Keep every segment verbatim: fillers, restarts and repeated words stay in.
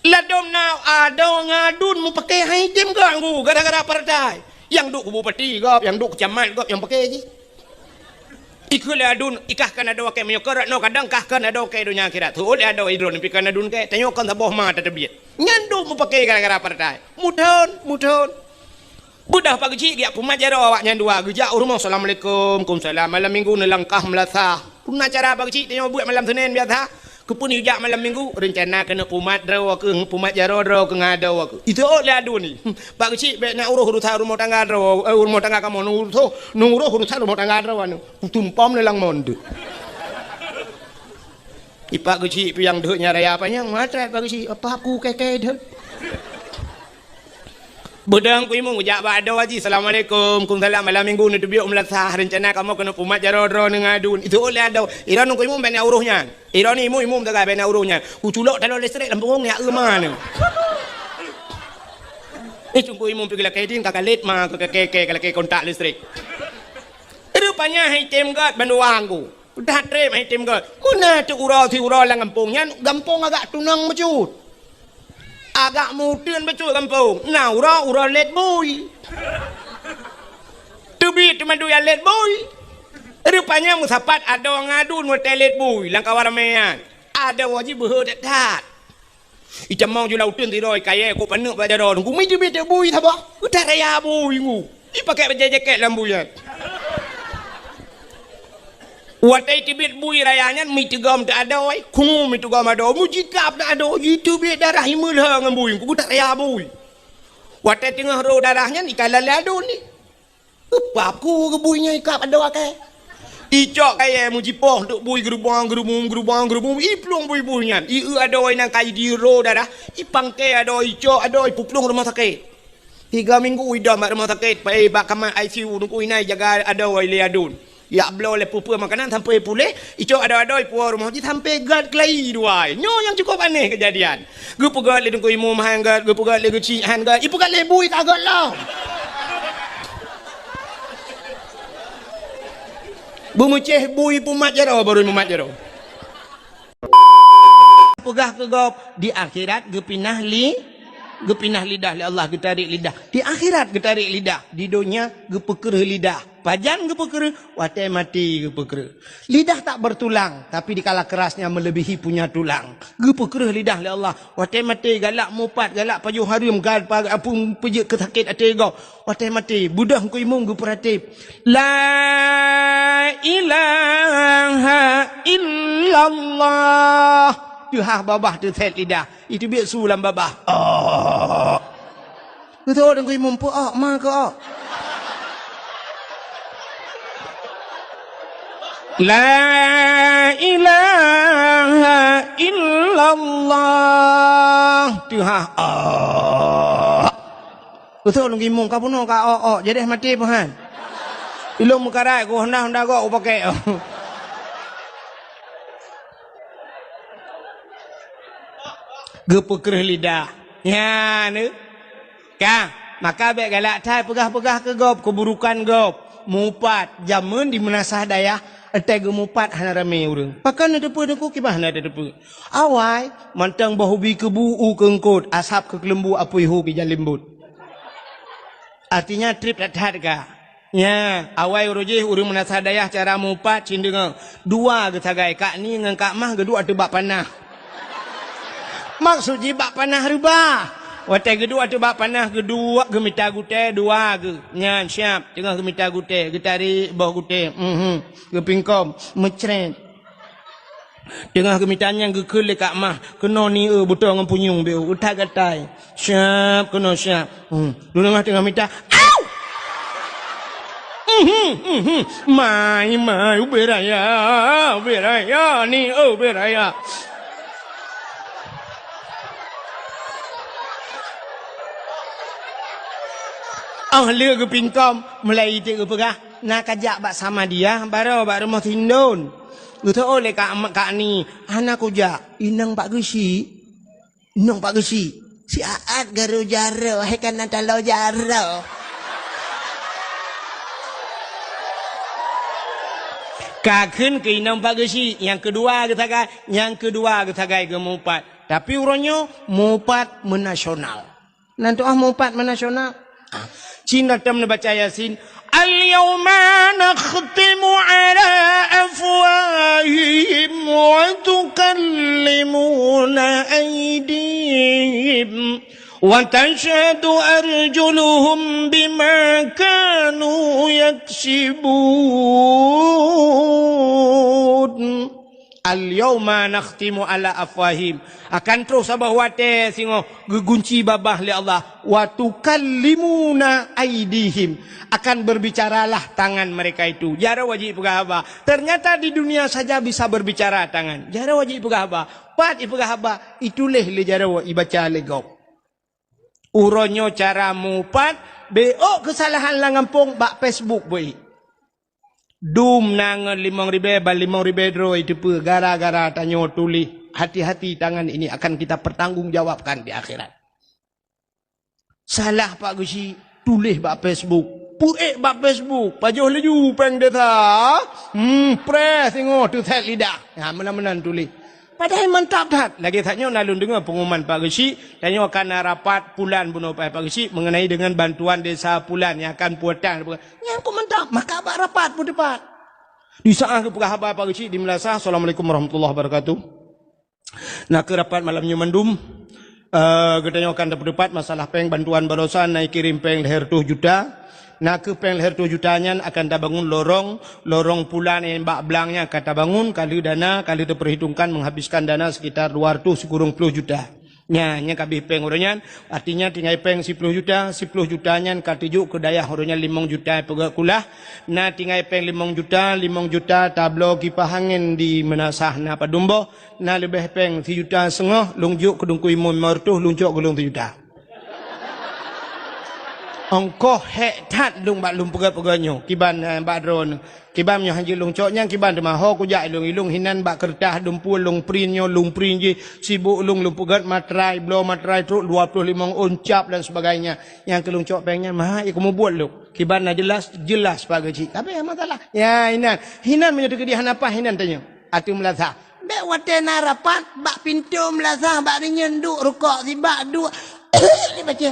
Ladôm na adoe ngon aduen mupakè hai tem gak ngu gara-gara partai. Nyang duek keu bupati gop, nyang duek keu camat gop nyang pakè jih. Ikeu lé aduen, ikah kan adoe kèe meunyoe keu rot noe kadang kah kan adoe kèe donya akhirat. Teuôt lé adoe idroe pih kan aduen kèe, tanyoe kan saboh ma tateubiet. Nyan duek mupakè gara-gara partai. Muthon, muthon. Beudah Pak Geuchik geujak pumat jaroe awaknyan dua, geujak u rumoh, "Assalamualaikum." "Waalaikumsalam." Malam minggu neulangkah meulasah. Peue na cara Pak Geuchik tanyoe buet malam Senin biasa? Keupeue neujak malam minggu? Rencana keuneuk pumat droe keuh, pumat jaroe droe keuh ngon adoe keuh. Iteuôt lé aduen nyan. "Pak Geuchik bèk neuuroh urusan rumoh tangga droe, eh, rumoh tangga kamoe, neuuroh, neuuroh urusan rumoh tangga droe nyan." Kutumpom lé lam mon tu. Ipak Geuchik piang deuek nyan raya panyang, mata Pak Geuchik, apa aku kèe-kèe deuek. Beudang ku imum geujak bak adoe jih, "Assalamualaikum." "Waalaikumsalam." "Malam minggu neuteubiet u meulasah, rencana kamoe keuneuk pumat jaroe droeneuh ngon aduen." Iteuôt lé adoe. Droeneuh ku imum bèk neuuroh nyan. Droeneuh imum-imum sagai bèk neuuroh nyan. Kuculok taloe listrik lam peungong nyak eu ma neuh. Eh, Teungku Imum pih geulakèe ding ka kalét ma keu kèe-kèe ka lakèe kontak listrik. Rupanya hai tem gèt bandua nyan. Dah trép hai tem gèt. Meunan teuh uroe siuroe lam gampông nyan, gampông agak tunong bacut. Agak meuteun bacut gampông. Na uroe, uroe lét bui. Teubiet teuma dua lét bui. Rupanya meusapat adoe ngon aduen watèe lét bui lam kawan ramè nyan. Adoe jih beuhe that-that. Itamong ju lam uteuen sidroe kayèe kok paneuk bak jaroe nyan. Kumi teubiet bui saboh. Geutat raya bui ngu. Ipakèk bajèe jakèt lam bui nyan. Watèe teubiet bui raya nyan, mi teugom teuh adoe, kungu mi teugom adoe, mujitap teuh adoe, jiteubiet darah imeulheueng ngon bui, geutat raya bui. Watèe teungoh rô darah nyan, ikala lé aduen nyan. Peue pap ku keu bui nyan ikap adoe kèe. Icok kayèe mujipoh untuk bui geurubong, geurubong, geurubong, geurubong, iplueng bui-bui nyan. Ieu adoe nyan ka idi rô darah, ipangkèe adoe, icok adoe, ipuplueng rumoh sakét. Tiga minggu idong bak rumoh sakét, pai bak kamar I C U, nunggu inai jaga adoe lé aduen. Yak bloe lé peue-peue makanan sampoe puléh, icok adoe-adoe ipuwoe rumoh jih sampoe gèt keulayi dua. Nyoe nyang cukup aneh keujadian. Geupeugèt lé Teungku Imum han gèt, geupeugèt lé Geuchik han gèt, ipeugèt lé bui ka gèt lom. Beumeucéh bui pumat jaroe, barô mumat jaroe. Peugah keu gob, di akhirat geupinah li-, geupinah lidah lé Allah, geutarek lidah. Di akhirat geutarek lidah, di donya geupeukreuh lidah. Pajan geupeukreuh? Watèe maté geupeukreuh. Lidah tak bertulang, tapi dikala kerasnya melebihi punya tulang. Geupeukreuh lidah lé Allah. Watèe maté galak mupat, galak pajoh hareuem, gal pa-, apui peujeuet keu sakét até gob. Watèe maté, beudôh Teungku Imum geupeuratéb. La ilaha illallah. Teuhah babah teusét lidah. Iteubiet su lam babah. Oh. Beutôi Teungku Imum peuok ma keuok. La ilaha illallah. Teuhah. Ah. Beutôi Teungku Imum ka bunoe ka ok-ok. Jadi maté peuhan. Ilong meukarat ku honda-honda gok ku pakai. Geupeukreuh lidah. Nyan. Ka, maka bèk galak that peugah-peugah keu gob, keuburukan gob. Mupat, jameun di meunasah dayah, watèe geumupat hana ramé ureueng. Pakon neuteupeue Teungku, kiban hana teuteupeue. Awai, mantong boh ubi keubu u keu eungkôt, asab keu keuleumbu apui hu bijalimbot. Artinya trép that-that ka. Nya, awai uroe jih ureueng meunasah dayah cara mupat cit deungoe. Dua geusagai, Kak Ni ngon Kak Mah geuduek ateueh bak panah. Maksud jih bak panah reubah. Watèe geuduek ateueh bak panah geuduek geumita gutèe dua geuh. Nyan siap, teungoh geumita gutèe, geutarek boh gutèe. Mhm. Geupingkom, meucrét. Teungoh geumita nyan geukheun lé Kak Mah, keunoe nie beutoe ngon punyueng beu, utak gatai. Siap, keunoe siap. Hmm. Lôn teungoh mita, au! Mhm, mhm. Mai, mai, ubé raya, ubé raya, nie ubé raya. Oh, lé geupingkom, mulai iték geupeugah, na kajak bak Samadiyah, baroe bak rumoh Sindon. Geuteu'oh lé Kak, Kak Ni, hana kujak. Inong Pak Geuchik. Inong Pak Geuchik. Siat garo jaroe, hai kana taloe jaroe. Ka kheun keu inong Pak Geuchik, nyang keudua geusagai, nyang keudua geusagai geumupat. Tapi uroe nyoe mupat meunasional. Nan tu'ah mupat meunasional. Ah, cina tem neubaca Yasin. Al-yauma nakhtimu ala afwahihim wa tukallimuna aydihim wa tashhadu arjuluhum bima kanu yaksibun. Al-yauma nakhtimu ala afwahim. Akan troh saboh watée singoh geugunci babah lé Allah. Wa tukallimuna aidihim. Akan berbicaralah tangan mereka itu. Jaroe jih peugah haba. Ternyata di dunia saja bisa berbicara tangan. Jaroe jih peugah haba. Pat ipeugah haba, ituléh lé jaroe, ibaca lé gob. Uroe nyoe cara mupat, bék keusalahan lam gampông bak Facebook beuék. Dum na ngon limong ribée ban limong ribée droe iteupeue gara-gara tanyoe tuléh, hati-hati tangan ini akan kita pertanggungjawabkan di akhirat. Salah Pak Geuchik, tuléh bak Facebook. Peuék bak Facebook, pajoh laju péng desa. Hmm, preh singoh teuset lidah. Ha, meunan-meunan tuléh. Padahai mantap that. Lagée that nyoe na lôn deungoe pengumuman Pak Geuchik, tanyoe akan na rapat pulan bunoe Pak Geuchik mengenai dengan bantuan desa pulan nyang akan pulang. Nyang kok mantap, maka bak rapat peuteupat. Di saat geupeugah haba Pak Geuchik di Meulasah, "Assalamualaikum warahmatullahi wabarakatuh." Na kheueh rapat malam nyoe mandum. Eh, geutanyoe akan tapeuteupat masalah péng bantuan barosan na ikirém péng lhée reutôh juta. Na kheueh péng lhée reutôh juta nyan akan tabangun lorong, lorong pulan nyang bak blang nyan akan tabangun, ka lheueh dana, ka lheueh teupeurhitungkan menghabiskan dana sekitar dua reutôh sikureueng ploh juta. Nyan, nyan ka abéh péng uroe nyan, artinya tinggai péng siploh juta, siploh juta nyan ka teujok keu dayah uroe nyan limong juta peugét kulah, na tinggai péng limong juta, limong juta tabloe kipah angén di Meunasah na padum boh, na leubeh péng sijuta seungoh lôn jok keu Teungku Imum limong reutôh, lôn cok keu lôn sijuta. Ongkoh hék that lôn bak lôn peugét-peugét nyoe, kiban, eh, bak droeneuh. Kiban nyoe han jeuet lôn cok nyan kiban teuma ho kujak ilong-ilong hinan bak keureutah dumpue lôn print nyoe, lôn print jih, sibok lôn, lôn peugét matrai, bloe matrai trok dua ploh limong ôn cap dan sebagainya. Nyang keu lôn cok péng nyan maha, eh, kumubuet lôn. Kiban na jeulaih, jeulaih Pak Geuchik. Tapi masalah. Ya, hinan. Hinan meunyoe teukeudi hana paih hinan tanyoe. Ateueh Meulasah. Bék watée na rapat bak pintoe Meulasah bak rinyeun duek rukok sibak duek. Dibaca.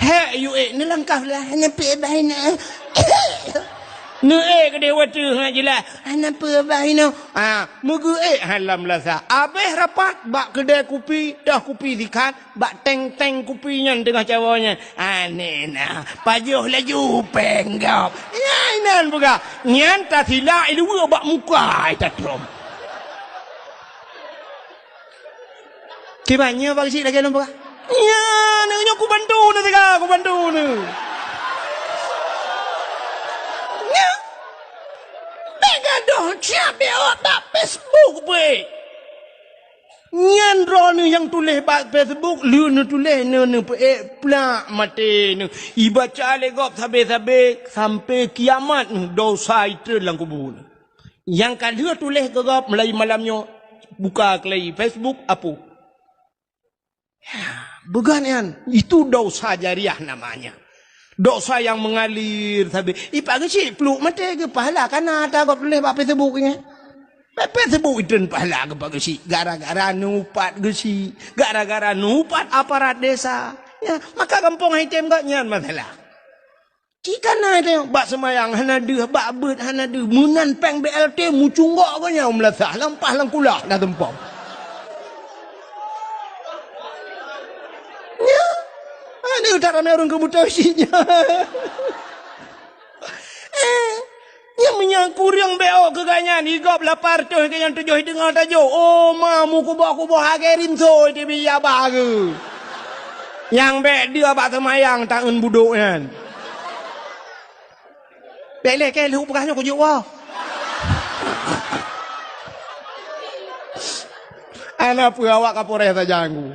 Hék, yue ék neulangkah lah, hana peue bah inoe. Neuék keudeh watée ngat jeulaih, hana peue bah inoe. Ah, meugeuék hai lam Meulasah. Abéh rapat bak keudée kupi, dah kupi sikat, bak teng-teng kupi nyan teungoh cawoe nyan. Aneh na, pajoh laju péng gob. Nyan inan peugah, nyan tasilak iluwa bak muka ai tatrôm. Kiban nyoe Pak Geuchik lagée lôn peugah. Nyan, nyoe kubantu neuh siga, kubantu neuh. Nyan. Bék gadoh siab bék awak bak Facebook beuék. Nyan droeneuh nyang tuléh bak Facebook, lheueh neutuléh neu-, neupeuék plak maté neuh. Ibaca lé gob sabe-sabe sampoe kiamat neuh dosa itreun lam kubu neuh. Nyang ka lheueh tuléh keu gob mulai malam nyoe, buka keulai Facebook, apui. Ya, beugan nyan, itu dosa jariah namanya. Dosa yang mengalir sabe. Ipak geuchik pluek maté geupahala kana ata gob tuléh bak Facebook nyan. Bak Facebook itreun pahala geupak geuchik gara-gara neuupat geuchik, gara-gara neuupat aparat desa. Ya, maka gampông hai tem gob nyan masalah. Cit kana teuh bak seumayang hana deuh, bak beuet hana deuh, meunan péng B L T mucunggok geuh nyan meulasah lam paih lam kulah na teumpông. Nyan, aneuk that ramé ureueng keubutoe cit nyan. Eh, nyan meunyoe kureueng B O keu gobnyan, i gob lapan reutôh keu nyang tujoh i teungoh tajok. Oh, ma, meukuboh-kuboh lagée rinso di biya bageue. Nyang bék deuh bak seumayang taeun budok nyan. Bék lé kée lheueh peugah nyoe kujok woe. Hana peue awak Kapolres sajan ku.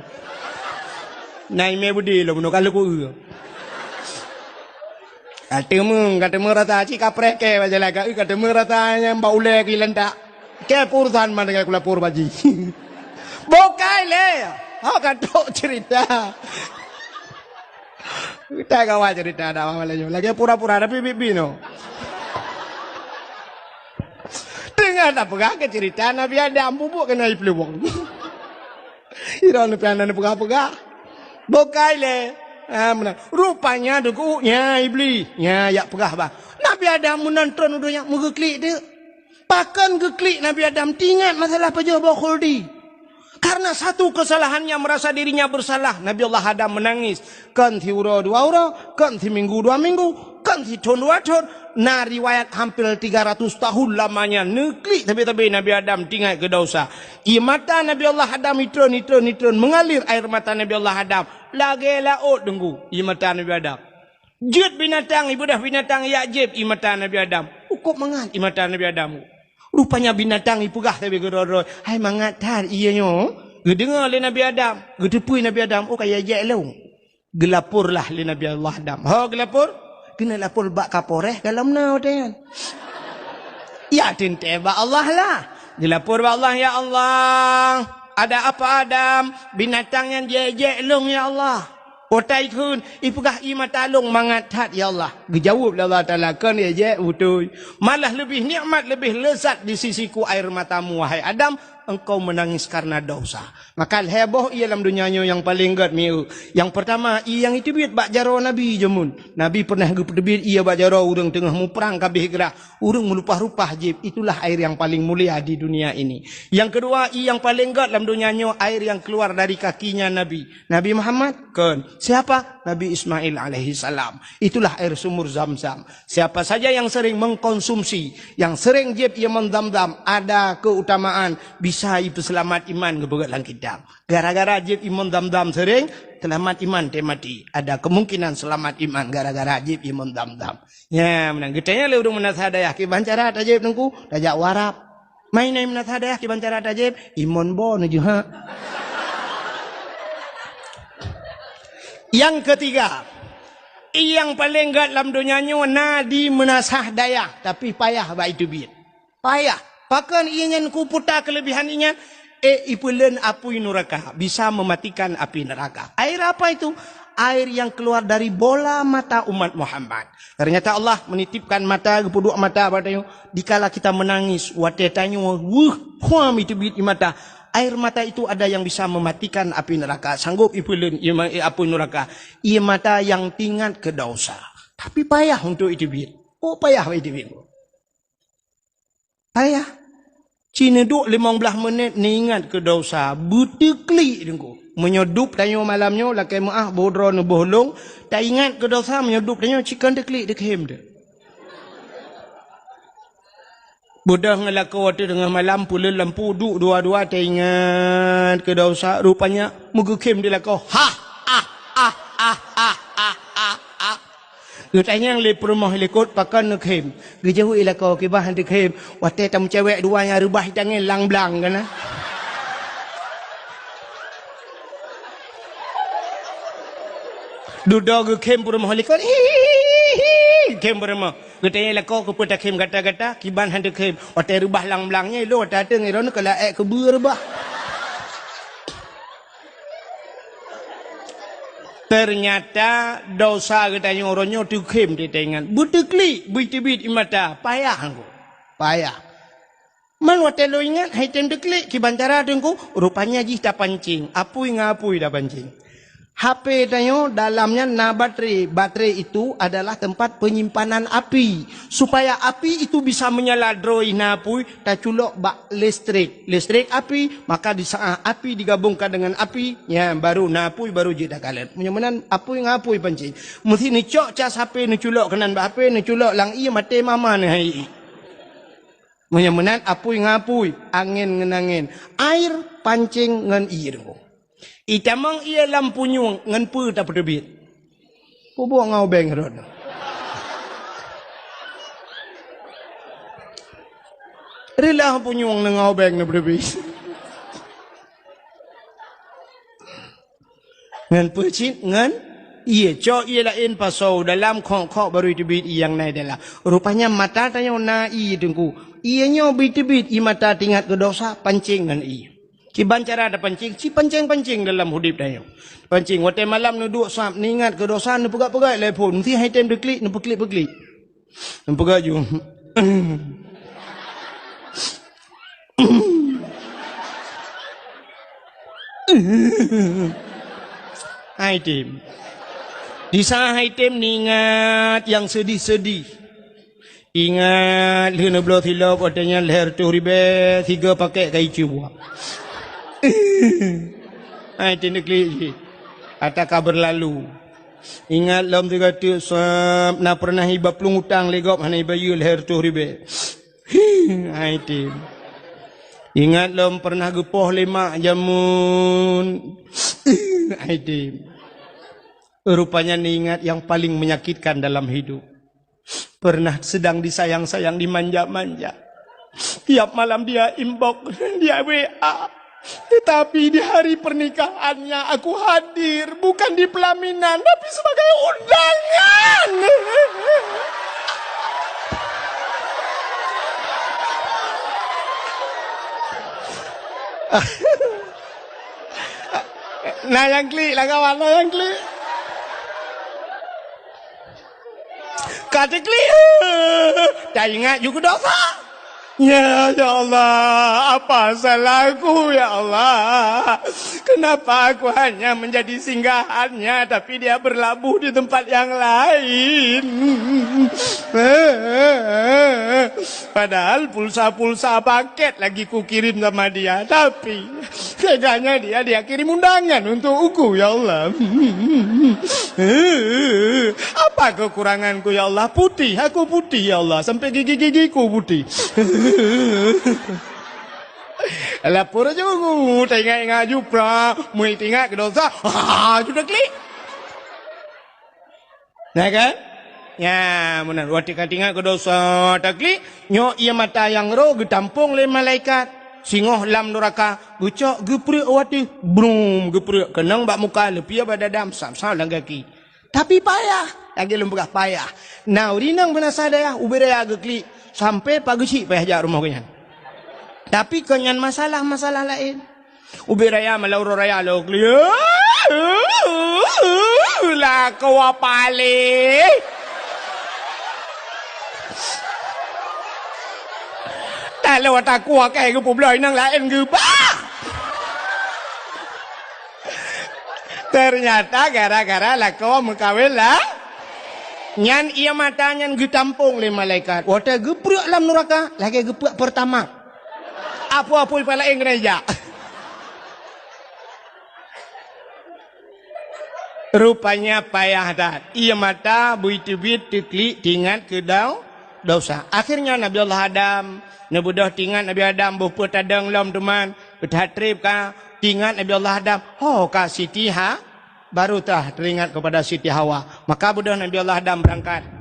Na imé beudé lom nyoe ka lheueh ku eu. Ka teumeung, ka teumeung rasa cit kapreh kée bak jalan ka eu, ka teumeung rasa nyang bak ulée keu lantak. Kée peurusan man dengan kulapor baji. Bukai lé. Ha ka trok cerita. Kita kawan cerita dah malam nyoe. Lagée pura-pura tapi bibi no. Teungoh tapeugah keu cerita Nabi Adam bubuk keunoe ipluwong. Droeneuh pih hana neupeugah-peugah. Bukai lé. Ha, meunan. Rupanya deungon nyan Iblih. Nyan jak peugah bah. Nabi Adam meunan tron u donya meugeuklik teuk. Pakon geuklik Nabi Adam, teuingat masalah pajoh boh khuldi. Karena satu kesalahannya merasa dirinya bersalah, Nabi Allah Adam menangis. Kon siuroe dua uroe, kon siminggu dua minggu, kon sithon dua thon. Na riwayat hampir tiga ratus tahun lamanya neuklik sabe-sabe Nabi Adam teuingat keu dosa. Ie mata Nabi Allah Adam itron, itron, itron, mengalir air mata Nabi Allah Adam. Lagée laôt deungon ie mata Nabi Adam. Jeuet binatang, ibeudôh binatang jak jieb ie mata Nabi Adam. Ukôb mangat ie mata Nabi Adam. Rupanya binatang ipeugah sabe keudroe-droe, "Hai mangat that ie nyoe." Geudeungoe lé Nabi Adam, geuteupeue Nabi Adam, "Oh, ka ijak lôn." Geulaporlah lé Nabi Allah Adam. Ho geulapor? Keuneuk lapor bak Kapolres galom na watée nyan. Ya teuntée bak Allah lah. Geulapor bak Allah, "Ya Allah, ada apa Adam? Binatang nyan jijak lôn ya Allah." Utai kheun, ipeugah ie mata lôn mangat that ya Allah. Geujaweueb lé Allah Taala, "Kon jijak beutôi. Malah leubeh nikmat, leubeh lezat di sisiku air matamu, wahai Adam, engkau menangis karena dosa." Maka lhée boh ie lam donya nyoe nyang paleng gét mieu. Nyang peurtama, ie nyang iteubiet bak jaroe Nabi jameun. Nabi pernah geupeuteubiet ie bak jaroe ureuëng teungoh muprang ka abéh grah. Ureuëng meulupah-rupah jieb, itulah air nyang paleng mulia di dunia ini. Nyang keudua, ie nyang paleng gét lam donya nyoe, air nyang keuluar dari kakinya Nabi. Nabi Muhammad? Kon. Siapa? Nabi Ismail alaihissalam. Itulah air sumur Zam-Zam. Siapa saja yang sering mengkonsumsi, yang sering jieb ie mon Zam-Zam, ada keutamaan bisa ipeuseulamat iman geupeugah lam kitab. Gara-gara jieb ie mon Zam-Zam sering, seulamat iman teuh maté. Ada kemungkinan seulamat iman gara-gara jieb ie mon Zam-Zam. Nyan meunan. Geutanyong lé ureuëng meunasah dayah, "Kiban cara tajieb Teungku?" "Tajak u Arab." "Meunan meunasah dayah, kiban cara tajieb?" "Ie mon bo neujeuhak." Nyang keutiga, nyang paleng gét lam donya nyoe na di meunasah dayah, tapi payah bak iteubiet. Payah. Pakon ie nyan kuputa keulebihan ie nyan? Eh, ipeuleuen apui nuraka, bisa mematikan api neraka. Air apa itu? Air yang keluar dari bola mata umat Muhammad. Ternyata Allah menitipkan mata, geupeuduek mata bak tanyoe. Dikala kita menangis, watée tanyoe weueh, puam iteubiet ie mata. Air mata itu ada yang bisa mematikan api neraka. Sanggup ipeuleuen ie ma-, eh, apui nuraka. Ie mata yang teuingat keu dosa. Tapi payah untuk iteubiet. Oh, payah iteubiet. Ayah, ci neuduek limong blaih menit neuingat keu dosa, beuteuklik Teungku. Meunyoe dub tanyoe malam nyoe lakée meuáh boh droe neuboh lông, taingat keu dosa, meunyoe dub tanyoe ci kon teuklik, teukhem teuh. Beudôh ngon lakoe teuh teungoh malam, peuleuen lampu, duek dua-dua taingat keu dosa, rupanya meugeukhem di lakoe. Hah! Ah! Ah! Ah! Ah! Ah! Ah! Ah! Geutanyong lé peurumoh likot, "Pakon neukhem?" Geujaweueb lakoe, "Kiban han teukhem, watée tameucewek dua nyang reubah itangen lang-blang kana." Dudoe geukhem peurumoh likot, "Hihihi, khem peurumoh." Geutanyong lakoe, "Keupeue takhem gata-gata?" "Kiban han teukhem, watée reubah lang-blang nyan ilôn watée ateueng, droeneuh ka laék keubeue reubah." Teunyata dosa geutanyoe uroe nyoe teukhem teuingat. Beuteuklik, beuteubiet ie mata, payah Teungku. Payah. Man watée lôn ingat, han tem teuklik, kiban cara Teungku, rupanya jih tapancing, apui ngon apui tapancing. H P tanyoe dalam nyan na baterai. Baterai itu adalah tempat penyimpanan api. Supaya api itu bisa menyala droe na apui, taculok bak listrik. Listrik api, maka di saat api digabungkan dengan api, nyan baru na apui, baru jeuet takalon. Meunyoe meunan apui ngon apui pancing. Meusti neucok cas H P, neuculok keunan bak H P, neuculok lam ié, maté mama neuh hai ié. Meunyoe meunan apui ngon apui, angén ngon angén, air pancing ngon ié Teungku. Itamong ié lam punyueng ngon peue tapeuteubiet? Peubuet ngon ubeng rot. Reulah punyueng ngon ubeng na beureubi. Ngon peue cit? Ngon ié. Cok ié laén pasoe dalam, khok-khok, baru iteubiet ié nyang na dalam. Rupanya mata tanyoe na ié Teungku. Ié nyoe beuteubiet ie mata teuingat keu dosa, pancing ngon ié. Kiban cara tapancing, ci pancing-pancing dalam udeb tanyoe. Pancing, watée malam neuduek sab, neuingat keu dosa, neupeugah-peugah lé phon, meusti hai tem teuklik, neupeuklik-peuklik. Neupeugah ju. Hai tem. Di saat hai tem ingat nyang seudeh-seudeh. Ingat lheueh neubloe silop watèe nyan lhèe reutôh ribèe, sigoe pakèt ka iceue buah. Hai tem neuklik jih. Ata ka beurlalu. Ingat lom sigoe teuk sab, na peureunah iba plueng utang lé gob hana ibayeue lhèe reutôh ribèe. Hai tem. Ingat lom peureunah geupoh lé mak jameun. Hai tem. Rupanya neuingat nyang paleng menyakitkan dalam hidup. Peureunah seudang disayang-sayang, dimanja-manja. Tiap malam dia inbox, dia W A. Tetapi di hari pernikahannya aku hadir, bukan di pelaminan, tapi sebagai undangan. Na nyang klik lah kawan, na nyang klik. Ka teuklik, taingat ju keu dosa. Ya, ya Allah, apa salahku, ya Allah? Kenapa aku hanya menjadi singgahannya, tapi dia berlabuh di tempat yang lain? Padahal pulsa-pulsa paket lagi kukirim sama dia, tapi teganya dia, dia kirim undangan untuk aku, ya Allah. Apa kekuranganku, ya Allah? Putih, aku putih, ya Allah. Sampai gigi-gigiku putih. Lapor aja, taingat-ingat ju pra, mui taingat keu dosa. Ha, sudah klik. Nah kan? Ya, meunan. Watèe ka taingat keu dosa taklik, nyoe ié mata nyang roh geutampong lé malaikat. Singoh lam nuraka, geucok geupreuk watèe, brum, geupreuk keunong bak muka, leupie bak dada, sam-sam lam gaki. Tapi payah, lagèe lôn peugah payah. Na ureueng inong beunasah dayah, ubé raya geuklik, sampai pageusyik payah jak rumoh geuhnyan. Tapi kon nyan masalah-masalah laén. Ubé raya malam uroe raya lôn klik. Lakoe paléh. Taloe takue keu geupubloe inong laén geuba. Ternyata gara-gara lakoe meukawen lah. Nyan ié mata nyan geutampong lé malaikat. Watèe geupreuk lam nuraka, lagèe geupreuk Pertamax. Apui-apui pih laén keuneuk jak. Rupanya payah that. Ié mata bui teubiet teuklik teuingat keu dau-, dosa. Akhirnya Nabi Allah Adam, neubeudôh teuingat Nabi Adam boh peue tadong lom teuma, that treb ka teuingat Nabi Allah Adam. Ho ka Siti Ha-, Baru tah teringat kepada Siti Hawa. Maka beudôh Nabi Allah Adam beurangkat.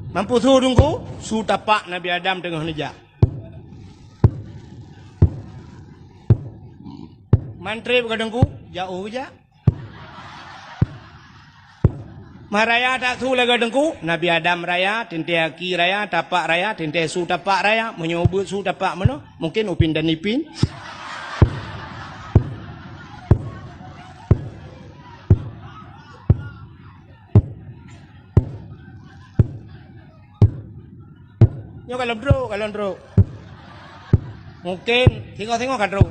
Mampu su Teungku, su tapak Nabi Adam teungoh neujak. Mantri bukan Teungku, jauh jak. Meuraya that su lagèe Teungku, Nabi Adam raya, teuntèe aki raya, tapak raya, teuntèe su tapak raya, meunyoe ubeuet su tapak meunoe, mungken upin dan ipin. Nyoe ka lôn trok, ka lôn trok. Mungken singoh-singoh ka trok.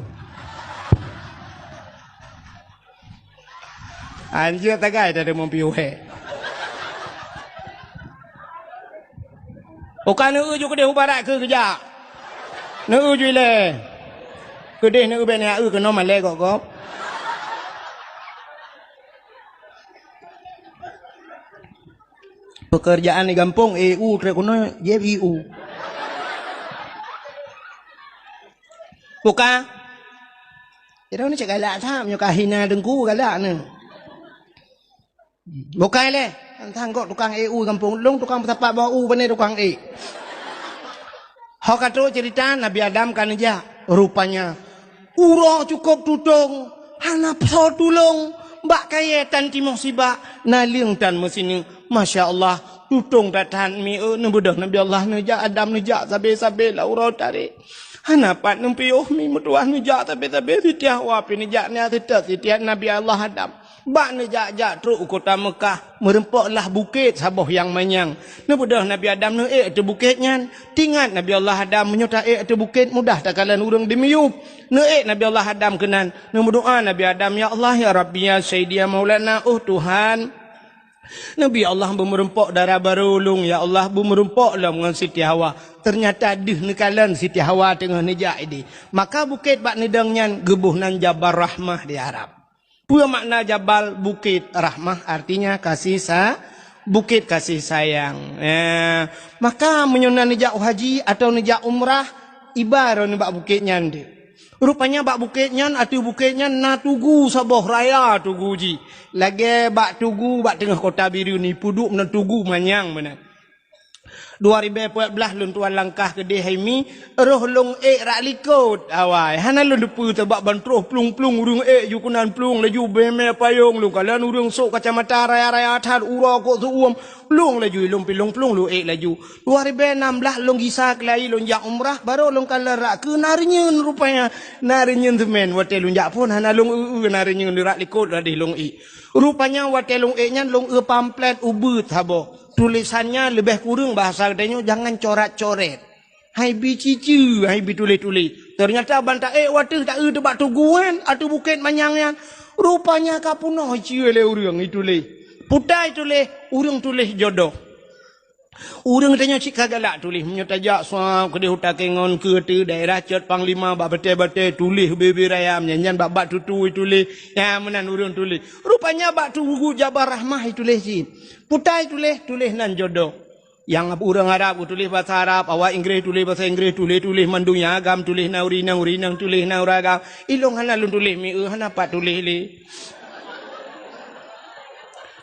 Anjeuet tagai tadi meupiôh hé. Uka neueu ju keudeh u barat keu geujak. Neueu ju ilèe. Keudeh neueu bèk neueu keunoe malèe gob-gob. Pekerjaan di gampông E U trép keunoe J I U. Buka. Ira ni cak galak that, meunyoe ka hina Teungku galak ni. Bukai lé, tang gok tukang E U gampông lôn, tukang peusapat bak u, bani tukang ék. Ho ka trok cerita Nabi Adam ka neujak. Rupanya, uroe cukôp tutong, hana soe tulông, bak kayèe tan timoh sibak, naleueng tan meusineuk. Masya Allah, tutong that-that mi, eh, neubeudôh Nabi Allah neujak, Adam neujak, sabe-sabe lam uroe tarek. Hana pat neupiôh mi meutuah neujak, sabe-sabe Siti Hawa pih neujak, nyan seutôt Siti Nabi Allah Adam. Bak neujak-jak trok u kota Meukah, meurumpok lah bukét saboh nyang manyang. Neubeudôh Nabi Adam neuék ateueh bukét nyan. Teuingat Nabi Allah Adam, meunyoe taék ateueh bukét mudah takalon ureuëng dimiyueb. Neuék Nabi Allah Adam keunan. Neumeudoá Nabi Adam, "Ya Allah, ya Rabbi, ya Sayyidi, ya Maulana, oh Tuhan." Nabi Allah beumeurumpok dara barô lôn, ya Allah, beumeurumpok lom ngon Siti Hawa. Teunyata deuh neukalon Siti Hawa teungoh neujak idéh. Maka bukét bak neudong nyan geuboh nan Jabal Rahmah di Arab. Peue makna jabal? Bukét. Rahmah artinya kasih sa-, bukét kasih sayang. Eh, maka meunyoe na neujak haji atau neujak umrah, iba droeneuh bak bukét nyan deuh. Rupanya bak bukét nyan, ateueh bukét nyan na tugu saboh raya tugu jih. Lagée bak tugu bak teungoh kota Bireuen, ipeuduek meunan tugu manyang meunan. Dua ribée peuet blaih lôn tuan langkah keudeh hai mi, roh lôn ék rak likot awai. Hana lôn teupeue sabab ban troh plueng-plueng ureuëng ék ju keunan plueng laju, bée mé payong lôn kalon ureuëng sôk kacamata raya-raya that, uroe kok seuuem, plueng laju ilôn pi lôn plueng lôn ék laju. Dua ribée nam blaih lôn gisa keulayi lôn jak umrah, barô lôn kalon rak keu na reunyeun rupanya. Na reunyeun seumén watée lôn jak phon hana lôn eu-eu na reunyeun rak likot ladeh lôn ék. Rupanya watée lôn ék nyan lôn eu pamflet ubeuet saboh. Tulésan nyan leubeh kureueng bahasa geutanyoe jangan corat-coret. Hai bi ciceue, hai bi tuléh-tuléh. Teunyata ban taék wateueh taeu teubak tugu nyan, ateueh bukét manyang nyan. Rupanya ka peunoh iceue lé ureuëng ituléh. Putai tuléh, ureuëng tuléh jodoh. Ureuëng tanyoe cit ka galak tuléh, meunyoe tajak suab keudeh u Takengon keu ateueh daerah Cot Panglima bak batée-batée tuléh bebe raya nyan, nyan bak-bak tutui tuléh. Nyan meunan ureuëng tuléh. Rupanya bak tugu Jabal Rahmah ituléh cit. Putai tuléh, tuléh nan jodoh. Nyang ureuëng Arab geutuléh basa Arab, awak Inggréh tuléh basa Inggréh, tuléh-tuléh mandum nyang agam tuléh na ureuëng inong, ureuëng inong tuléh na ureuëng agam. Ilôn hana lôn tuléh mi-eu, hana pat tuléh lé.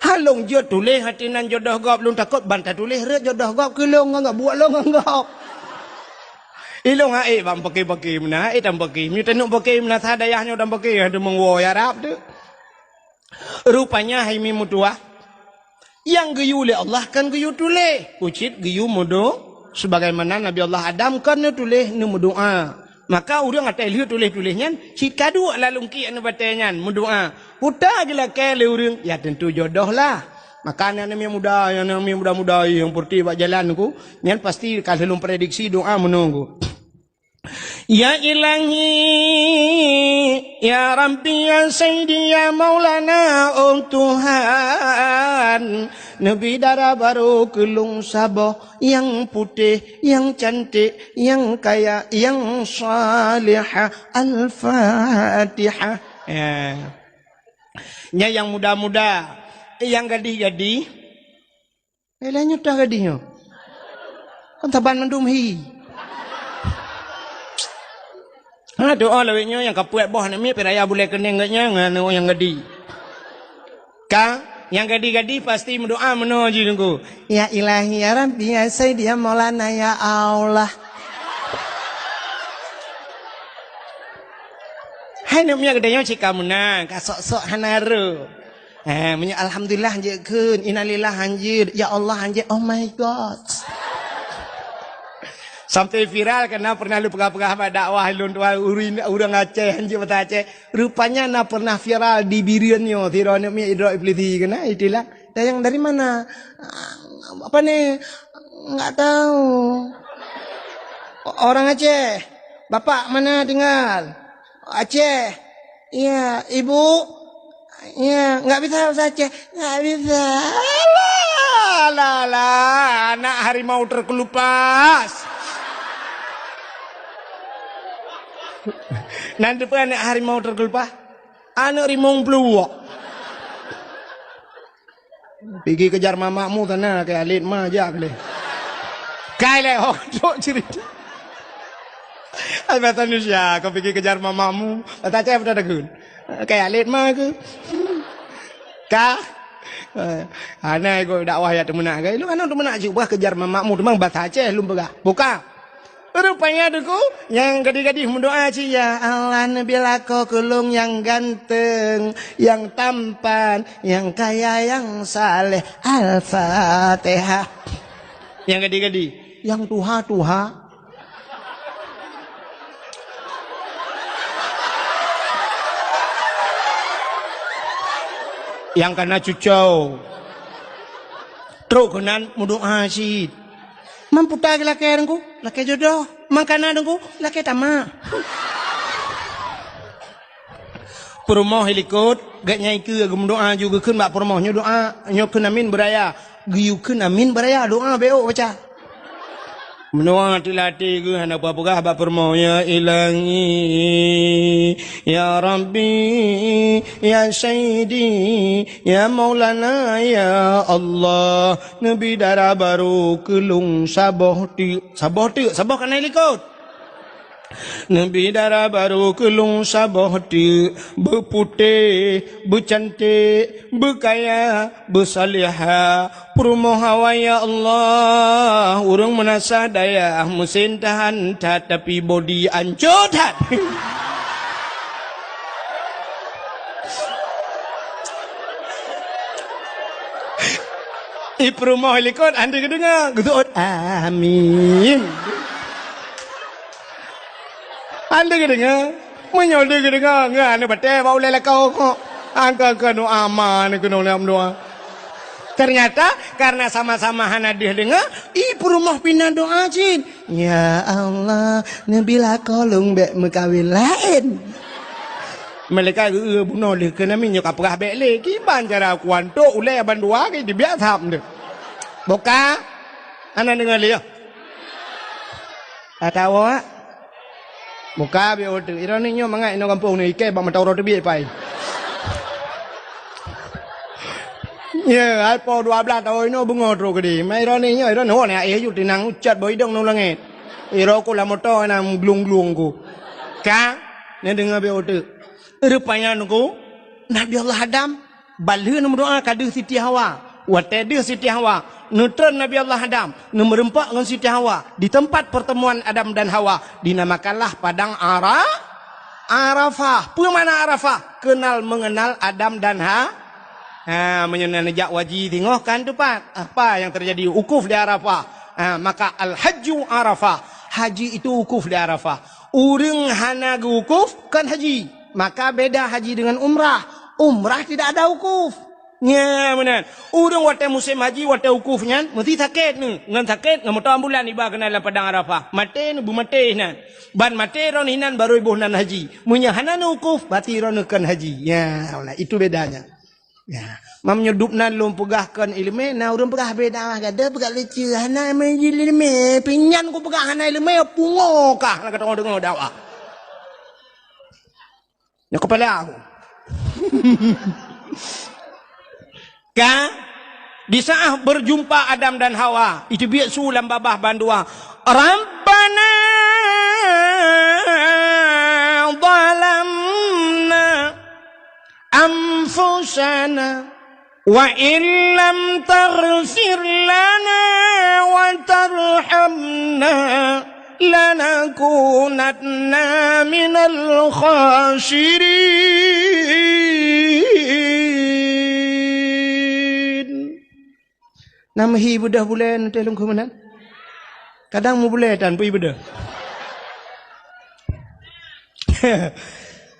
Halong jeuet tuléh hati nan jodoh gob lôn takot ban tatuléh rot jodoh gob keu lôn ngon gob buet lôn ngon gob. Ilôn hai bak pake-pake meunan, hai tam pake. Meunyoe tanuk pake meunan sa dayah nyoe tam pake, aduh meuwoe Arab tu. Rupanya hai mi meutuah, nyang geuyue lé Allah kan geuyue tuléh, ucit geuyue meudo-, sebagaimana Nabi Allah Adam kan neutuléh neumeudoá. Maka ureuëng atai lheueh tuléh-tuléh nyan cit ka duek lalungkiek neubatée nyan meudoá. Puta geulakée lé ureuëng, ya tentu jodoh lah. Maka aneuk-aneuk muda, aneuk-aneuk muda-muda nyang peureute bak jalan ku, nyan pasti ka lheueh lôn prediksi doá meunoe ku. Ya Ilahi, ya Rabbi, ya Sayyidi, ya Maulana, oh Tuhan, neubi dara barô keu lôn saboh nyang putéh, nyang cantik, nyang kaya, nyang salihah. Al-Fatihah. Ya. Nya nyang muda-muda, nyang gadih-gadih. Eh, lheueh nyoe toh gadih nyoe. Kan saban mandum hi. Ha, doa lawét nyoe nyang ka puet boh aneuk miet, pih raya bulée keuneng geuh nyan ngon aneuk nyang gadih. Ka, nyang gadih-gadih pasti meudoa meunoe jih nunggu. Ya Ilahi, ya Rabbi, ya Sayyidi, ya Maulana, ya Allah. Hai aneuk miet geutanyoe cit ka meunan, ka sok-sok hana rô. Eh, meunyoe alhamdulillah hanjeuet kheun, innalillah hanjeuet, ya Allah hanjeuet, oh my God. Sampai viral karena pernah lôn peugah-peugah bak dakwah lôn tuan ureuëng, ureuëng Aceh hanjeuet bahasa Aceh. Rupanya na pernah viral di Bireuen nyoe, sidroe aneuk miet idrop iblisi keunan, itulah. Tanyong dari mana? Apa ni? Enggak tahu. Orang Aceh. Bapak mana tinggal? Aceh. Iya, ibu? Iya, nggak bisa bahasa Aceh. Nggak bisa. Alah, alah, alah, anak harimau terkelupas. Nan teupeu anak harimau terkelupas? Anak rimong peluwok. Pigi kejar mamakmu sana, kayak alit ma jak leh. Kai leh, oh, dok cerita. Ai bahasa Indonesia, kau pigi kejar mamakmu. Bahasa Aceh betul takun. Kayak alit ma ke? Ka? Eh, hana ikut dakwah ya teumeunak ke? Lu kan teumeunak cik bah kejar mamakmu, teumang bahasa Aceh lum peugah. Buka. Rupanya teungku, nyang gadih-gadih meudoá cit, "Ya Allah, neubi lakoe keu lôn nyang ganteng, nyang tampan, nyang kaya, nyang saleh." Al-Fatihah. Nyang gadih-gadih, nyang tuha-tuha. Nyang kana cuco. Trok keunan meudoa cit. Man peue ta geulakée Teungku? Lakée jodoh. Man kana Teungku? Lakée tamak. Peurumoh i likot, gét nyan ikeue geumeudoa ju geukheun bak peurumoh nyoe doa, nyoe kheun amin beuraya. Geuyue kheun amin beuraya, doa béok baca. Meunoe teulatée geuh hana peugah bak peurumoh, "Ya Ilahi, ya Rabbi, ya Sayyidi, ya Maulana, ya Allah, neubi dara barô keu lôn saboh teuk." Saboh teuk, saboh kana i likot. Neubi dara barô keu lôn saboh teuk, beuputéh, beucanték, beukaya, beusalihah, peurumoh awai ya Allah, ureuëng meunasah dayah, meusén tahan that, tapi bodi ancô that. I peurumoh i likot hana geudeungoe, geuseuôt, "Amin." Hana geudeungoe. Meunyoe lé geudeungoe, ngon aneuk batée bak ulée lakoe kok. Angka-angka doa ma aneuk keunoe lé meudoa. Ternyata, karena sama-sama hana deuh deungoe, i peurumoh pih na doa cit. "Ya Allah, neubi lakoe lôn bék meukawen laén." Malaikat geu-, bunoe lé keu nami nyoe ka peugah bék lé. Kiban cara kuantok ulée bandua ke dibiak thap deuh. Boka, hana deungoe lé, ya? Atawa Buka biôh teuk. Droeneuh nyoe mangat inoe gampông nyoe ikée bak mata uroe teubiet pai. Ye, hai po dua blaih taun inoe beungoh trok keudeh. Mai droeneuh nyoe, droeneuh ho na éh ju tinang ucat bak idong ngon langét. Iro ku lam moto na glung-glung ku. Ka, neudeungoe biôh teuk. Rupanya nungku, Nabi Allah Adam Ban lheueh neumeudoa ka deuh Siti Hawa. Watée deuh Siti Hawa, neutreun Nabi Allah Adam, neumeureumpok ngon Siti Hawa di teumpat pertemuan Adam dan Hawa, dinamakanlah Padang Ara-, Arafah. Peue makna Arafah? Kenal mengenal Adam dan Ha-, ha, meunyoe na neujak haji singoh kan teupat. Apa yang terjadi? Wukuf di Arafah. Ha, maka al-hajju Arafah. Haji itu wukuf di Arafah. Ureuëng hana geuwukuf, kon haji. Maka beda haji dengan umrah. Umrah tidak ada wukuf. Nya meunan. Ureuëng watée musém haji, watée wukuf nyan, meusti sakét nyoe. Ngon sakét, ngon moto ambulan iba keunan lam padang Arafah. Maté nyoe, beumaté nan. Ban maté droeneuh inan barô iboh nan haji. Meunyoe hana neuwukuf, berarti droeneuh kon haji. Ya, itu bedanya. Ya. Mam nyoe dub nan lôn peugah kon iéleumé, na ureuëng peugah beda mah gadoh, peugah lucu. Hana iéleumé, pinyan kupeugah hana iéleumé, pungo kah na ka deungoe dakwah. Nyoe kepala aku. Ka, di saat berjumpa Adam dan Hawa, itu biet su lam babah bandua. Rabbana zalamna anfusana wa illam taghfir lana wa tarhamna lanakunanna minal khasirin. Na meuhi beudôh bulée neutée lungkue meunan? Kadang meubulée tan peue beudôh.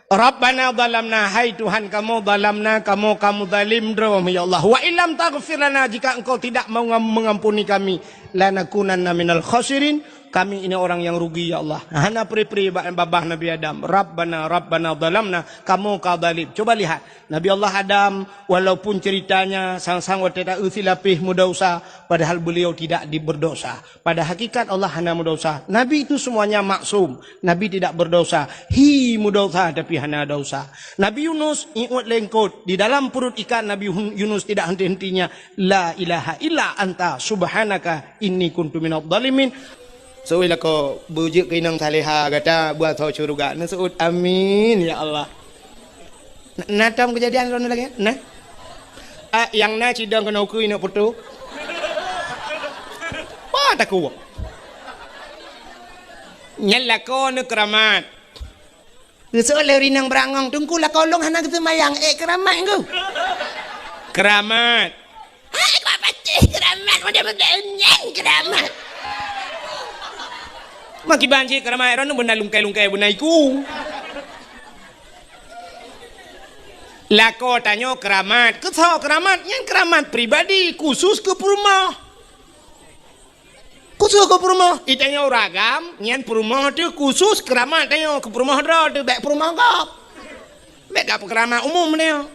Rabbana zalamna, hai Tuhan kamoe, zalamna, kamoe ka meuzalim droe, ya Allah. Wa illam taghfir lana, jika Engkau tidak mengam-, mengampuni kami, lanakunanna minal khasirin, kami ini orang yang rugi, ya Allah. Hana pri-pri ba-, babah Nabi Adam. Rabbana, Rabbana zalamna, kamoe ka zalim. Coba lihat, Nabi Allah Adam, walaupun ceritanya sang-sang watée ta-eu silapéh meudosa, padahal beliau tidak di-, berdosa. Pada hakikat Allah hana meudosa. Nabi itu semuanya maksum. Nabi tidak berdosa. Hi meudosa tapi hana dosa. Nabi Yunus iôt lengkot. Di dalam perut ikan Nabi Hun-, Yunus tidak henti-hentinya, "La ilaha illa anta subhanaka inni kuntu minadh dhalimin." Seuôt lakoe beujeuet keu inong saleha gata beuasoe syeuruga. Neuseuôt, "Amin, ya Allah." Na, na tom keujadian droeneuh lagée nyan? Nah. Ah, nyang na cidong keunoe ukeue ineuk putoh. Bah takue. Nyan lakoe neuh keuramat. Geuseuôt lé ureuëng inong beurangong, "Teungku, lakoe lôn hana geuseumayang, ék keuramat ngku." Keuramat. Hai, kok pacéh keuramat, model-model nyan keuramat. Makiban cit keuramat, droeneuh beuna lungkai-lungkai beuna iku. Lakoe tanyoe keuramat. Keu soe keuramat? Nyan keuramat pribadi, khusus keu peurumoh. Khusus keu peurumoh. I tanyoe ureueng agam, nyan peurumoh teuh khusus keuramat tanyoe, keu peurumoh droe teuh, bèk peurumoh gob. Bèk gak peukeuramat umum nyoe.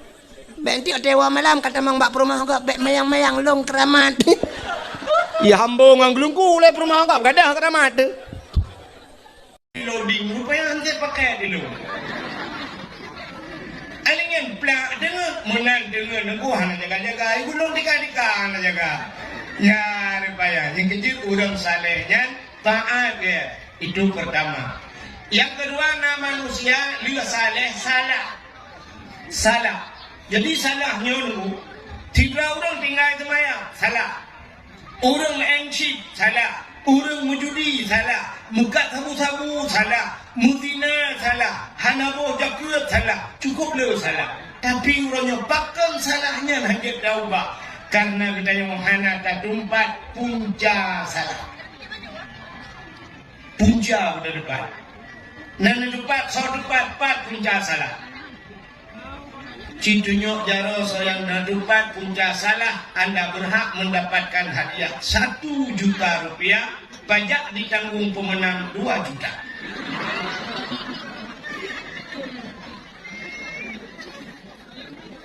Bèk tiep-tiep malam ka tamong bak peurumoh gob, bèk mayang-mayang lôn keuramat. Ya hambo ngon geulungku lé peurumoh gob, gadôh keuramat teuh. Loading, rupanya hana pakai dulu. Aling nyan plak deungon, meunan deungon, nunggu hana jaga-jaga, ibu lôn tika-tika hana jaga. Ya, rupanya, nyang keujeuet ureueng saleh nyan taat, ya. Itu pertama. Yang kedua, na manusia lheueh saleh salah. Salah. Jadi salah nyoe nunggu, sidroe ureueng tinggai seumayang, salah. Ureueng meu'en chip, salah. Ureueng meujudi, salah. Meukat sabu-sabu, salah. Meuzina, salah. Hana boh jakeuet, salah. Cukup le salah. Tapi uroe nyoe pakon salah nyan hana jeuet taubah? Karena geutanyoe hana tatumpat punca salah. Punca geutanyoe tumpat. Na neutumpat, soe tumpat, pat punca salah. Ci tunyok jaroe soe nyang na tumpat punca salah, anda berhak mendapatkan hadiah satu juta rupiah, pajak ditanggung pemenang dua juta.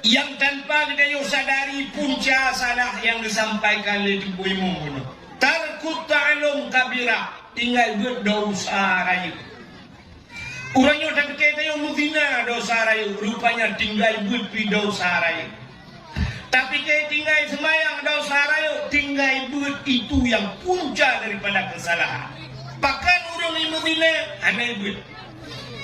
Nyang tanpa geutanyoe sadari punca salah nyang geusampaikan lé Teungku Imum bunoe. Tarkut ta'allum kabirah, tinggai beuet dosa rayeuk. Uroe nyoe tapike tanyoe meuzina dosa rayeuk, rupanya tinggai beuet pih dosa rayeuk. Tapike tinggai seumayang dosa rayeuk, tinggai beuet itu nyang punca daripada keusalahan. Pakon ureueng meuzina, hana beuet.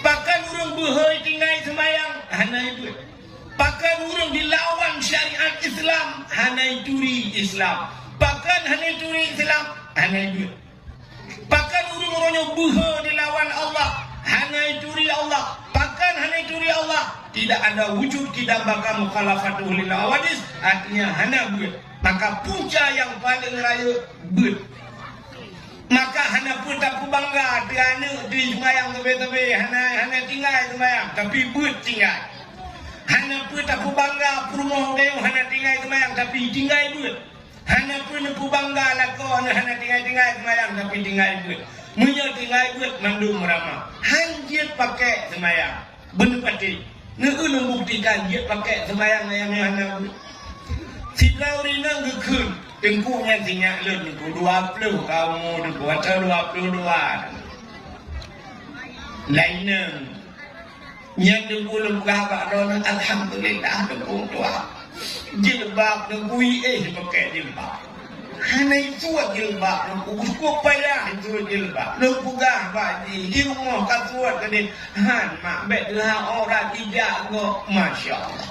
Pakon ureueng beuhôi tinggai seumayang, hana beuet. Pakon ureueng dilawan syariat Islam, hana turi Islam. Pakon hana turi Islam, hana beuet. Pakon ureueng-ureueng nyang beuhe dilawan Allah, hana turi Allah. Pakon hana turi Allah? Tidak ada wujud kidam baka mukhalafatuhu lil hawadis, artinya hana beuet. Maka punca nyang paleng rayeuk beuet. Maka hana peue tapeubangga teuh aneuk teuh seumayang sabe-sabe, hana, hana tinggai seumayang, tapi beuet tinggai. Hana peue tapeubangga peurumoh gayôh hana tinggai seumayang, tapi tinggai beuet. Hana peue neupeubangga lakoe neuh hana tinggai-tinggai seumayang, tapi tinggai beuet. Meunyoe tinggai beuet, mandum ramah. Han jeuet pakai seumayang. Beuneupatéh. Neueu lôn buktikan jeuet pakai seumayang nyang hana beuet. Sidroe ureueng inong geukheun, teungku nyan sinyak lôn teungku, dua ploh ka umu teungku, atau dua ploh dua. Laén nyan. Nyan teungku lôn peugah bak droeneuh, alhamdulillah, teungku tuha. Jilbab teungku, éh, pakai jilbab. Hana isuet jilbab teungku, cukup payah isuet jilbab. Lôn peugah bak jih, di rumoh ka suet keudeh. Han, mak, bèk teuhah aurat jijak gob. Masya Allah.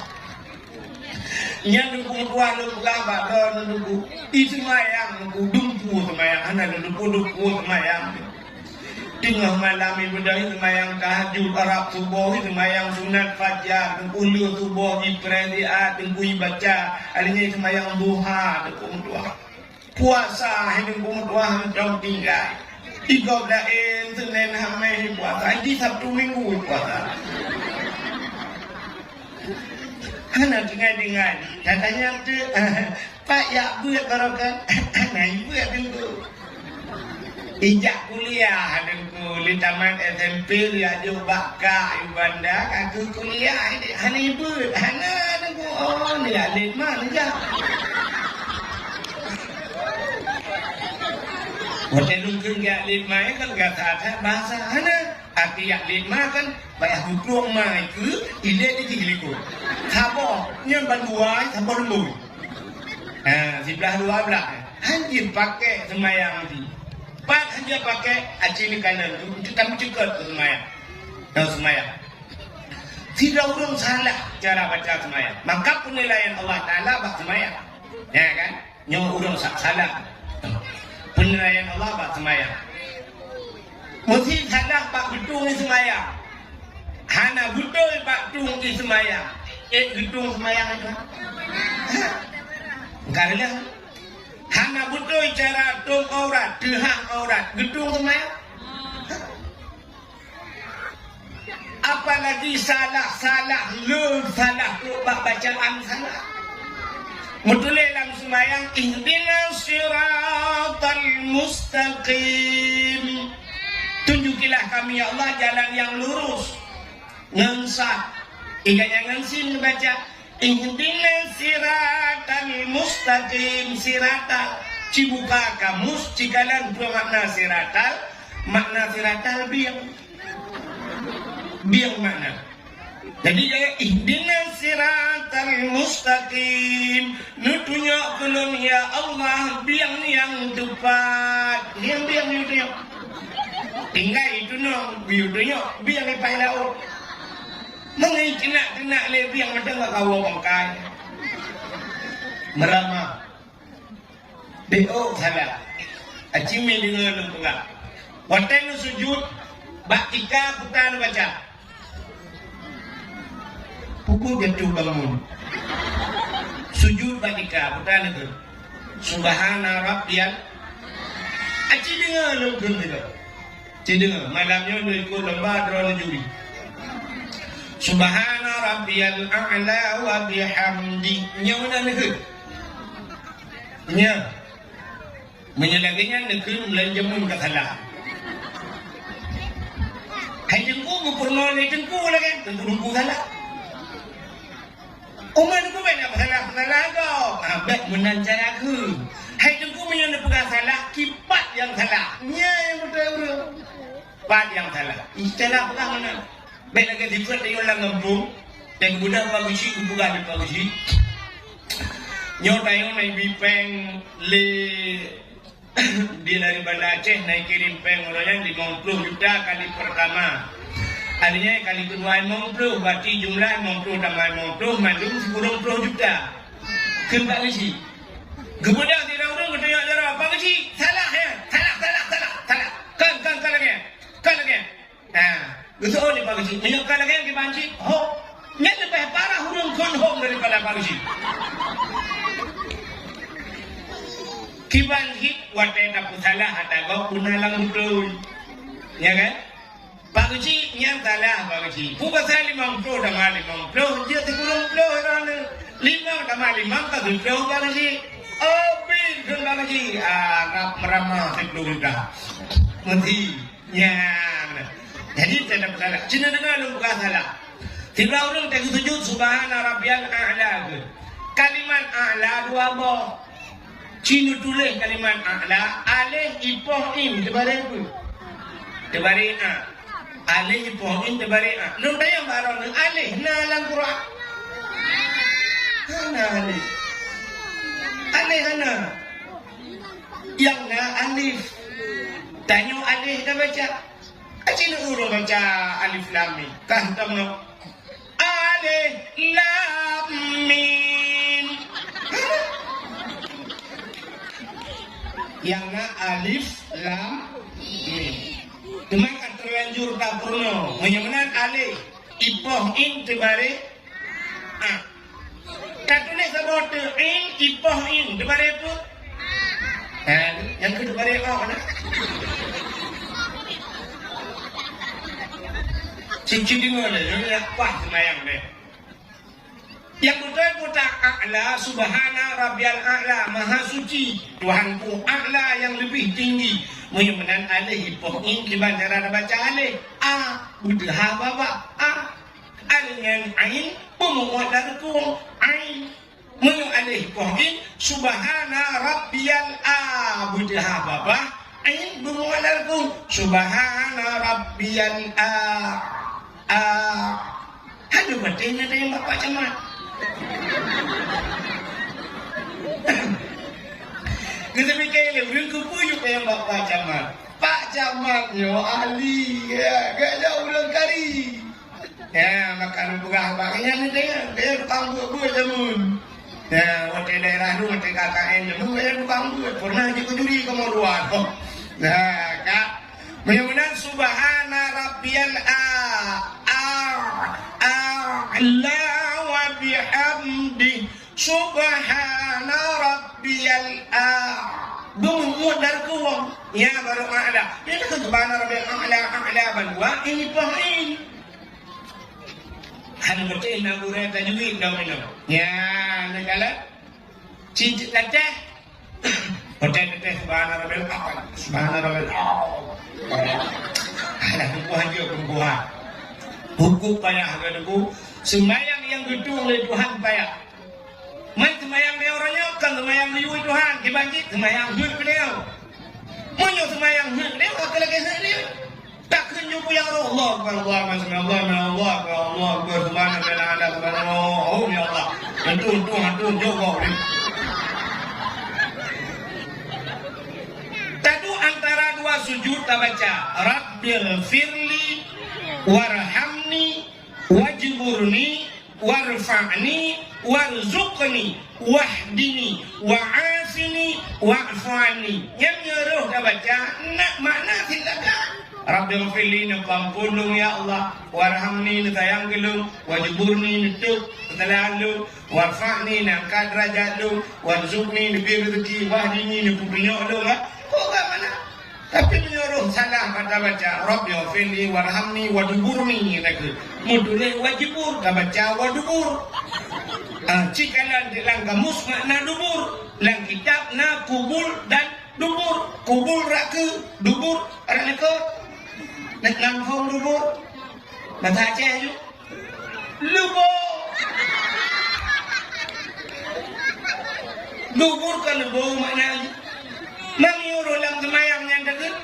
Nyan teungku meutuah lôn peugah bak droeneuh teungku. I seumayang teungku, dumpeue seumayang, hana lôn dumpeue, dumpeue seumayang. Teungoh malam ibadah seumayang tahajud, rab suboh seumayang sunat fajar, teungku lheueh suboh ipreh siat, teungku ibaca, alèh nyan seumayang duha teungku meutuah. Puasa hai teungku meutuah mantong tinggai. Di gob laén Senin Hamèh puasa, di Sabtu Minggu puasa. Hana tinggai-tinggai. Katanya tu, Pak, jak beuet baroe kan? Hana beuet teungku. Ijak kuliah teungku, lé tamat S M P, lé aju bak kak, i Banda, ka keu kuliah, hana beuet, hana teungku. Oh, ni atlet ma neujak. Watèe lôn kheun keu atlet ma, kan gata that bahasa, hana. Api atlet ma kan, payah geuprong ma keu ilèe di jih likot. Saboh, nyan ban dua, saboh lembui. Ha, siblah dua blah. Han jeuet pakai seumayang jih. Pat han jeuet pakai, aci neukalon, untuk tamu cukot keu seumayang. Ngon seumayang. Sidroe ureueng salah cara baca seumayang. Maka peunilaian Allah Taala bak seumayang. Ya kan? Nyoe ureueng sa-, salah. Peunilaian Allah bak seumayang. Meusi salah bak geutueng seumayang. Hana beutôi bak tueng seumayang. Eh, geutueng seumayang itu. Karena hana beutôi cara tueng aurat, teuhah aurat, geutueng seumayang. Apalagi salah-salah, le salah trok bak bacaan salah. Meutuléh lam seumayang, "Ihdinas siratal mustaqim." Tunjukilah kami, ya Allah, jalan yang lurus. Ngon sa. Ingat nyang ngon sin baca, "Ihdinas siratal mustaqim." Siratal. Cibuka kamus, cikalon peue makna siratal. Makna siratal bieng. Bieng makna. Jadi, "Ihdinas siratal mustaqim." Neutunyok keu lôn, ya Allah, bieng nyang teupat. Bieng, bieng, neutunyok. Tinggai tunong, bieng neutunyok, bieng ipai laôt. Meungai keunak-keunak lé bieng mantong ka kawoe bangkai. Meurama. Beuôk salah. Aci mé deungoe lôn peugah. Watée neusujut, bak tika peue ta neubaca? Peue-peue jatuh bangun. Sujut bak tika peue ta neukheun? Subhana rabbiyal. Aci deungoe lôn kheun sigoe. Ci deungoe, malam nyoe lôn ikot lomba droeneuh juri. Subhana rabbiyal a'la wa bihamdi. Nyoe na neukheun. Nya. Meunyoe lagée nyan neukheun, bulan jameun ka salah. Hai teungku, geupeurunoe lé teungku lagée, teungku-teungku salah. Umat teungku bèk na peusalah-peusalah gob. Ah, bèk meunan cara kheun. Hai teungku, meunyoe neupeugah salah, kipat nyang salah. Nyan nyang beutôi ureueng. Pat nyang salah. Istilah peugah meunan. Bèk lagèe sifeuet tanyoe lam gampông, nyang geubeudôh Pak Geuchik, geupeugah lé Pak Geuchik. Nyoe tanyoe na ibi péng lé, dia dari Banda Aceh, na ikirém péng uroe nyan limong ploh juta kali pertama. Akhirnya kali kedua limong ploh, berarti jumlah limong ploh tambah limong ploh, mandum sikureueng ploh juta. Kheun Pak Geuchik. Geubeudôh sidroe ureueng geutanyong jaroe, "Pak Geuchik, salah nyan. Salah, salah, salah, salah. Kon, kon, kon lagèe nyan. Kon lagèe nyan." Ha, geuseuôt lé Pak Geuchik. Meunyoe ka lagèe nyan kiban cit, ho. Nyan leubeh parah ureueng kon hom daripada Pak Geuchik. Kiban cit watèe tapeusalah ata gob peue na lam beutôi. Ya kan? Pak Geuchik, nyan salah Pak Geuchik. Peue pasal limong ploh tamah limong ploh, jeuet sikureueng ploh droeneuh. Limong tamah limong ka siplôh Pak Geuchik. Oh, pih kheun Pak Geuchik. Ah, rab meurama siplôh juta. Meuti. Nyan. Jadi, teutab salah. Cina deungoe lôn buka salah. Sidroe ureueng teuka sujud, "Subhana rabbiyal a'la" kheun. Kalimat a'la dua boh. Cina tuléh kalimat a'la, alif ipoh in, teubaré peue? Teubaré a. Alif ipoh in, teubaré a. Lôn tanyong bak droeneuh, alif na lam Quran? Hana alif. Alif hana. Nyang na alif. Tanyoe alif tabaca. Aci ureueng baca alif lam mim. Kah tam no. Alif lam mim. Nyang na alif lam mim. Teuma ka teulanjur tapeurunoe. Meunyoe meunan alif, ipoh in teubaré a. Tatuléh saboh teuk in, ipoh in, teubaré peue? Ha, nyang keu teubaré o na. Cicit deungoe lé, nyoe nyang paih seumayang lé. Nyang beutôi peue ta a'la, subhana rabbiyal a'la, maha suci Tuhanku, a'la nyang leubeh tinggi. Meunyoe meunan alif ipoh in, kiban cara tabaca alif? A, beuteuha babah, a. Alif ngon ain beumuot lam reukung, ain. Meunyoe alif ipoh in, subhana rabbiyal a, beuteuha babah, ain beumuot lam reukung, subhana rabbiyal a, a. Aduh, beutôi na tanyong bak Pak Camat. Geuseuôt pike lé, ureueng keupeue jeuet tanyong bak Pak Camat. Pak Camat nyoe ahli, ya, geuh nyoe ureueng kari. Ya, maka lôn peugah bak nyan, dia, dia tukang buet-buet jameun. Ya, watèe daerah tu, watèe K K N jameun, dia tukang buet. Pernah jeuet keu juri kamoe dua. Nah, ka. Meunyoe meunan, subhana rabbiyal a, a, a'la wa bihamdi. Subhana rabbiyal a. Beumuot lam reukung. Ya, baru a'la. Nyan keuh subhana rabbiyal a'la, a'la bandua, ini poh in. Anu beutôi na gurée tajwid dong inong. Nyan, neukalon. Cit teteh. Teteh, teteh, subhana rabbil a'la. Subhana rabbil a'la. Alah, teungku hanjeuet, teungku ha. Hukum payah ke teungku. Seumayang nyang geutueng lé Tuhan payah. Man seumayang lé uroe nyoe kon seumayang lé Tuhan, kiban jih seumayang heuet lé. Meunyoe seumayang heuet lé, maka lagée heuet lé. Takheun jumpa nyang roh, Allahu Akbar, Allahu Akbar, Allahu Akbar, Allahu Akbar, Subhanallah, Subhanallah, oh, ya Allah. Antum, antum, antum, jawab ni. Taduek antara dua sujud tabaca, Rabbil firli warhamni wajburni warfa'ni warzuqni wahdini wa'afini wa'fu anni. Nyang nyoe roh tabaca, nak makna silakan. Rabbighfirli, neupeuampôn lôn, ya Allah. Warhamni, neusayang keu lôn. Wajburni, neutôb keusalahan lôn. Warfa'ni, neuangkat deurajat lôn. Warzuqni, neubri reuzeuki. Wahdini, neupeutunyok lôn, ha. Kok ka mana? Tapi meunyoe roh salah bak tabaca, Rabbighfirli warhamni waduburni, na kheueh. Meutuléh wajibur, tabaca wadubur. Ah, cit kalon di lam kamus makna dubur. Lam kitab na kubul dan dubur. Kubul rak keu, dubur rak likot. Nak lam phon dubur. Bahasa Aceh ju. Lubô. Dubur ka lubô makna jih. Meunyoe lam seumayang nyan takheun,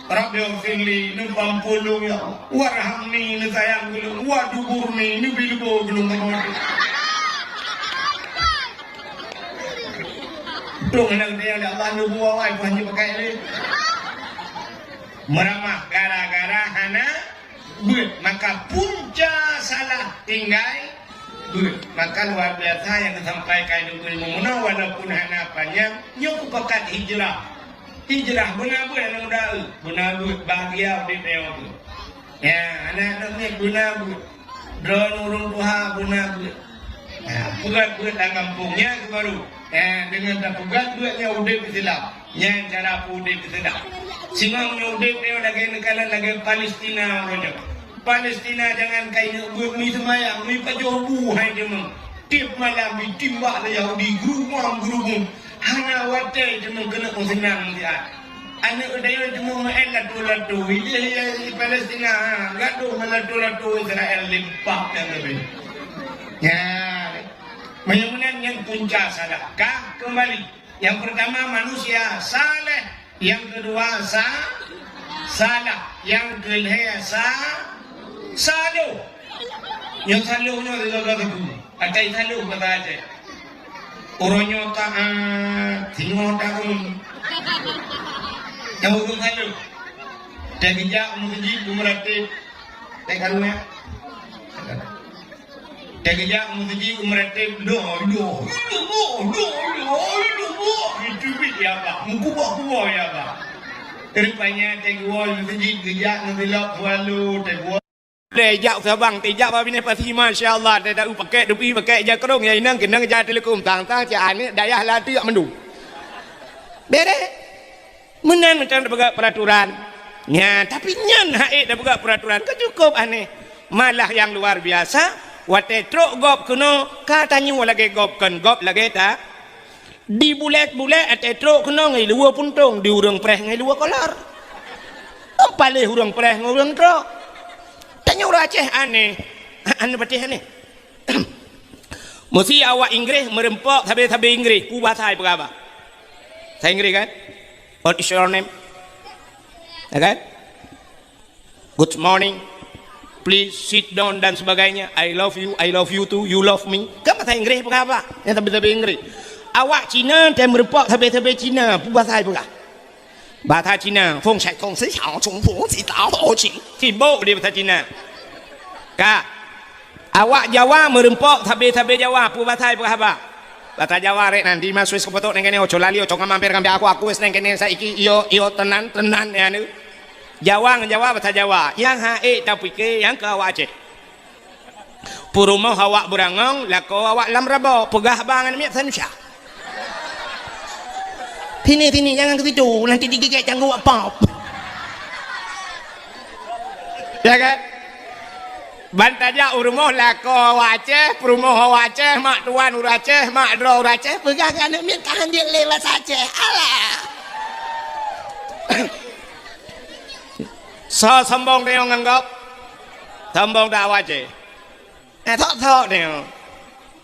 Rabbighfirli, neupeuampôn lôn, ya Allah. Warhamni, neusayang keu lôn. Waduburni, neubri lubô keu lôn. Dong hana geutanyoe lé Allah, lubô awai, bukan jih pakai lé. Meuramah gara-gara hana beuet, maka punca salah tinggai beuet. Maka luar biasa nyang geusampaikan Teungku Imum meunoe, walaupun hana panyang, nyoe kupakat hijrah. Hijrah beuna beuet aneuk muda, beuna beuet, bahagia udép nyoe. Ya, aneuk-aneuk miet beuna beuet. Droeneuh ureueng tuha beuna beuet. Ya, peugöt beuet lam gampông nyan keuh baru. Ya, deungon tapeugöt beuet nyan udép Islam. Nyan cara peuudép teuseudang. Singoh meunyoe udép nyoe lagèe neukalon lagèe Palestina uroe nyoe. Palestina jangankan ineuk beuet, mi seumayang, mi pajoh bu hai teumeung. Tiep malam jitimbak lé Yahudi, geurubong-geurubong. Hana watèe teumeung keuneuk meuseunang siat. Aneuk geutanyoe teumeung meu'èn lato-lato. Idéh di Palestina, ha, gadoh ngon lato-lato Israel limpah nyang leubèh. Nyan. Meunyoe meunan nyan punca salah. Ka keumbali. Nyang peurtama manusia saleh, nyang keudua sa-, salah, nyang keulhèe sa-, saloh. Nyang saloh nyoe sigoe-goe teungku. Atai saloh basa Aceh. Uroe nyoe taat, singoh taat. Nyang ureueng saloh. Teugeujak meuseujid beumeuratib. Teukaru nyan. Teugeujak meuseujid beumeuratib, doh, doh, doh, doh, doh, doh, itu bit ya, Pak. Meukuboh-kuboh ya, Pak. Rupanya teuguwoe meuseujid geujak ngon silop swallow, teuguwoe. Teuijak u Sabang, teuijak bak binéh pasi, masya Allah, teuijak u pakèk dupi, pakèk jakrong, ya inong keunong ja teuleukum, tang-tang cit aneuk dayah latiak mandum. Bereh. Meunan mantong tapeugah peuraturan. Nyan, tapi nyan hak ék tapeugah peuraturan ka cukôp aneh. Malah nyang luar biasa, watèe trok gob keunoe, ka tanyoe lagèe gob kon gob lagèe ta. Di bulèt-bulèt watèe trok keunoe ngon luweue puntông, di ureueng preh ngon luweue kolor. Paléh ureueng preh ngon ureueng trok. Tanyoe ureueng Aceh aneh. Aneh patéh aneh. Meusi awak Inggréh meureumpok sabé-sabé Inggréh, peue bahasa jipeugah bak? Bahasa Inggréh kan? What is your name? Ya kan? Good morning. Please sit down dan sebagainya. I love you, I love you too, you love me. Kan bahasa Inggréh peugah bak? Nyang sabé-sabé Inggréh. Awak Cina, watèe meureumpok sabé-sabé Cina, peue bahasa jipeugah? Bahasa Cina, feng shai gong shi xiao chung fu si dao ho qing. Sibok di bahasa Cina. Ka. Awak Jawa meureumpok sabé-sabé Jawa, peue bahasa jipeugah bak? Bahasa Jawa rek nan, di ma Swiss kupotok neng kene, oco lali, oco ngamam per ngambi aku, aku wes neng kene saiki, iyo, iyo, tenan, tenan, ya, nu. Jawa ngon Jawa, bahasa Jawa. Nyang hak ék tapike, nyang keu awak Aceh. Peurumoh awak beurangong, lakoe awak lam rabo, peugah bak ngon miet sanusya. Sini, sini, jangan ke situ, nanti digigit cangguh awak pop. Ya kan? Ban tajak u rumoh lakoe awak Aceh, peurumoh awak Aceh, mak tuan ureueng Aceh, mak droe ureueng Aceh, peugah keu aneuk miet ka han jeuet lé basa Aceh. Alah! Soe sombong tanyoe ngon gob? Sombong that awak Aceh. Eh, sok-sok tanyoe.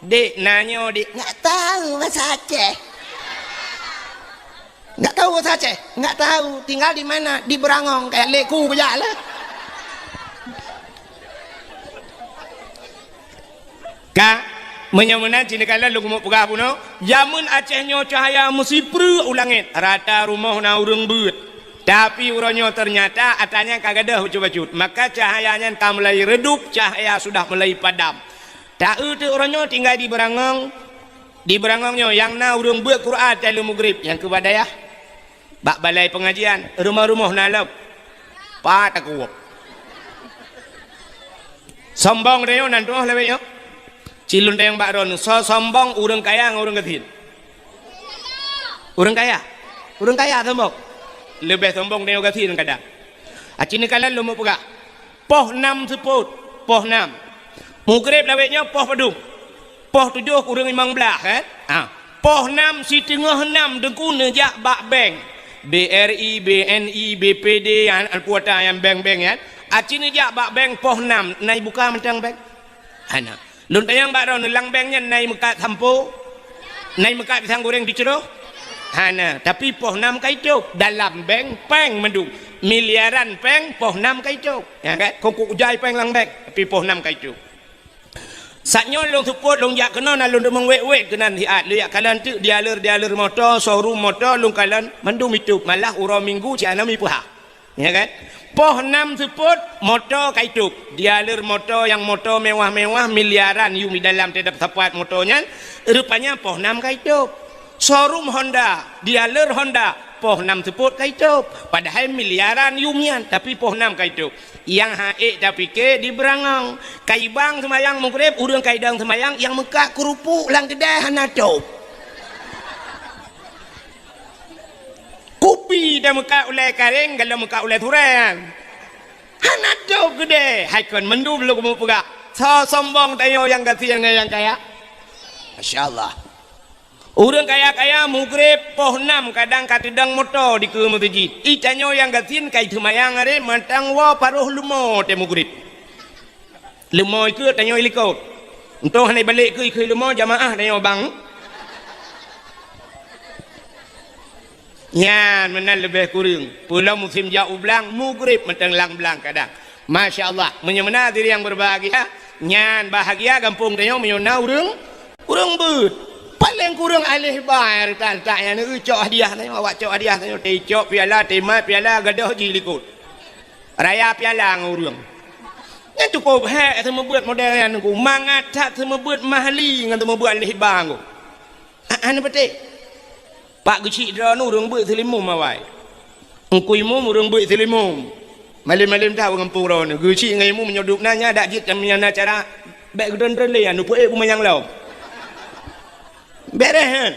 Dek, na nyoe, Dek. Nggak tahu bahasa Aceh. Nggak tahu bahasa Aceh? Nggak tahu. Tinggal di mana? Di Beurangong. Kayak leku kejak lah. Ka, meunyoe meunan, cit neukalon lôn keumeung peugah bunoe, jameun Aceh nyoe cahya meusipreuk u langét, rata rumoh na ureueng beuet. Tapi uroe nyoe teunyata atra nyan ka gadôh bacut-bacut, maka cahya nyan ka mulai redup, cahya sudah mulai padam. Ta-eu teuk uroe nyoe tinggai di Beurangong. Di Beurangong nyoe nyang na ureueng beuet Quran watèe lheueh mugrib, nyang keu bak dayah. Bak balai peungajian, rumoh-rumoh na lom. Pat takue. Sombong tanyoe nan tuoh lawét nyoe. Cit lôn tanyong bak droeneuh, soe sombong ureueng kaya ngon ureueng gasien? Ureueng kaya. Ureueng kaya sombong. Leubeh sombong tanyoe gasien kadang. Aci neukalon lôn meupeugah. Poh nam seupôt, poh nam. Mugrib lawét nyoe poh padum? Poh tujoh kureueng limong blah, kan? Ha. Poh nam siteungoh nam Teungku neujak bak bank. B R I, B N I, B P D, an, an kuota nyang bank-bank nyan. Aci neujak bak bank poh nam, na ibuka mantong bank? Hana. Lôn tanyong bak droeneuh, lam bank nyan na imeukat sampo? Na imeukat pisang goreng teucroh? Hana. Tapi poh nam ka itôb. Dalam bank, péng mandum. Miliaran péng, poh nam ka itôb. Ya kan? Kongkok ujai péng lam bank, tapi poh nam ka itôb. Saat nyoe lôn seupôt, lôn jak keunoe, na lôn deungoe wét-wét keunan siat. Lôn jak kalon teuk dealer-dealer moto, showroom moto, lôn kalon mandum itôb. Malah uroe Minggu cit hana mipeuhah. Ya kan? Poh nam seupôt, moto ka itôb. Dealer moto nyang moto mewah-mewah, miliaran yum di dalam teutab sapat moto nyan, rupanya poh nam ka itôb. Showroom Honda, dealer Honda, poh nam seupôt ka itôb. Padahai miliaran yum nyan, tapi poh nam ka itôb. Nyang han ék tapike di Beurangong. Ka ibang seumayang mugrib, ureueng ka idong seumayang, nyang meukat keurupuk lam keudè hana tôb. Kupi tameukat ulèe kareng, galom meukat ulèe surèe. Hana tôb keudè, hai kon mandum lôn keumeung peugah. Soe sombong tanyoe nyang gasien ngon nyang kaya? Masya Allah. Ureueng kaya-kaya mugrib poh nam kadang ka teudong moto dikeue meuseujid. Itanyoe nyang gasien ka iteumayang aré mantong woe paroh leumo watèe mugrib. Leumo ikeue tanyoe ilikot. Untông hana ibalek keue ikeue leumo jamaah tanyoe bang. Nyan meunan leubeh kureueng. Peulom musém jak u blang, mugrib mantong lam blang kadang. Masya Allah, meunyoe meunan hadirin nyang berbahagia, nyan bahagia gampông tanyoe meunyoe na ureueng, ureueng beuet. Paleng kureueng aléh ba nyang reutak-reutak nyan, neucok hadiah tanyoe, awak cok hadiah tanyoe, teucok piala, teumat piala, gadôh jih likot. Raya piala ngon ureueng. Nyan cukôp hék seumeubeuet model nyan Teungku. Mangat that seumeubeuet mahli ngon seumeubeuet aléh ba Teungku. Hana patéh. Pak Geuchik droeneuh ureueng beuet seulimum awai. Teungku Imum ureueng beuet seulimum. Malém-malém that u gampông droeneuh. Geuchik ngon Imum meunyoe duek na nyan dak jeuet nyang na cara bèk geutreun-treun lé nyan, neupeuék beumeuyang lom. Bèrèh nyan.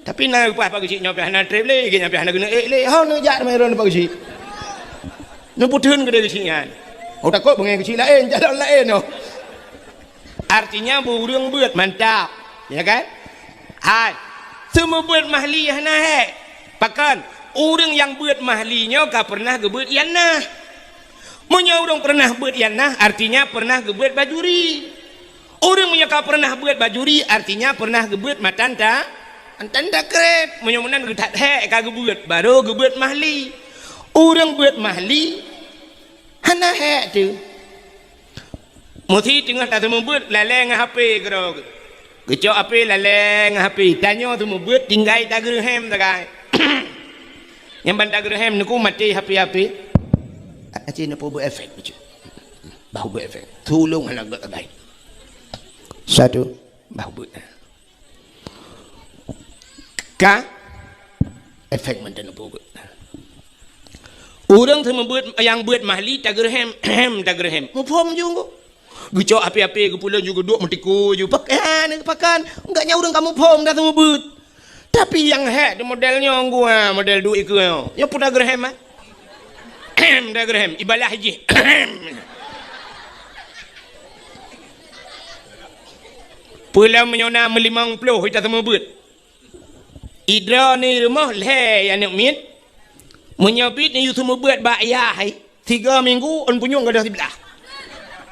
Tapi na leupah Pak Geuchik nyoe pih hana trép lé, geuh nyan pih hana geuneuk ék lé. Ho neujak teuma droeneuh Pak Geuchik. Neupeutheun keudéh Geuchik nyan. Oh, takot beungèh Geuchik laén, calon laén oh. Artinya, beu ureueng beuet mantap, ya kan? Hai, seumeubeuet mahli hana hék. Pakon? Ureueng nyang beuet mahli nyoe ka peureunah geubeuet ianah. Meunyoe ureueng peureunah beuet ianah, artinya peureunah geubeuet bajuri. Ureueng meunyoe ka peureunah beuet bajuri, artinya peureunah geubeuet matan ta-, matan takreb. Meunyoe meunan geuthat hék ka geubeuet, barô geubeuet mahli. Ureueng beuet mahli hana hék teuh. Meusi teungoh taseumeubeuet lalée ngon H P keudroe. Geucok H P lalée ngon H P. Tanyoe seumeubeuet tinggai tageureuhem sagai. Nyang ban tageureuhem neuku maté H P-H P. Aci neupeubuet efek bacut. Bah buet efek. Tulông hana gét sagai. Satu. Bah buet. Ka efek mantong neupeubuet. Ureueng seumeubeuet nyang beuet mahli tageureuhem, hem tageureuhem. Muphom ju ngku. Geucok api-api geupulan ju geuduek meutikui ju. Pak, eh, ni pakon. Enggak nyan ureueng ka muphom dah seumeubeuet. Tapi nyang hék di model nyoe ngku, ha, model duek ikeue nyoe. Nyoe peue tageureuhem, ha? Hem tageureuhem. Ibalah jih. Peue lom meunyoe na meulimong ploh ita seumeubeuet. Idroe ni rumoh lhée aneuk miet. Meunyoe biet ni yue seumeubeuet bak yah hai, tiga minggu ôn punyueng gadôh siblah.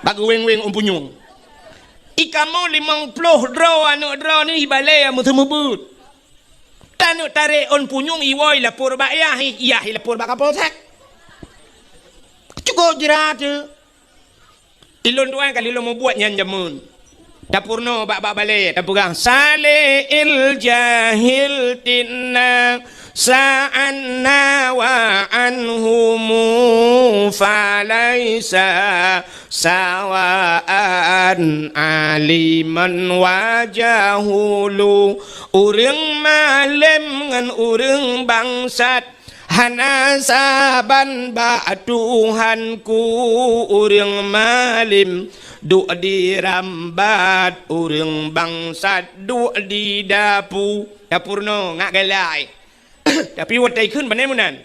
Bak geuweng-weng ôn punyueng. I kamoe limong ploh droe aneuk droe ni ibalée meuteumeubeut. Taneuk tarek ôn punyueng iwoe ilapor bak yah, yah ilapor bak kapolsek. Cukup jrat teuh. Ilôn tuan ka lheueh lôn mubuet nyan jameun. Tapeurunoe bak-bak balée tapeugah, "Saleh il jahil tinna sa'anna wa anhumu falaisa sawaan aliman wa jahulu." Ureuëng malém ngon ureuëng bangsat hana saban bak Tuhanku. Ureuëng malém duek di rambat, ureuëng bangsat duek di dapu. Dapu nyoe ngat galai. Tapi watée kheun pane meunan.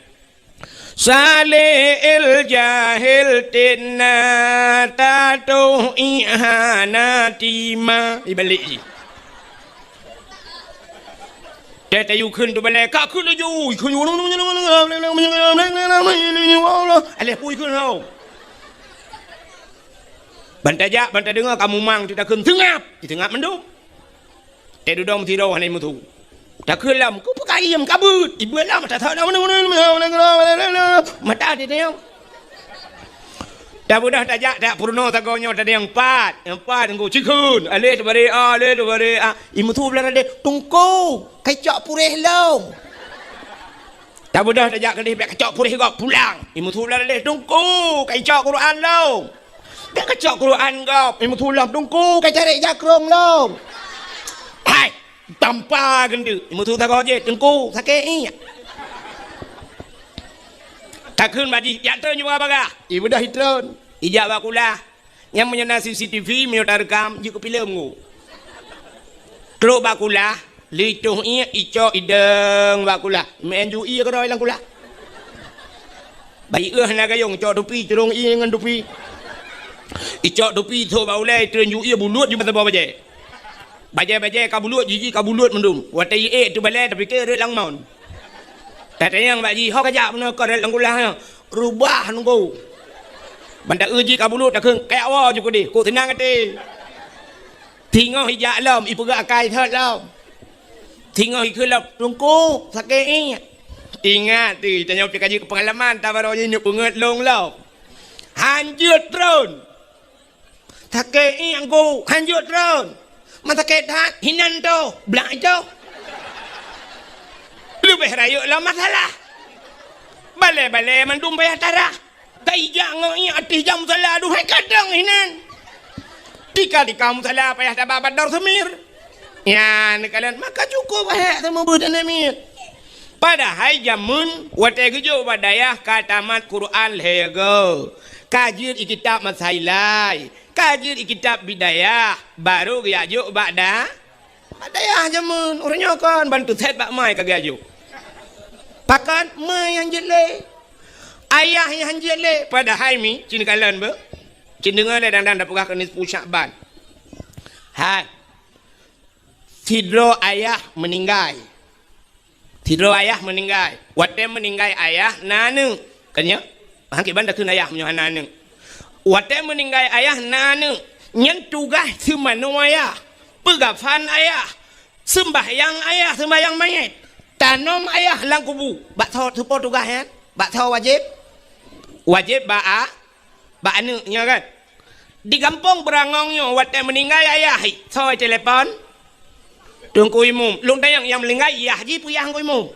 Saleh el jahel tena tatoh ihanati ma. Ibalik jih. Teu tayue kheun teubalée, ka kheun laju, kheun, aléh pui kheun laju. Ban tajak, ban tadeungoe, ka mumang teutakheun, "Seungab!" Jiseungab mandum. Teu dudoe meusidroe hana jimeuthu. Takheun lom, "Keupeue kayém kabeuet?" Ibeuet lom, tathok lom, mata teudeung. Tabeudôh tajak, tak peurunoe sagoe nyoe tadeng pat. Nyang pat teungku cikheun. Aleh teubare a, aleh teubare a. Imeuthu blah tadeng, "Teungku, kacok puréh lom." Tabeudôh tajak keudeh bèk kacok puréh gob pulang. Imeuthu blah tadeng, "Teungku, kacok Quran lom." Bèk kacok Quran gob. Imeuthu lom, "Teungku, kacarek jakrong lom." Hai! Tampa geundeuk. Imeuthu sagoe jih, "Teungku, sakét iek." Takheun bak jih, "Jak treun ju bagah-bagah." Ibeudôh itreun. Ijak bak kulah. Nyang meunyoe na C C T V, meunyoe tareukam, jeuet keu filem ngu. Trok bak kulah, lheuh itoh iek, icok idong bak kulah. Meu'en ju iek keudroe lam kulah. Bak ié hana gayong, icok tupi, turong ié ngon tupi. Icok tupi, ithok bak ulée, itreun ju ié, bulut ju bak saboh bajée. Bajée-bajée ka bulut, jiji ka bulut mandum. Watée ié ék teubalée, tapike rot lam mon. Tatanyong bak jih, "Ho kajak meunoe keu rot lam kulah nyoe?" "Reubah nunggu." Ban ta-eu jih ka bulut, takheun, "Kajak woe ju keudeh, kok seunang até." Singoh ijak lom, ipeugah akai thot lom. Singoh ikheun lom, "Teungku, sakét iek." Ingat teuh, tanyoe pih ka jeuet keu peungalaman, tabarô jih neuk peungeut lôn lom. Han jeuet treun. "Sakét iek, Teungku, han jeuet treun." "Man sakét that, hinan toh, blak itoh." Leubeh rayeuk lom masalah. Balée-balée mandum payah tarah. Ka ijak ngon ié ateueh jam musala, aduhai kadang hinan. Tika-tika musala payah taba bak dor seumir. Nyan kalon maka cukup hék seumeubeuet aneuk miet. Padahai jameun watée geujok bak dayah ka tamat Quran lhée goe. Ka jeuet i kitab Masailai, ka jeuet i kitab Bidayah, barô geujak jok bak da-, bak dayah jameun. Uroe nyoe kon ban teusét bak mai ka geujak jok. Pakon mai nyang jeuet lé? Ayah nyang jeuet lé? Padahai mi, cit kalon beuh. Cit deungoe lé dang-dang tapeugah keu nisfu Syakban. Hai. Sidroe ayah meuninggai. Sidroe ayah meuninggai. Watée meuninggai ayah na aneuk. Kan nyo? Han kiban takheun ayah meunyoe hana aneuk. Watée meuninggai ayah na aneuk. Nyan tugaih seumanoe ayah. Peugafan ayah. Seumbahyang ayah, seumbahyang manyét. Tanom ayah lam kubu. Bak soe, soe po tugaih nyan? Bak soe wajéb? Wajéb bak a-, bak aneuk nyoe kan? Di gampông Beurangong nyoe watée meuninggai ayah, soe telepon? Teungku Imum. Lôn tanyong nyang meuninggai yah jih peue yah Teungku Imum?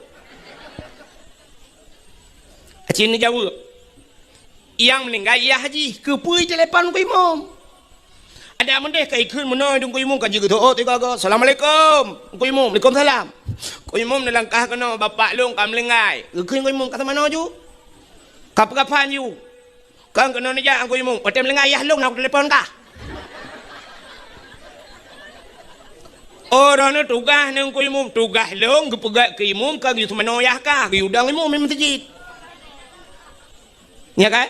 Aci neujaweueb. Nyang meuninggai yah jih, keupeue telepon Teungku Imum? Adak meudeh ka ikheun meunoe Teungku Imum ka jigeuto'ot tiga go. "Assalamualaikum." Teungku Imum, "Waalaikumsalam." Teungku Imum neulangkah keunoe, "Bapak lôn ka meuninggai." Geukheun Teungku Imum, "Ka teumanoe ju? Ka peugafan ju?" "Kon keunoe neujak Teungku Imum, watée meuninggai yah lôn na kutelepon kah." Oh, droeneuh tugaih neu Teungku Imum, tugaih lôn geupeugét keu Imum ka geuyue seumanoe yah kah, geuyue udong Imum di meuseujid. Nya kan?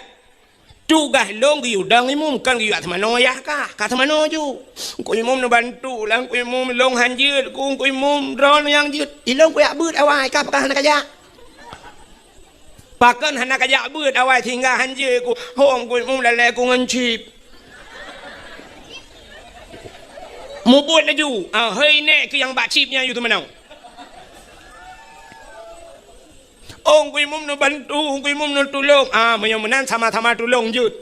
Tugaih lôn geuyue dong imum, kon geuyue seumanoe yah kah, ka seumanoe ju. Teungku Imum neubantu lah, Teungku Imum, lôn han jeuet ku, Teungku Imum, droeneuh nyang jeuet. Ilôn kujak beuet awai, ka pakon hana kajak. Pakon hana kajak beuet awai sehingga han jeuet ku. Ho, Teungku Imum, lalée ku ngon chip. Mubuet laju. Ah, hei nèk keuh nyang bak chip nyan yue teumanoe. Oh, Teungku Imum neubantu, Teungku Imum neutulông. Ah, meunyoe meunan sama-sama tulông jeuet.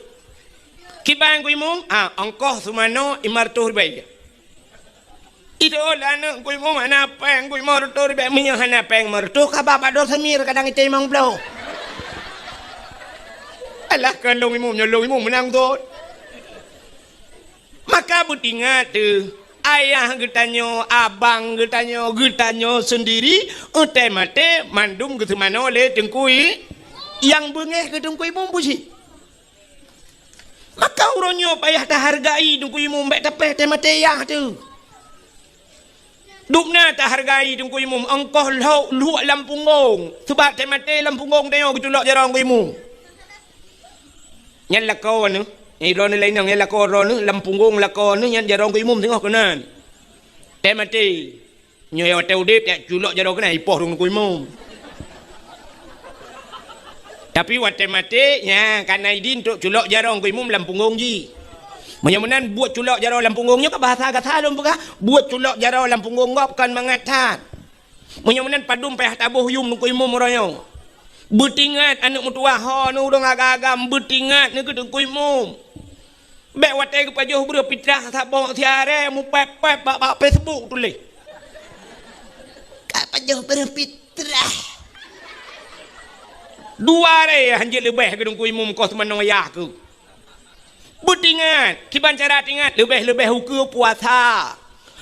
Kiban Teungku Imum, ah, ongkoh seumanoe lima reutôh ribèe. Itu lah aneuk Teungku Imum hana péng, Teungku Imum reutôh ribèe, meunyoe hana péng lima reutôh, ka ba bak Dor Samir kadang item limong ploh. Alah, kon lôn Imum, nyoe lôn Imum meunang thon. Maka beutingat teuh, ayah geutanyoe, abang geutanyoe, geutanyoe seundiri, watèe maté mandum geuseumanoe lé Teungku I-, nyang beungéh keu Teungku Imum buci. Maka uroe nyoe payah tahargai Teungku Imum, bèk tapéh watèe maté yah teuh. Dubna tahargai Teungku Imum, ongkoh lhok luek lam punggong. Sabab watèe maté lam punggong tanyoe geuculok jaroe Teungku Imum. Nyan lakoe neuh, eh, droeneuh laén nyan, nyan lakoe droeneuh, lam punggong lakoe neuh nyan jaroe Teungku Imum singoh keunan. Watèe maté, nyoe watèe udép, jak culok jaroe keunan, ipoh droeneuh Teungku Imum. Tapi watèe maté, nyan ka na idin trok culok jaroe Teungku Imum lam punggong jih. Meunyoe meunan buet culok jaroe lam punggong nyoe ka bahasa gata lôn peugah, buet culok jaroe lam punggong gob kon mangat that. Meunyoe meunan padum payah taboh yum Teungku Imum uroe nyoe. Beutingat aneuk meutuwah ho neuh ureueng agam-agam, beutingat neuh keu Teungku Imum. Bèk watèe geupajoh breuh pitrah saboh siaré mupép-pép bak, bak Facebook tuléh. Ka pajoh breuh pitrah. Dua aré han jeuet leubeh keu Teungku Imum, koh seumanoe yah keuh. Beutingat, kiban cara tingat, leubeh-leubeh ukeue puasa.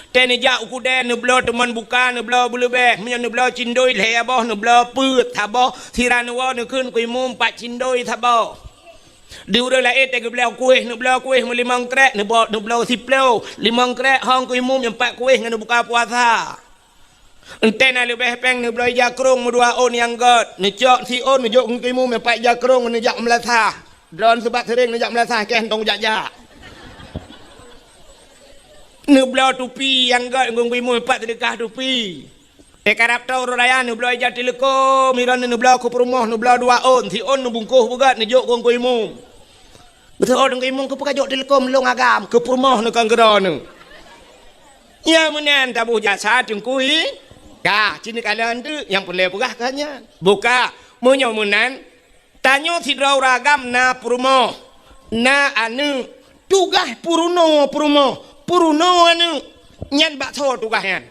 Watèe neujak u keudè, neubloe teumon buka, neubloe beuleubeh. Meunyoe neubloe cindoi lhèe boh, neubloe peuet saboh, sira neuwoe neukheun Teungku Imum pat cindoi saboh. Di ureueng laén watèe geubloe kuéh, neubloe kuéh meulimong krek, neubloe, neubloe siploh, limong krek hong Teungku Imum nyang pat kuéh ngon neubuka puasa. Watèe na leubeh péng neubloe ija krông meudua ôn nyang gèt, neucok siôn neujok Teungku Imum nyang pat ija krông neujak meulasah. Droeneuh sabab seuréng neujak meulasah, kèe hantông jak-jak. Neubloe tupi nyang gèt Teungku Imum nyang pat seudeukah tupi. Watèe karab tô uroe raya neubloe ija teuleukom, droeneuh neubloe keu peurumoh, neubloe dua ôn, siôn neubungkôh beugèt neujok keu Teungku Imum. Beutôi, Teungku Imum, keupeue kajok teuleukom lôn agam, keu peurumoh neuh kon keu droeneuh. Nyang meunan taboh jasa Teungku I-, ka, ci neukalon teuk, nyang peureulèe peugah ka nyan. Buka, meunyoe meunan, tanyoe sidroe ureueng agam na peurumoh, na aneuk, tugaih peurunoe peurumoh, peurunoe aneuk, nyan bak soe tugaih nyan?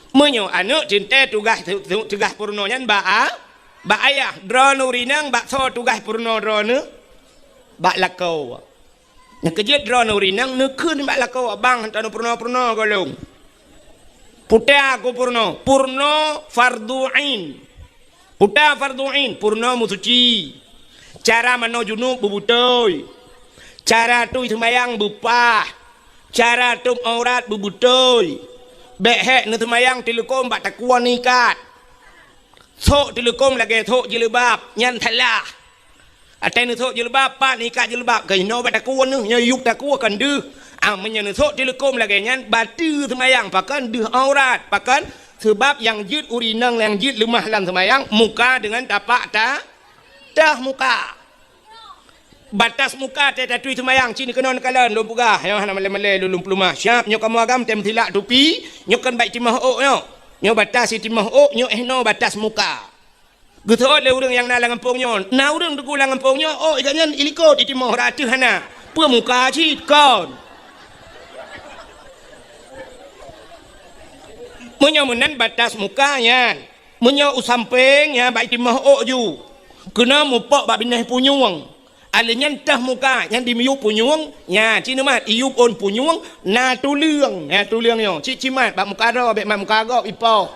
Meunyoe aneuk teuntèe tugaih, tu-, tu-, tugaih peurunoe nyan bak a-, bak ayah. Droeneuh ureueng inong bak soe tugaih peurunoe droeneuh? Bak lakoe. Nyang keujeuet droeneuh ureueng inong neukheun bak lakoe, "Abang, hantom neupeurunoe-peurunoe goh lom." Peue ta ku peurunoe? Peurunoe fardhu ain. Peue ta fardhu ain? Peurunoe meusuci. Cara manoe junub beubeutôi. Cara tui seumayang beupah. Cara tôb aurat beubeutôi. Bèk hék neuseumayang teuleukom bak takue neuikat. Sôk teuleukom lagèe sôk jilbab, nyan salah. Watèe neusôk jilbab, pat neuikat jilbab, keunoe bak takue neuh, nyoe yup takue kon deuh. Ah, meunyoe neusôk teuleukom lagèe nyan, bateue seumayang, pakon deuh aurat, pakon? Sabab nyang jeuet ureueng inong nyang jeuet leumah lam seumayang, muka deungon tapak ta-, teuh muka. Batas muka watèe tatui seumayang, ci neukeunong neukalon, lôn peugah, nyoe hana malèe-malèe lôn, lôn peuleumah. Siap, nyoe kamoe agam tem silak tupi, nyoe kon bak timoh ôk nyoe. Nyoe batas timoh ôk, nyoe eh noe batas muka. Geuseuôt lé ureueng nyang na lam gampông nyoe. Na ureueng teungku lam gampông nyoe, ôk gobnyan ilikot itimoh, rot ateueh hana. Peue muka cit kon. Meunyoe meunan batas muka nyan. Meunyoe u sampéng nyan bak itimoh ôk ju. Keunoe mupok bak binéh punyueng. Alèh nyan teuh muka, nyan dimiyup punyueng, nyan, ci neumat, iyup ôn punyueng, na tuleueng, na tuleueng nyoe. Cit cimat, bak muka droe, bèk mat muka gob, ipoh.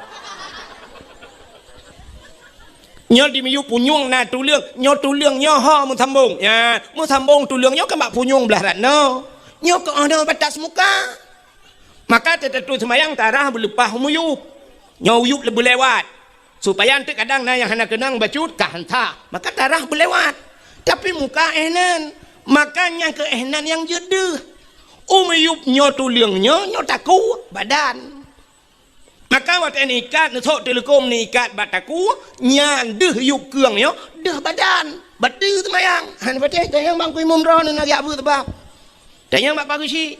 Nyoe dimiyup punyueng, na tuleueng, nyoe tuleueng nyoe ho meusambông. Nyan, meusambông tuleueng nyoe kan bak punyueng blah rot noe. Nyoe keuh oh noe batas muka. Maka teutatui seumayang tarah beuleupah miyup. Nyoe uyup leubeh lewat. Supaya eunteuk kadang na nyang hana keunong bacut, ka han sah. Maka tarah beulewat. Tapi muka éh nan, maka nyang keu éh nan nyang jeuet deuh. Umeuyueb nyoe tuleueng nyoe, nyoe takue badan. Maka watée neuikat, neusok teuleukom neuikat bak takue, nyan deuh yueb keueng nyoe, deuh badan. Bateue seumayang. Han watée tanyong bak Teungku Imum droeneuh na jak beuet sabab. Tanyong bak Pak Geuchik.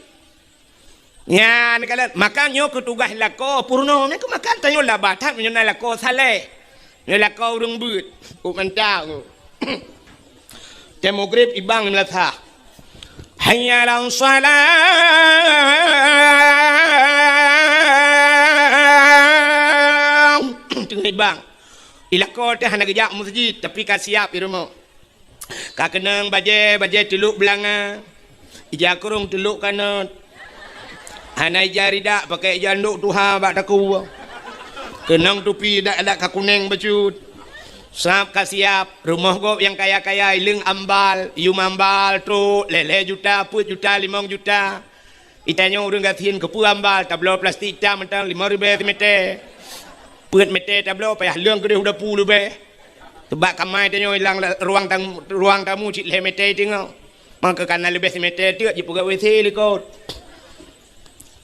Nyan kalon, maka nyoe keu tugaih lakoe peurunoe. Nyan keuh maka tanyoe laba that meunyoe na lakoe saleh. Nyoe lakoe ureuëng beuet. Uk mantap. Tée mugrib ibang di meulasah. Hayya 'alas shalah. Teungoh ibang. Di lakoe teuh hana geujak meuseujid, tapi ka siab di rumoh. Ka keunong bajée, bajée teulok beulanga, ija krong teulok kanot. Hana ija ridak, pakai ija ndok tuha bak takue. Keunong tupi dak-dak ka kuneng bacut. Sab ka siab, rumoh gob nyang kaya-kaya ileueng ambal, yum ambal trok lhée-lhée juta, peuet juta, limong juta. Itanyoe ureuëng gasien keupeue ambal, tabloe plastik tam mantong limong ribée simètè. Peuet mètè tabloe payah leueng keudeh u dapu leubeh. Teubak kamai tanyoe ilang la-, ruang tamu, ruang tamu cit lhée mètè teungoh. Maka kana leubeh simètè teuk jipeugah W C likot.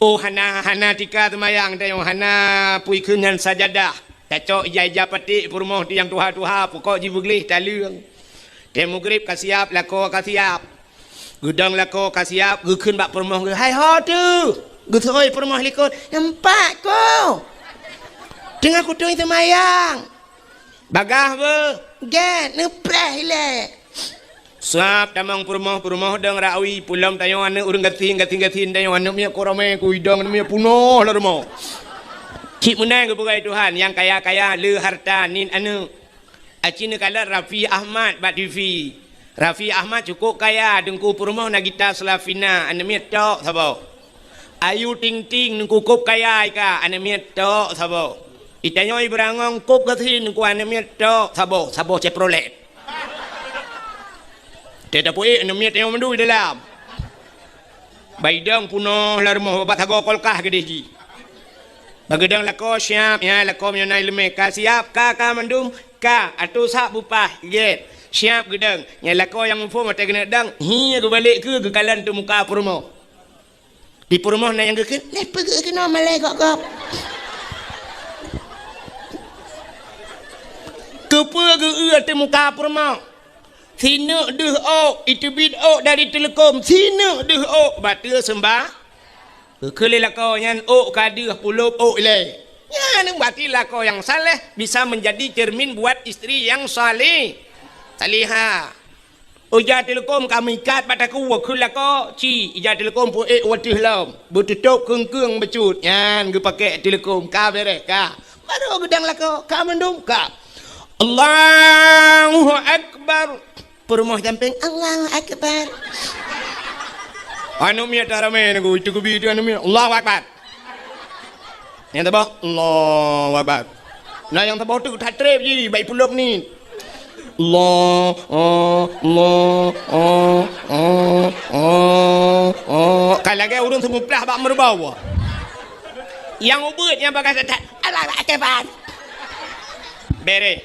Oh hana, hana tika teumayang tanyoe, hana pui kheun nyan sajadah. Tacok ija-ija paték peurumoh di nyang tuha-tuha, pukok jibeugleh taleueng. Tée mugrib ka siab, lakoe ka siab. Geudong lakoe ka siab, geukheun bak peurumoh geuh, "Hai ho teuh?" Geuseuôi peurumoh likot, "Nampak ko. Teungoh kutui teumayang." "Bagaih beuh?" "Gét, neupreh ilée." Sab tamong peurumoh, peurumoh dong rawi, pulom tanyoe aneuëk ureuëng gasien, gasien, gasien tanyoe aneuëk miet ko ramé, ku idong aneuëk miet punoh lam rumoh. Cit meunan geupeugah Tuhan, nyang kaya-kaya le harta nit aneuëk. Aci neukalon Raffi Ahmad bak T V. Raffi Ahmad cukôp kaya, teungku peurumoh na gita Slavina, aneuëk miet tok saboh. Ayu Ting Ting, teungku kôb kaya ika, aneuëk miet tok saboh. Itanyoe Ibrangong kôb gasien, teungku aneuëk miet tok saboh, saboh Chevrolet. Teuh tapeuék aneuëk miet tanyoe mandum di dalam. Baidong punoh lam rumoh, babah sagoe kulkas keudeh jih. Bageudong lakoe siab, ya, lakoe meunyoe na iéleumé ka siab, ka, ka mandum, ka, ateueh sak bupah, gét. Siab geudong. Nyan lakoe nyang muphom watée keuneuk dong, hi geubalek keu geukalon teumuka peurumoh. Di peurumoh na nyang geukheun, "Lé peugét keunoe malée gop-gop." Keupeue geu-eu teumuka peurumoh? Sineuk deuh ôk, iteubiet ôk dari teuleukom, sineuk deuh ôk, bateue seumbah. Geukheun lé lakoe nyan ôk ka deuh pulop ôk ilée. Nyan berarti lakoe nyang saleh bisa menjadi cermin buat istri yang salih-, salihah. Ija teuleukom ka meuikat bak takue, kheun lakoe, ci, ija teuleukom peuék u ateueh lom, beututôb keung-keung bacut. Nyan geupakék teuleukom, ka bereh, ka. Baru geudong lakoe, ka mandum, ka. Allahu Akbar. Peurumoh sampéng, "Allahu Akbar." Aneuëk miet taramé nunggu, itu keubi itu aneuëk miet, "Allahu Akbar." Nyang saboh, "Allahu Akbar." Nah, nyang saboh tu that treb jih, baik pulop ni. Allah, oh, Allah, oh, oh, oh, oh. Ka lagée ureuëng seumuplah bak meureuba. Nyang ubeuet nyang bagah that, "Allahu Akbar." Bereh.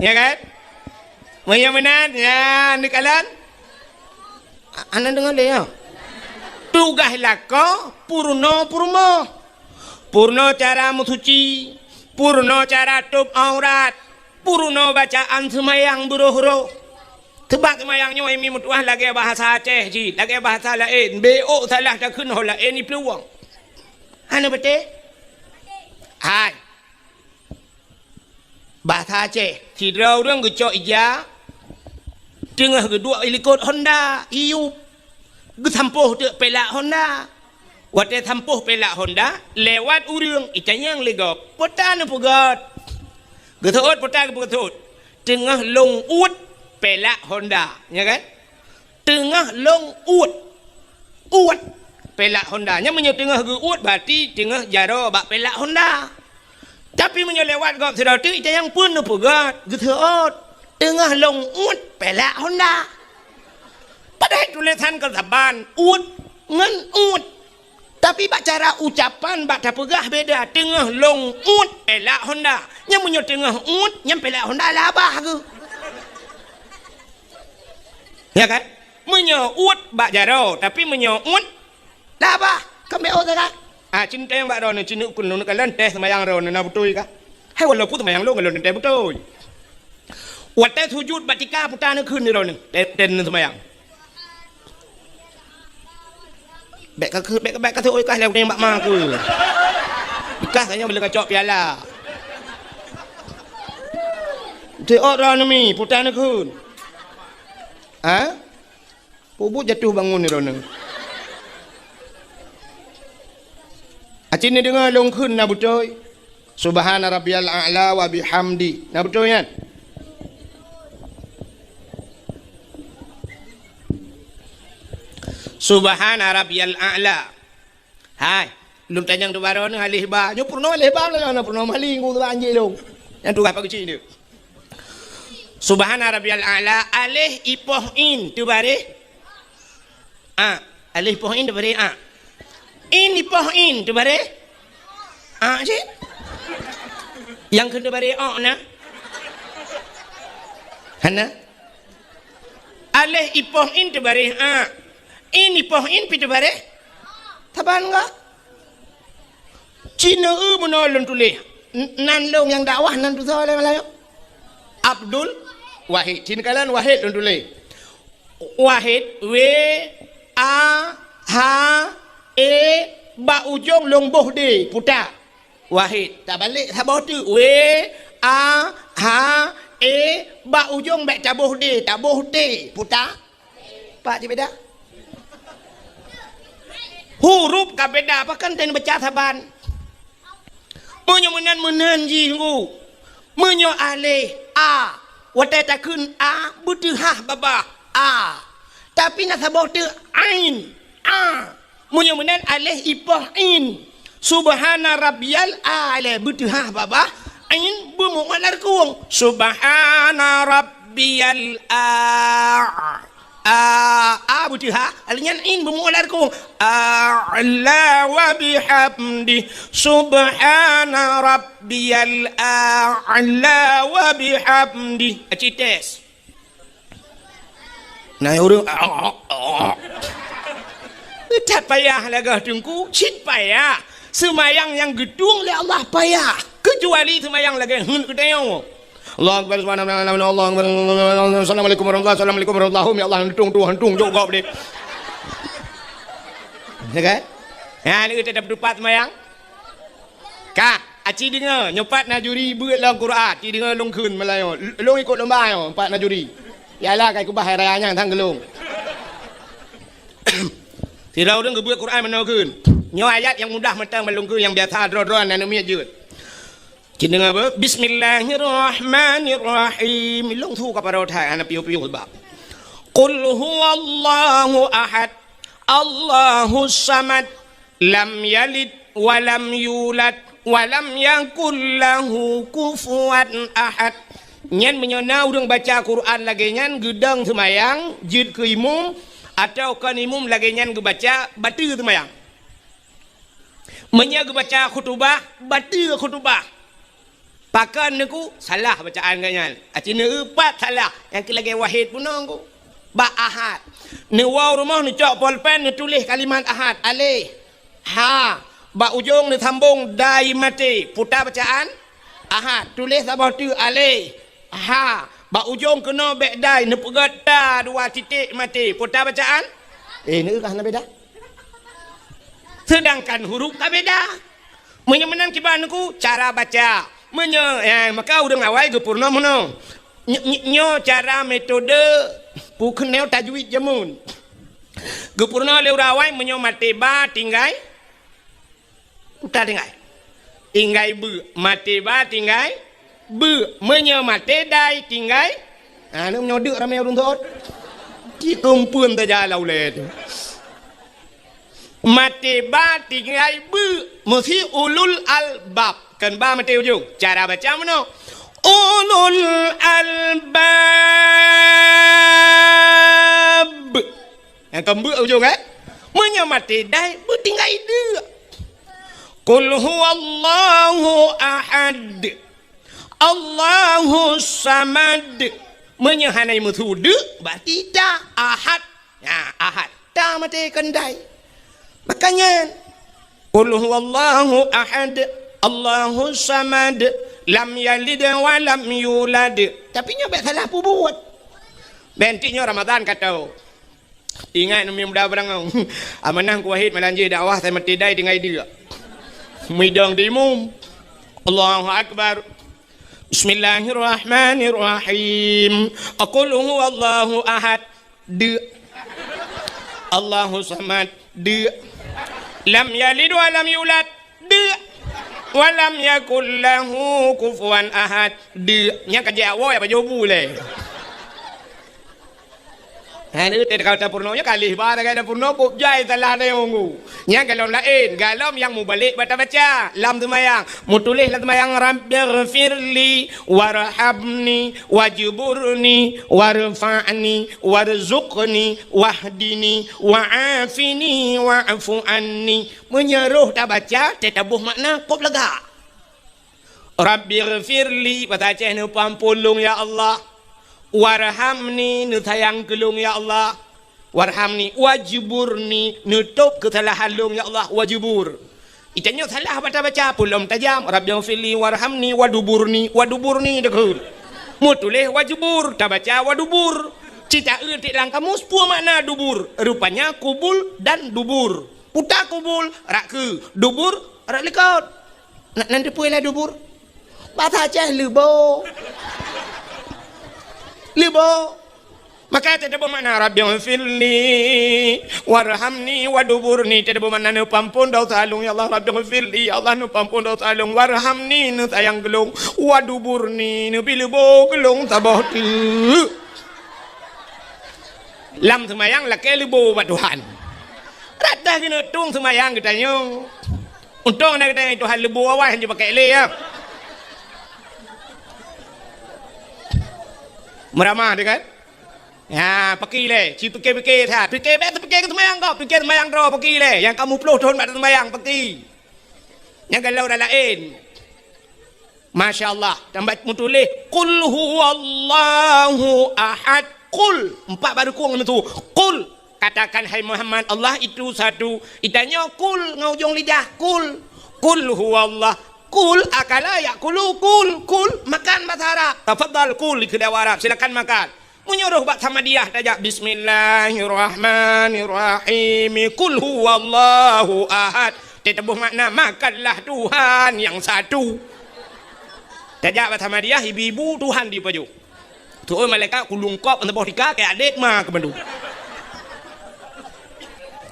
Ya kan? Meunyoe meunan, nyan neukalon. A-, hana deungoe lé, ya. Tugaih lakoe peurunoe peurumoh. Peurunoe cara meusuci, peurunoe cara tôb aurat, peurunoe bacaan seumayang beuroh-roh. Seubab seumayang nyoe mi meutuah lagée bahasa Aceh jih, lagée bahasa laén, bék salah takheun ho laén iplueng. Hana beutôi? Hai. Bahasa Aceh, sidroe ureuëng geucok ija, teungoh geuduek i likot honda, iyup, geusampôh teuk pelak honda. Watée sampôh pelak honda, lewat ureuëng, itanyong lé gob, "Peue ta neupeugét?" Geuseuôt, "Peue ta geupeugét?" "Teungoh lôn uet pelak honda," nya kan? Teungoh lôn uet. Uet pelak honda. Nyan meunyoe teungoh geu-uet, berarti teungoh jaroe bak pelak honda. Tapi meunyoe lewat gob sidroe teuk, itanyong, "Peue neupeugét?" Geuseuôt, "Teungoh lôn uet pelak honda." Padahai tulésan ka saban, uet ngon uet. Tapi bak cara ucapan, bak tapeugah beda. "Teungoh lôn uet pelak honda." Nyan meunyoe teungoh uet, nyan pelak honda labah geuh. Ya kan? Meunyoe uet bak jaroe, tapi meunyoe uet lam babah, kan bèk ôt ka? Ah, cinteng bak droeneuh, ci neuk kheun lôn kalon teuh seumayang droeneuh na beutôi ka? Hai, walaupun seumayang lôn, lôn teuh beutôi. Watèe sujud bak tika, puta neukheun droeneuh, teuh, teuh seumayang. Bèk ka, bèk, bèk ka teuôt kah lé bak ma ku. Ikah ka nyoe bila ka cok piala. Teuôt droeneuh mi, puta neukheun. Ha? Peubuet jatuh bangun droeneuh. Aci neudeungoe lôn kheun na beutôi. Subhana rabbiyal a'la wa bihamdi. Na beutôi nyan? Subhana rabbiyal a'la. Hai, lôn tanyong teubaroe nyoe aléh ba. Nyoe peurunoe aléh ba, nyoe peurunoe maling ku teuba anjing lôn. Nyang tugaih Pak Keuchik nyoe. Subhana rabbiyal a'la, aléh ipoh in teubaréh a. Aléh ipoh in teubaréh a. In ipoh in teubaréh a cit. Nyang kheun teubaréh o na? Hana. Aléh ipoh in teubaréh a. In ipoh in pi teubaréh. Saban ka? Ci neuk eu meunoe lôn tuléh. N-, nan lôn nyang dakwah nan tusoe lé Malayu. Abdul Wahid. Ci neukalon Wahid lôn tuléh. Wahid, W, A, H, E, bak ujong lôn boh D, puta. Wahid. Tabalek saboh teuk. W, A, H, E, bak ujong bèk taboh D, taboh T, puta. Pat cit beda? Huruf ka beda, pakon teuh neubaca saban. Meunyoe meunan, meunan jih ngu. Meunyoe aléh a, watèe takheun a, beuteuhah babah a. Tapi na saboh teuk ain, a. Meunyoe meunan aléh ipoh in. Subhana rabbiyal a'la, beuteuhah babah, in beumu'ah lam rukung. Subhana rabbiyal a-, a, a beuteuhah, aléh nyan in beumu'ah lam rukung. A'la wa bihamdi. Subhana rabbiyal a'la wa bihamdi. Aci tes. Nah, ureueng, that payah lagèe teungku, cit payah. Seumayang nyang geutueng lé Allah payah, keucuali seumayang lagèe heuet geutanyoe. Allahu Akbar, subhanallah, alhamdulillah, Allahu Akbar, assalamualaikum warahmatullahi, assalamualaikum warahmatullahi, ya Allah, hantung tu, hantung jok gob deh. Ya kan? Ya, ni kita dapat tupat seumayang. Ka, aci deungoe, nyoe pat na juri beuet lom Quran, ci deungoe lôn kheun meulayeue. L-, lôn ikot lomba nyoe, pat na juri. Yalah, kai keubah hai raya nyan sang geulong. Sidroe ureueng geubeuet Quran meunoe kheun. Nyoe ayat nyang mudah mantong ban lôn kheun, nyang biasa droe-droe na neumiet jeuet. Ci deungoe beuh, Bismillahirrahmanirrahim. Lôn su ka paroe that, hana piôh-piôh bak. Qul huwallahu ahad, Allahus samad. Lam yalid wa lam yulad wa lam yakul lahu kufuwan ahad. Nyan meunyoe na ureueng baca Quran lagèe nyan geudong seumayang, jeuet keu imum, atawa kon imum lagèe nyan geubaca, bateue seumayang. Meunyoe geubaca khutubah, bateue khutubah. Pakon neuku salah bacaan geuh nyan. Aci neueu pat salah, nyang keu lagèe Wahid peunoh ku. Bak Ahad. Neuwoe rumoh neucok polpen neutuléh kalimat Ahad. Aléh. Ha. Bak ujong neusambong dai maté. Puta bacaan Ahad. Tuléh saboh teuk aléh. Ha. Bak ujong keunoe bèk dai neupeugöt ta dua titik maté. Puta bacaan? Eh, neueu ka hana beda. Seudangkan huruf ka beda. Meunyoe meunan kiban neuku cara baca. Meunyoe, eh, maka ureueng awai geupeurunoe meunoe. Ny-, ny-, nyoe cara metode peukeunong tajwid jameun. Geupeurunoe lé ureueng awai meunyoe maté ba tinggai, uta tinggai. Tinggai beu, maté ba tinggai beu, meunyoe maté dai tinggai, ha, nyoe meunyoe deuk ramé ureueng thot. Ci keumpeuen taja lam ulèe teuh. Maté ba tinggai beu, meusi ulul albab. Kan ba maté ujong. Cara baca meunoe. Ulul albab. Nyang kon beu ujong, eh? Meunyoe maté dai, beu tinggai deuk. Qul huwallahu ahad. Allahus samad. Meunyoe hana meusu deuk, berarti ta ahad. Ya, ahad. Ta maté keundai. Makanya, qul huwallahu ahad, Allahu samad, lam yalid wa lam yulad. Tapi nyoe bèk salah peubuet. Bèk nyoe Ramadan ka tho. Ingat, umi muda barangong. Amanah ku Wahid malam jih dakwah, saya mati dai tinggai dia. Midong di imum. Allahu Akbar. Bismillahirrahmanirrahim. Qul huwallahu ahad. Deuk. Allahu samad. Deuk. Lam yalid wa lam yulad. Deuk. Wa lam yakul lahu kufuwan ahad. Deuk. Nyan ka jeuet awai apa jobu lé. Ha, ni teuka tapeurunoe nyoe kalih ba, teuka tapeurunoe kok jai salah tayong. Nyan golom laén, golom nyang mubalek bak tabaca lam seumayang. Mutuléh lam seumayang, "Rabbighfirli warhamni wajburni warfa'ni warzuqni wahdini wa'afini wa'fu anni." Meunyoe roh tabaca, teutabôh makna kop lagak. Rabbighfirli, bahasa Aceh, neupeuampôn lôn, ya Allah. Warhamni, neusayang keu lôn, ya Allah. Warhamni, wajburni, neutôb keusalahan lôn, ya Allah, wajbur. Itanyoe salah bak tabaca, peue lom tajam, Rabbighfirli, warhamni, waduburni, waduburni, deukeue. Meutuléh wajbur, tabaca wadubur. Cit taeu tiek lam kamus, peue makna dubur? Rupanya kubul dan dubur. Puta kubul, rot keue, dubur, rot likot. Na, nan teupeue lah dubur? Bahasa Aceh leubo. Leubo. Maka teutabôh makna, "Rabbighfirli warhamni waduburni." Teutabôh makna, "Neupeuampôn desya lôn, ya Allah." "Rabbighfirli," ya Allah, "neupeuampôn desya lôn. Warhamni," neusayang keu lôn. "Waduburni," neubi leubo keu lôn saboh teuk. Lam seumayang lakée leubo bak Tuhan. Rata keuneuk tueng seumayang geutanyoe. Untông na geutanyoe Tuhan leubo awai hanjeuet pakai lé, ya. Meuramah dia kan? Ya, paki lé, ci pike-pike that. Pike, bèk teupike keu seumayang gob, pike seumayang droe, paki lé. Nyang ka muplôh thôn bak seumayang, paki. Nyang galak uroe laén. Masya Allah, tambah meutuléh, "Qul huwallahu ahad." Qul, empat baru kong itu. "Qul," katakan, "Hai Muhammad, Allah itu satu." Itanyoe kul ngon ujong lidah, kul. "Qul huwallah." Kul, akala, yakulu, kul, kul, makan bahasa Arab. Tafadhal, kul, keu dawa Arab, silakan makan. Meunyoe roh bak Samadiyah tajak, "Bismillahirrahmanirrahim. Qul huwallahu ahad." Teutabôh makna, "Makanlah Tuhan yang satu." Tajak bak Samadiyah, ibu-ibu Tuhan dipajoh. Tu'oh malaikat kulungkop, saboh tika, keu adét ma keu bandum.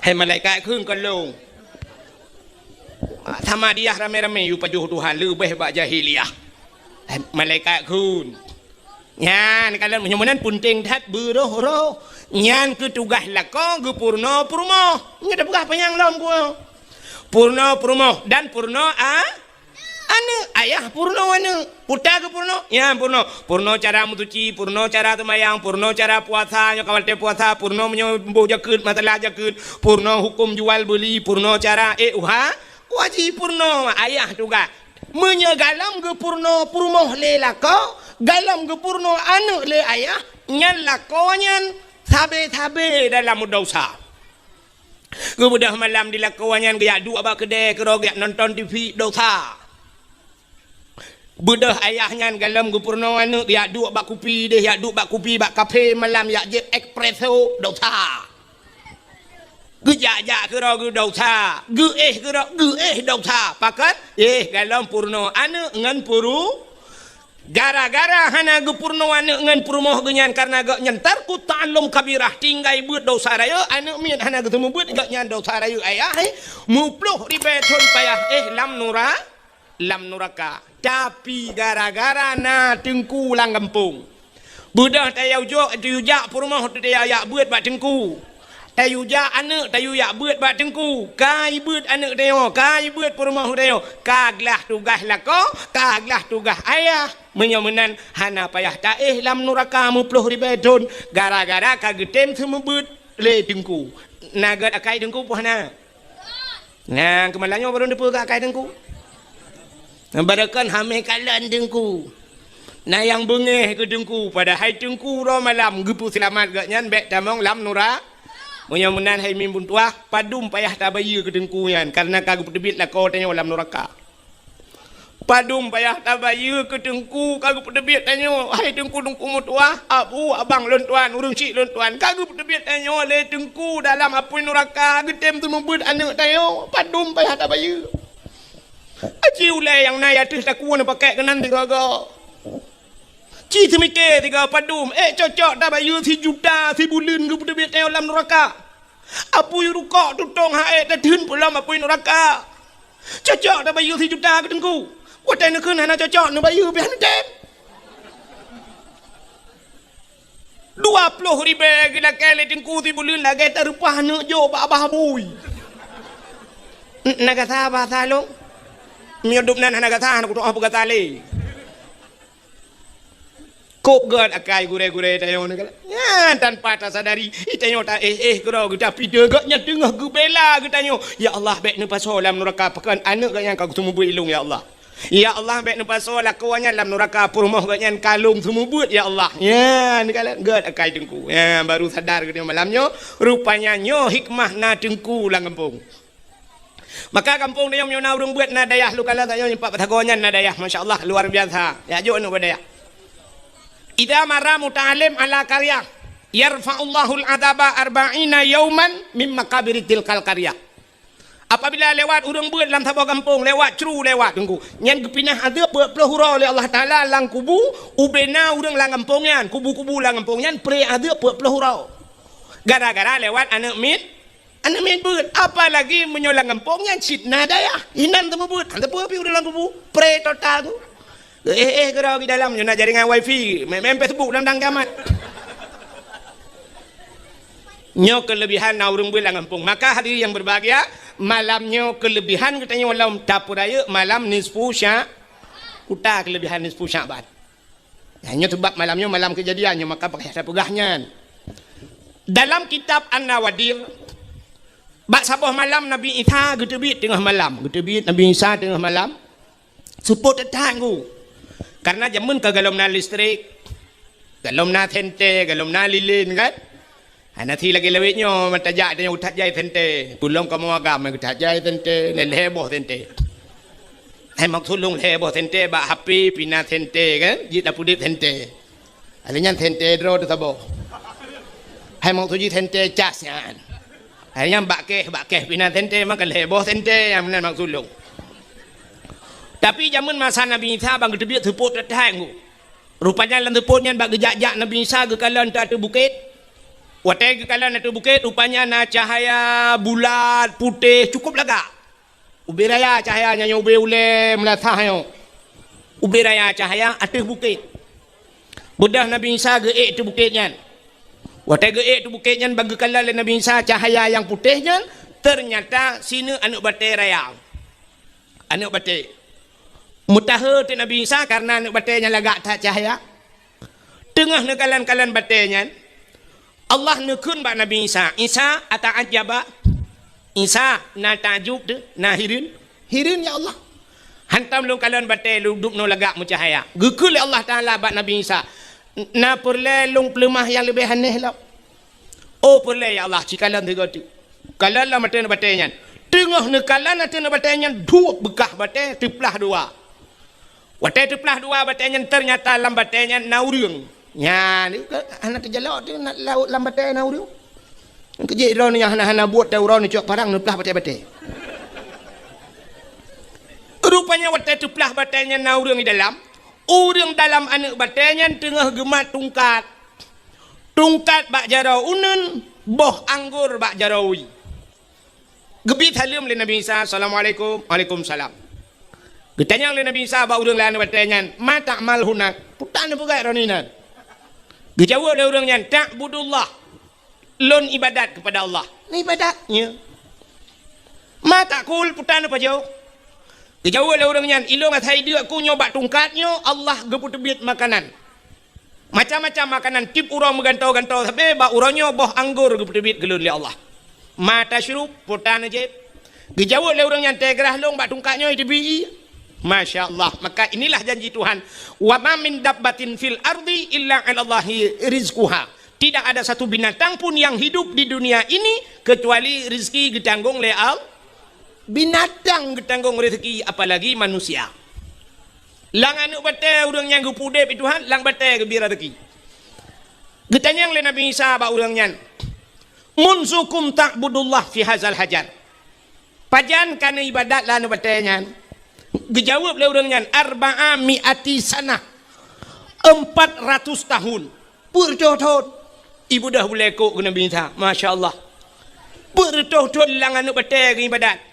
Hai malaikat kheun keu lôn. Samadiyah ramé-ramé yue pajoh Tuhan leubeh bak jahiliyah. Hai malaikat kheun. Nyan, kalon meunyoe meunan peunteng that beuroh-roh. Nyan keuh tugaih lakoe geupeurunoe peurumoh. Nyoe tapeugah panyang lom keu peurunoe peurumoh dan peurunoe a-, aneuëk. Ayah peurunoe aneuëk. Puta geupeurunoe, nyan peurunoe. Peurunoe cara meusuci, peurunoe cara seumayang, peurunoe cara puasa, nyoe ka watée puasa, peurunoe meunyoe boh jakeuet, masalah jakeuet, peurunoe huköm jual beuli, peurunoe cara, eh, uha, wajib peurunoe ayah tugaih. Meunyoe galom geupeurunoe peurumoh lé lakoe, galom geupeurunoe aneuëk lé ayah, nyan lakoe nyan sabe-sabe dalam desya. Geubeudôh malam di lakoe nyan geujak duek bak keudè keudroe geujak nonton T V, desya. Beudôh ayah nyan galom geupeurunoe aneuëk geujak duek bak kupi deh, jak duek bak kupi bak kafe malam jak jieb espresso, desya. Geujak-jak keudroe geuh desya, geuéh keudroe geuéh desya. Pakon? Eh, galom peurunoe aneuëk ngon peuru-, gara-gara hana geupeurunoe aneuëk ngon peurumoh geuh nyan, kareuna gobnyan tarku ta'allum kabirah, tinggai beuet desya rayeuk, aneuëk miet hana geuseumeubeuet, gobnyan desya rayeuk ayah, eh, muplôh ribée thon payah, eh, lam nura-, lam nuraka. Tapi gara-gara na teungku lam gampông. Beudôh tayue jok, tayue jak peurumoh teuh tayue jak beuet bak teungku. Tayue jak aneuëk, tayue jak beuet bak teungku. Ka jibeuet aneuëk tanyoe, ka jibeuet peurumoh tanyoe. Ka glah tugaih lakoe, ka glah tugaih ayah. Meunyoe meunan, hana payah taéh lam nuraka muplôh ribée thon, gara-gara ka geutem seumeubeuet lé teungku. Na gét akai teungku peue hana? Nah, keumalanyoe barô neupeugah akai teungku. Barokon hamé kalon teungku. Na nyang beungéh keu teungku, padahai teungku uroe malam geupeuseulamat gobnyan bék tamong lam nura-. Meunyoe meunan hai mimpun tuah, padum payah tabayeue keu teungku nyan, kareuna ka geupeuteubiet lakoe tanyoe lam nuraka. Padum payah tabayeue keu teungku ka geupeuteubiet tanyoe, hai teungku-teungku meutuah, abu, abang lôn tuan, ureuëng chik lôn tuan, ka geupeuteubiet tanyoe lé teungku dalam apui nuraka, geutem teumeubeuet aneuëk tanyoe, padum payah tabayeue. Aci ulée nyang na ateueh takue neupakék keunan sigoe-goe. Ci teumike sigoe padum, ék cocok tabayeue sijuta sibuleuen geupeuteubiet tanyoe lam nuraka. Apui rukok tutong ha ék tatheun peulom apui nuraka. Cocok tabayeue sijuta keu teungku. Watée neukheun hana cocok neubayeue pih hana tem. Dua ploh ribée geulakée lé teungku sibuleuen lagée tareupah neuk jok bak abah bui. N-, na gata bahasa lôn? Meunyoe dum nan hana gata, hana kutu'oh peugata lé. Kôb gét akai gurée-gurée tanyoe nyan, tanpa tasadari, tanyoe ta-éh-éh keudroe geuta pideuh gét nyan teungoh geubela geutanyoe. Ya Allah, bék neupasoe lam nuraka pakon aneuëk gét nyan ka geuseumeubeuet ilong, ya Allah. Ya Allah, bék neupasoe lakoe nyan lam nuraka, peurumoh gét nyan ka lôn seumeubeuet, ya Allah. Nyan, gét akai teungku. Nyan, baru sadar geutanyoe malam nyoe, rupanya nyoe hikmah na teungku lam gampông. Maka gampông tanyoe meunyoe na ureuëng beuet na dayah, lôn kalon tanyoe nyoe pat Batagong nyan na dayah, masya Allah, luar biasa. Ya, jok aneuëk bak dayah. Idza marra muta'allim ala qaryah, yarfa'ullahul adzaba arba'ina yauman min maqabiri tilkal qaryah. Apabila lewat ureuëng beuet lam saboh gampông, lewat cru lewat teungku, nyan geupinah azeub peuet ploh uroe lé Allah Taala lam kubu, ubena ureuëng lam gampông nyan, kubu-kubu lam gampông nyan, pre azeub peuet ploh uroe. Gara-gara lewat aneuëk mit-, aneuëk mit beuet. Apalagi meunyoe lam gampông nyan cit na dayah, inan teuma beuet, hana teupeu pi ureuëng lam kubu, pre total tu. Éh-éh keudroe di dalam nyoe na jaringan wifi, main-main Facebook dan dang gamat. Nyoe keulebihan na ureuëng beuet lam gampông. Maka hadirin yang berbahagia, malam nyoe keulebihan geutanyoe lom tapeurayeuk malam nisfu Sya-, uta keulebihan nisfu Sya'ban. Nyoe teubab malam nyoe malam keujadian nyoe, maka payah tapeugah nyan. Dalam kitab An-Nawadir, bak saboh malam Nabi Isa geuteubiet teungoh malam, geuteubiet Nabi Isa teungoh malam. Seupôt that-that ku. Karena jameun ka golom na listrik, golom na sente, golom na lilin kan. Hana si lagée lawét nyoe, meutajak tanyoe that jai sente. Peulom kamoe agam that jai sente, lhée boh sente. Hai maksud lôn lhée boh sente bak H P pina sente kan, jeuet tapeudeuet sente. Alèh nyan sente droe teuh saboh. Hai maksud jih sente cas nyan. Hai nyan bak keh, bak keh pina sente, maka lhée boh sente nyang meunan maksud lôn. Tapi jameun masa Nabi Isa ban geuteubiet seupôt that-that ku. Rupanya lam seupôt nyan bak geujak-jak Nabi Isa geukalon ateueh bukét. Watée geukalon ateueh bukét, rupanya na cahya bulat, putéh, cukup lagak. Ubé raya cahya nyan, ubé ulée meulasah nyoe. Ubé raya cahya ateueh bukét. Beudôh Nabi Isa geuék ateueh bukét nyan. Watée geuék ateueh bukét nyan, ban geukalon lé Nabi Isa cahya nyang putéh nyan, teunyata sineuk aneuëk batée raya. Aneuëk batée. Meutahe teuk Nabi Isa kareuna aneuëk batée nyan lagak that cahya. Teungoh neukalon-kalon batée nyan, Allah neukheun bak Nabi Isa, "Isa, ata'ajjaba?" Isa, na takjub teuh, na hireuen? Hireuen, ya Allah. Hantom lôn kalon batée lôn dubnoe lagak meucahya. Geukheun lé Allah Taala bak Nabi Isa, "Na peureulée lôn peuleumah nyang leubeh aneh lom?" "Oh, peureulée, ya Allah, ci kalon sigoe teuk." Kalon lam ateueh batée nyan. Teungoh neukalon ateueh batée nyan, duek beukah batée teuplah dua. Watée teuplah dua batée nyan, teunyata lam batée nyan na ureuëng. Nyan, hana teujalok teuh na, lam batée na ureuëng. Keujeuet droeneuh nyang hana-hana buet teuh uroe neucok parang neuplah batée-batée. Rupanya watée teuplah batée nyan na ureuëng di dalam, ureuëng dalam aneuëk batée nyan teungoh geumat tungkat. Tungkat bak jaroe uneuen, boh anggor bak jaroe wie. Geubi saleuem lé Nabi Isa, "Assalamualaikum." "Waalaikumsalam." Geutanyong lé Nabi Isa bak ureuëng lam aneuëk batée nyan, "Ma ta'mal hunak?" Peue tan neupeugét droeneuh inan? Geujaweueb lé ureuëng nyan, "Ta'budullah." Lôn ibadat keupada Allah. Ibadat, ya. "Ma ta'kul?" Peue tan neupajoh? Geujaweueb lé ureuëng nyan, "Ilôn asai deuk ku nyoe bak tungkat nyoe, Allah geupeuteubiet makanan." Macam-macam makanan, tieb uroe meugantoe-gantoe, sabe bak uroe nyoe boh anggor geupeuteubiet keu lôn lé Allah. "Ma tasyrub?" Peue tan neujieb? Geujaweueb lé ureuëng nyan, "Teugrah lôn bak tungkat nyoe teubiet ié." Masya Allah. Maka inilah janji Tuhan. "Wa ma min dabbatin fil ardi illa 'alallahi rizquha." Tidak ada satu binatang pun yang hidup di dunia ini kecuali rezeki geutanggong lé Allah. Binatang geutanggong rezeki, apalagi manusia. Lam aneuk batée ureuëng nyang geupeuudeb Tuhan, lam batée geubri rezeki. Geutanyong lé Nabi Isa bak ureuëng nyan, "Munzukum ta'budullah fi hazal hajar?" Pajan ka neuibadat lam aneuk batée nyan? Geujaweueb lé ureuëng nyan, "Arba'a mi'ati sanah." Empat ratus tahun. Peuet reutôh thon. Ibeudôh bulée kok keu Nabi Isa. Masya Allah. Peuet reutôh thon lam aneuk batée geuibadat.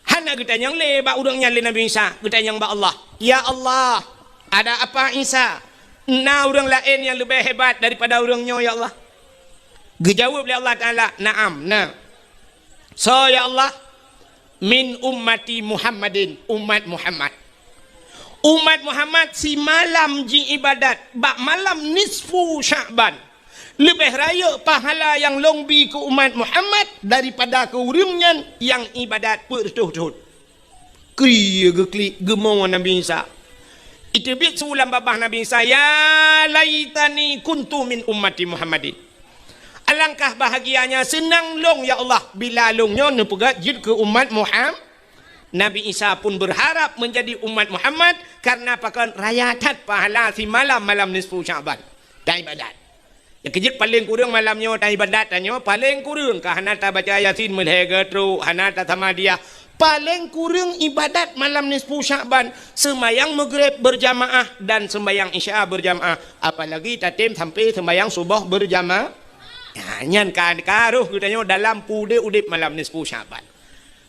Hana geutanyong lé bak ureuëng nyan lé Nabi Isa, geutanyong bak Allah. "Ya Allah, ada apa Isa? Na ureuëng laén nyang leubeh hebat daripada ureuëng nyoe, ya Allah?" Geujaweueb lé Allah Taala, "Na'am, na." "Soe, ya Allah?" "Min ummati Muhammadin," umat Muhammad. Umat Muhammad simalam jiibadat bak malam nisfu Sya'ban. Leubeh rayeuk pahala nyang lôn bi keu umat Muhammad daripada keu ureuëng nyan nyang ibadat peuet reutôh thon. Kri geuklik geumo Nabi Isa. Iteubiet su lam babah Nabi Isa, "Ya laitani kuntu min ummati Muhammadin." Alangkah bahagianya seunang lôn, ya Allah, bila lôn nyoe neupeugét jeuet keu umat Muham-, Nabi Isa pun berharap menjadi umat Muhammad karena pakon raya that pahala simalam malam nisfu Sya'ban. Taibadat. Nyang keujeuet paleng kureueng malam nyoe taibadat tanyoe, paleng kureueng ka hana tabaca Yasin meulhèe geutrok, hana tasamadiyah. Paleng kureueng ibadat malam nisfu Sya'ban, seumayang Maghrib berjamaah dan seumayang Isya berjamaah, apalagi tatem sampai seumayang suboh berjamaah. Nah, nyan ka, ka roh geutanyoe dalam peudeh udeb malam nisfu Sya'ban.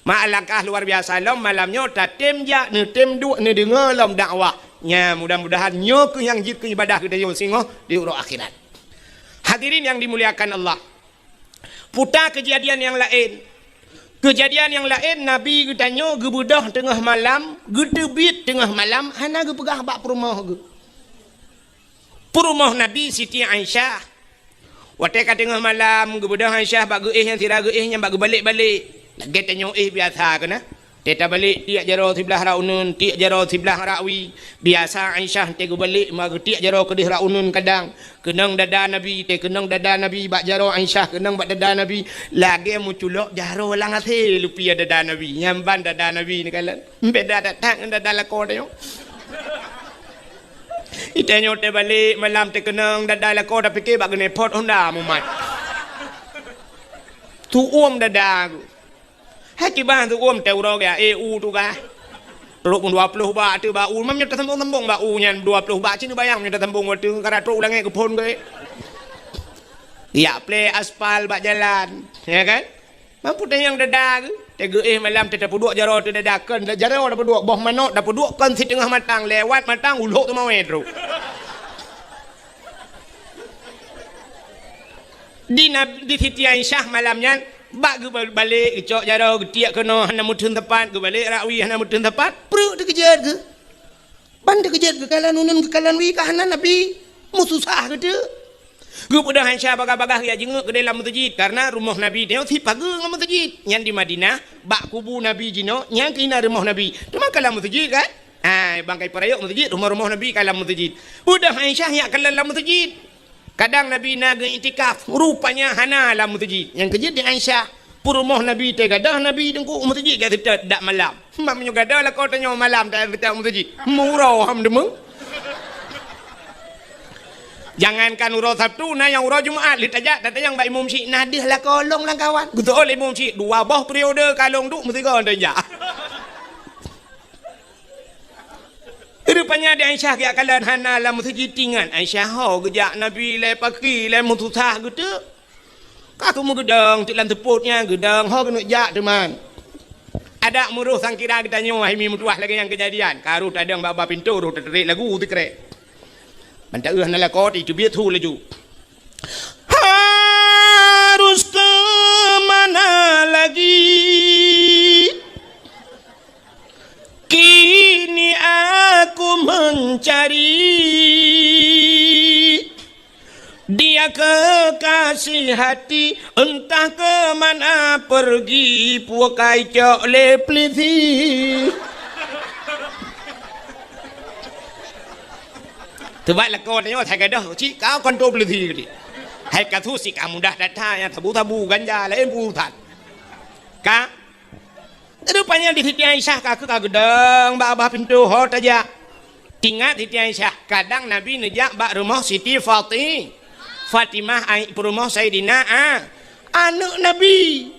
Ma alangkah luar biasa lom malam nyoe tatem jak neutem duek neudeungoe lom dakwah. Nya, mudah-mudahan nyoe keuh nyang jeuet keu ibadah geutanyoe singoh di uroe akhirat. Hadirin yang dimuliakan Allah. Puta keujadian nyang laén. Keujadian nyang laén, Nabi geutanyoe geubeudôh teungoh malam, geuteubiet teungoh malam, hana geupeugah bak peurumoh geuh. Peurumoh Nabi Siti Aisyah. Watée ka teungoh malam, geubeudôh Aisyah bak geuéh nyang sira geuéh nyan bak geubalek-balek. Lagée tanyoe éh biasa keunan. Tée tabalek tiek jaroe siblah rak uneuen, tiek jaroe siblah rak wie. Biasa Aisyah tée geubalek ma geutiek jaroe keudeh rak uneuen kadang. Keunong dada Nabi, tée keunong dada Nabi bak jaroe Aisyah, keunong bak dada Nabi. Lagée meuculok jaroe lam asée lupiya dada Nabi. Nyan ban dada Nabi neukalon. Beda that-that ngon dada lakoe tanyoe. Itanyoe teubalek malam teukeunong dada lakoe tapike bak geuneupot honda mumat. Tuom dada ku. Hai kiban tuom teuroe gaya, eh, u tugaih. Trok pun dua ploh bak teuh bak u, mam nyoe tasambong-sambong bak u nyan dua ploh bak, ci neubayang nyoe tasambong watée ka trok u langét geuphon geuh. Ya plé aspal bak jalan, ya kan? Mampu tanyong dada geuh, teuh geuéh malam teuh tapeuduek jaroe teuh dada kon, jaroe tapeuduek boh manok tapeuduek kon siteungoh matang, lewat matang ulok teumawé trok. Di Nab-, di Siti Aisyah malam nyan, bak geubalek geucok jaroe geutiek keunoe hana meuteun teumpat, geubalek rak wie hana meuteun teumpat, preuk teukeujot geuh. Ban teukeujot geukalon uneuen geukalon wie ka hana Nabi, meususah geuteuk. Geubeudôh Aisyah bagah-bagah geujak jingeuk keudeh lam meuseujid, kareuna rumoh Nabi nyoe sipageue ngon meuseujid. Nyan di Madinah, bak kubu Nabi jinoe, nyan keuh na rumoh Nabi. Teuma ka lam meuseujid kan? Hai, bangkai peurayeuk meuseujid, rumoh-rumoh Nabi ka lam meuseujid. Beudôh Aisyah jak kalon lam meuseujid. Kadang Nabi na geuiktikaf, rupanya hana lam meuseujid. Nyang keujeuet di Aisyah, peurumoh Nabi teuh gadôh Nabi teungku meuseujid geuseutôt dak malam. Mak meunyoe gadôh lakoe tanyoe malam teuh seutôt meuseujid. Meuuroe ham deungoe. Jangankan uroe Sabtu, na nyang uroe Jumat, lheueh tajak tatanyong bak imum syik, na deuh lakoe lôn lam kawan. Geuseuôt lé imum syik, dua boh periode ka lôn duek meusigoe tajak. Rupanya di Aisyah geujak kalon hana lam meuseujid, ingat Aisyah ho geujak Nabi lé paki lé meususah geuteuk. Ka keumeung geudong teuk lam seupôt nyan geudong ho keuneuk jak teuma. Adak meuroh sangkira geutanyoe hai mi meutuah lagée nyang keujadian. Ka roh tadong bak-bak pintoe roh teuteurek lagu sikrek. Ban taeu hana lakoe teubiet su laju. Harus ke mana lagi? Kini aku mencari. Dia kekasih hati, entah ke mana pergi, pukai cok lé pelisi. Teubat lakoe tanyoe asai gadôh, cit ka kon toh peuleusi geude. Hai ka su sika mudah that-that nyang sabu-sabu ganja laén peurusan. Ka? Rupanya di Siti Aisyah ka, ka geudong bak babah pintoe ho tajak. Ingat Siti Aisyah, kadang Nabi neujak bak rumoh Siti Fati-, Fatimah, ai, peurumoh Saidina A-, aneuk Nabi.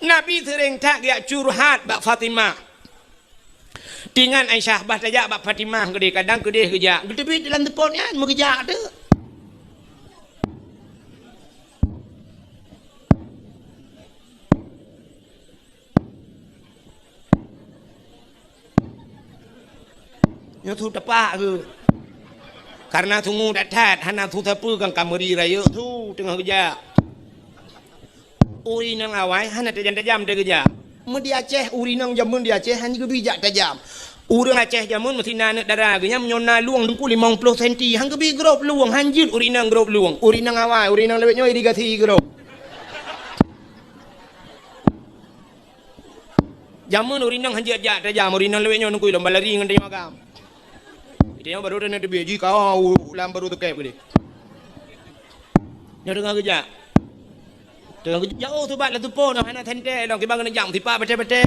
Nabi seuréng that geujak curhat bak Fatimah. Ingat Aisyah, bah tajak bak Fatimah keudeh, kadang keudeh geujak. Geuteubiet lam teupon nyan, meugeujak teuk. Nyoe su tapak geuh. Karena sungue that-that, hana su sapeue kan ka meuri rayeuk su teungoh geujak. Ureueng inong awai hana tajam-tajam teuh geujak. Meu di Aceh, ureueng inong jameun di Aceh hana geubi jak tajam. Ureueng Aceh jameun meusi na aneuk dara geuh nyan meunyoe na lueng teungku limong ploh senti, han geubi grob lueng, han jeuet ureueng inong grob lueng. Ureueng inong awai, ureueng inong lawét nyoe irigasi grob. Jameun ureueng inong han jeuet jak tajam, ureueng inong lawét nyoe neukui lom balari ngon tanyoe agam. Tanyoe barô teuneuk teubiet jih ka u lam barô teukeb keudeh. Nyoe teungoh geujak. Teungoh geujak, oh, teubat lam teupon, hana sentée lom, kiban keuneuk jak meusipak batée-batée.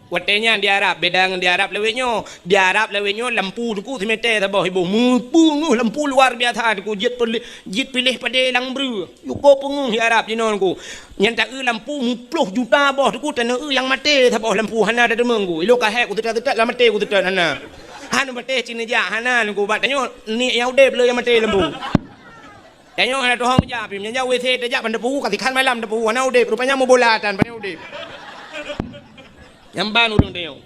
Watée nyan di Arab, beda ngon di Arab lawét nyoe. Di Arab lawét nyoe lampu teungku simete saboh iboh. Meupeungeuh lampu luar biasa teungku, jeuet piléh, jeuet piléh padé lam breueh. Yuko peungeuh di Arab jinoe teungku. Nyan ta-eu lampu muploh juta boh teungku, taneuk eu nyang maté saboh lampu hana tateumeung teungku. Ilôn ka hék kuteutap-teutap lam maté kuteutap hana. Hana maté cit neujak hana teungku, bak tanyoe niet nyang udeb le nyang maté lampu. Tanyoe hana tuho meujak pih, meunyoe jak WC tajak ban teupeu, ka sikhan malam teupeu, hana udeb, rupanya meubola tan, hana udeb. Nyang ban ureueng tanyoe.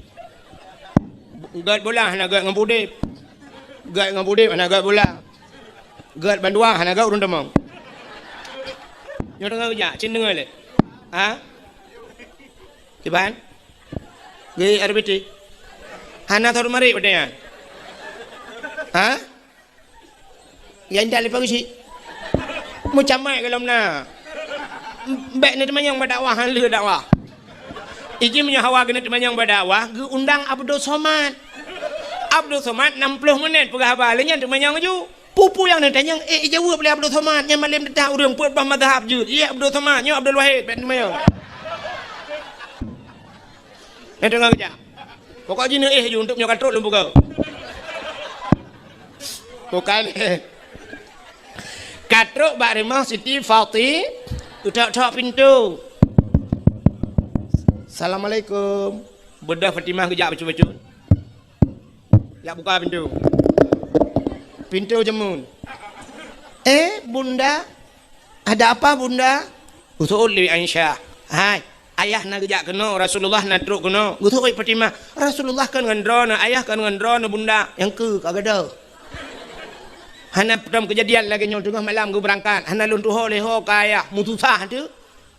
Gét bola hana gét ngon udeb. Gét ngon udeb hana gét bola. Gét bandua hana gét ureueng tamong. Nyoe teungoh geujak, cit deungoe lé. Ha? Kiban? Gét R B T. Hana thor marit watée nyan. Ha? Ya indak leupah geuchik. Meucamai gohlom na. Bék neuteumanyong bak dakwah, han lheueh dakwah. Iji meunyoe hawa geuneuk teumanyong bak dakwah, geuundang Abdul Somad. Abdul Somad nam ploh menit peugah haba, lheueh nyan teumanyong laju. Peue-peue nyang neutanyong, eh, ijaweueb lé Abdul Somad, nyan malém teutab ureueng peuet boh mazhab jeuet. Iya Abdul Somad, nyoe Abdul Wahid, bék teumanyong. Nyan teungoh geujak. Pokok jih neuéh ju, untuk nyoe ka trok lôn peugah. Bukan. Ka trok bak rumoh Siti Fati, geutok-tok pintoe. "Assalamualaikum." Beudôh Fatimah geujak bacut-bacut. Jak buka pintoe. Pintoe jameun. "Eh, Bunda?" "Ada apa, Bunda?" Geuseuôt lé Aisyah. "Hai, ayah na geujak keunoe, Rasulullah na trok keunoe." Geuseuôt Fatimah. "Rasulullah kon ngon droeneuh, ayah kon ngon droeneuh, Bunda." Nyang keu ka gadôh. Hana peue teuma keujadian lagée nyoe, teungoh malam geubeurangkat, hana lôn tuho lé ho ka ayah, meususah teuh.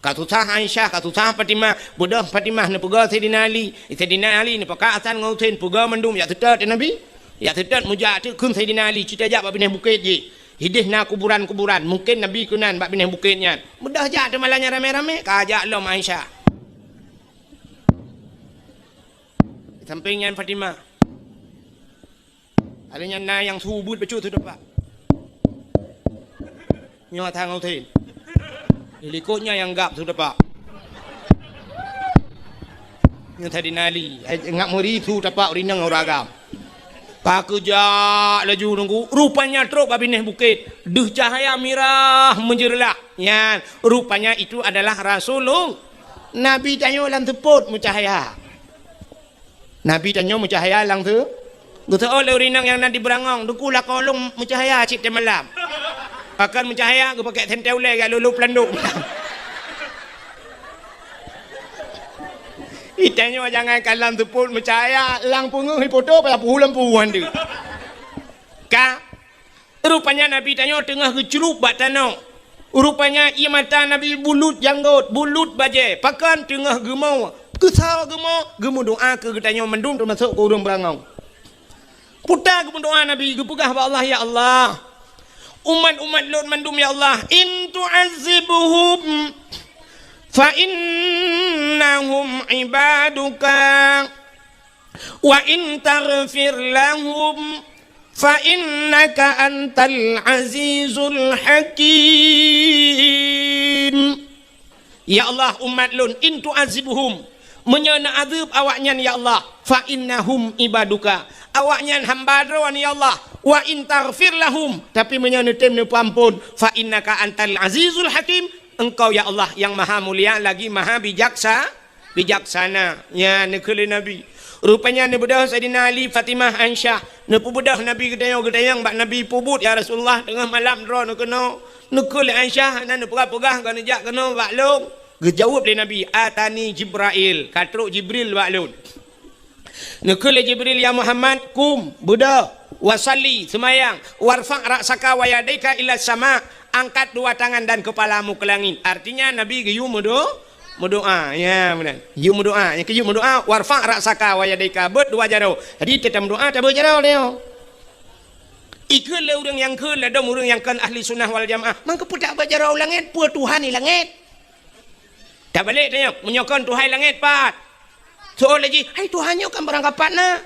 Ka susah Aisyah, ka susah Fatimah. Beudôh Fatimah neupeugah Saidina Ali. Saidina Ali neupeugah Hasan ngon Husein, peugah mandum jak seutôt Nabi. Jak seutôt meujak teuh kheun Saidina Ali, cit tajak bak binéh bukét jih. Idéh na kuburan-kuburan, mungken Nabi keunan bak binéh bukét nyan. Beudôh jak teuma lagée nyan ramé-ramé, ka jak lom Aisyah. Sampéng nyan Fatimah. Ada nyan na nyang su beuet bacut su tapak. Nyoe Hasan ngon Husein. Di likot nyan nyang gab su tapak. Nyoe Saidina Ali, hai, ngat meuri su tapak ureueng inong ureueng agam. Ka geujak laju nunggu, rupanya trok bak binéh bukét, deuh cahya mirah meujeureulah. Nyan, rupanya itu adalah Rasulullah. Nabi tanyoe lam seupôt meucahya. Nabi tanyoe meucahya lam seu-, geuseuôt lé ureueng inong nyang na di Beurangong, "Teungku, lakoe lôn meucahya cit teumalam." Pakon meucahya, geupakèk sentée ulée jak lolo peulandok. Itanyoe jangankan lam seupôt meucahya, lam peungeuh ipoto payah peuhu lampu han deuh. Ka Rupanya Nabi tanyoe teungoh geucrup bak tanoh. Rupanya ié mata Nabi bulut janggot, bulut bajée, pakon teungoh geumo. Keusoe geumo, geumeudoá keu geutanyoe mandum teumasok keu ureueng Beurangong. Peue ta geumeudoá Nabi, geupeugah bak Allah, "Ya Allah, umat-umat lôn mandum, ya Allah, in tu'azzibhum fa innahum ibaduka." "Wa in taghfir lahum Fa innaka antal azizul hakim. Ya Allah, umat lôn, in tu'adzibuhum, meunyoe neuazeueb awaknyan, ya Allah, fa innahum ibaduka, awaknyan hamba Droe, ya Allah, wa in taghfir lahum, tapi meunyoe neutem neupeuamphon, fa innaka antal azizul hakim, Engkau, ya Allah, nyang maha mulia lagi maha bijaksa-, bijaksana. Nyan neukheun lé Nabi. Rupanya neubeudôh Saidina Ali, Fatimah, Aisyah. Neupeubeudôh Nabi geutanyong-geutanyong bak Nabi, "Peue buet, ya Rasulullah, teungoh malam droeneuh keunoe?" Neukheun lé Aisyah, hana neupeugah-peugah, ka neujak keunoe bak lôn. Geujaweueb lé Nabi, "Atani Jibrail, ka trok Jibril bak lôn." Neukheun lé Jibril, "Ya Muhammad, qum, beudôh, wa shalli, seumayang, warfa' ra'saka wa yadaika ila sama, angkat dua tangan dan kepalamu ke langit." Artinya, Nabi geuyue meudo-, meudoa. Ya, meunan. Geuyue meudoa. Nyang keu geuyue meudoa, "Warfa' ra'saka wa yadaika," beuet dua jaroe. Jadi, teuma meudoa, tabeuet jaroe nyoe. Ikheun lé ureuëng nyang kheun, ladôm ureuëng nyang kon ahli sunnah wal jamaah, "Man keupeue tabeuet jaroe u langét? Peue Tuhan di langét?" Tabalek tanyong, "Meunyoe kon Tuhan langét, pat?" Soe laju, "Hai, Tuhan nyoe kan barangkapat na.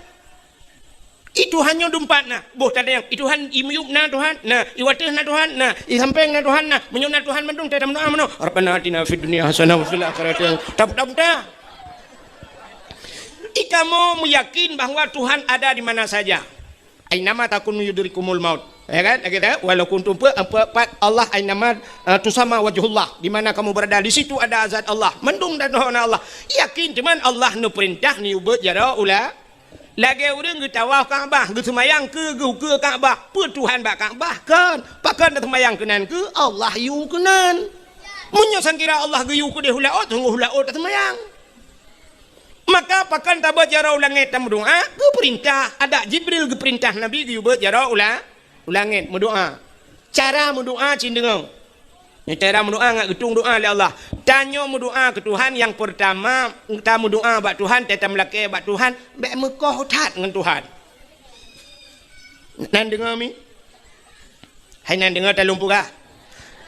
I Tuhan nyoe dumpat na." Boh tatanyong, "I Tuhan i miyueb na Tuhan? Na. I wateueh na Tuhan? Na. I sampéng na Tuhan? Na. Meunyoe na Tuhan mandum, tatameudoa meunoe, 'Rabbana atina fid dunya hasanah wa fil akhirati hasanah.'" Taputa-puta. I kamoe meuyakin bahwa Tuhan ada di mana saja. "Ainama takunu yudrikumul maut." Ya kan? Lagée tu, "Walau kuntum," pe-, pe-, pat Allah, "ainama, eh, tusamma wajhullah." Di mana kamu berada, di situ ada zat Allah. Mandum dan Allah. Yakin teuma Allah neupeurintah neuyue beuet jaroe u la-, lagée ureuëng geutawaf Ka'bah, geuseumayang keu, geukeue Ka'bah. Peue Tuhan bak Ka'bah? Kon. Pakon taseumayang keunan keu? Allah yue keunan. Meunyoe sangkira Allah geuyue keudeh u laôt, sunggoh u laôt taseumayang. Maka pakon tabeuet jaroe u langét tameudoá? Geupeurintah, adak Jibril geupeurintah Nabi geuyue beuet jaroe u la-, u langét meudoá. Cara meudoá cit deungoe. Nyoe cara meudoá ngat geutueng doá lé Allah. Tanyoe meudoá keu Tuhan, nyang peurtama, tameudoá bak Tuhan, tameulakée bak Tuhan, bék meukoh that ngon Tuhan. Nan deungoe mi? Hai nan deungoe talôn peugah.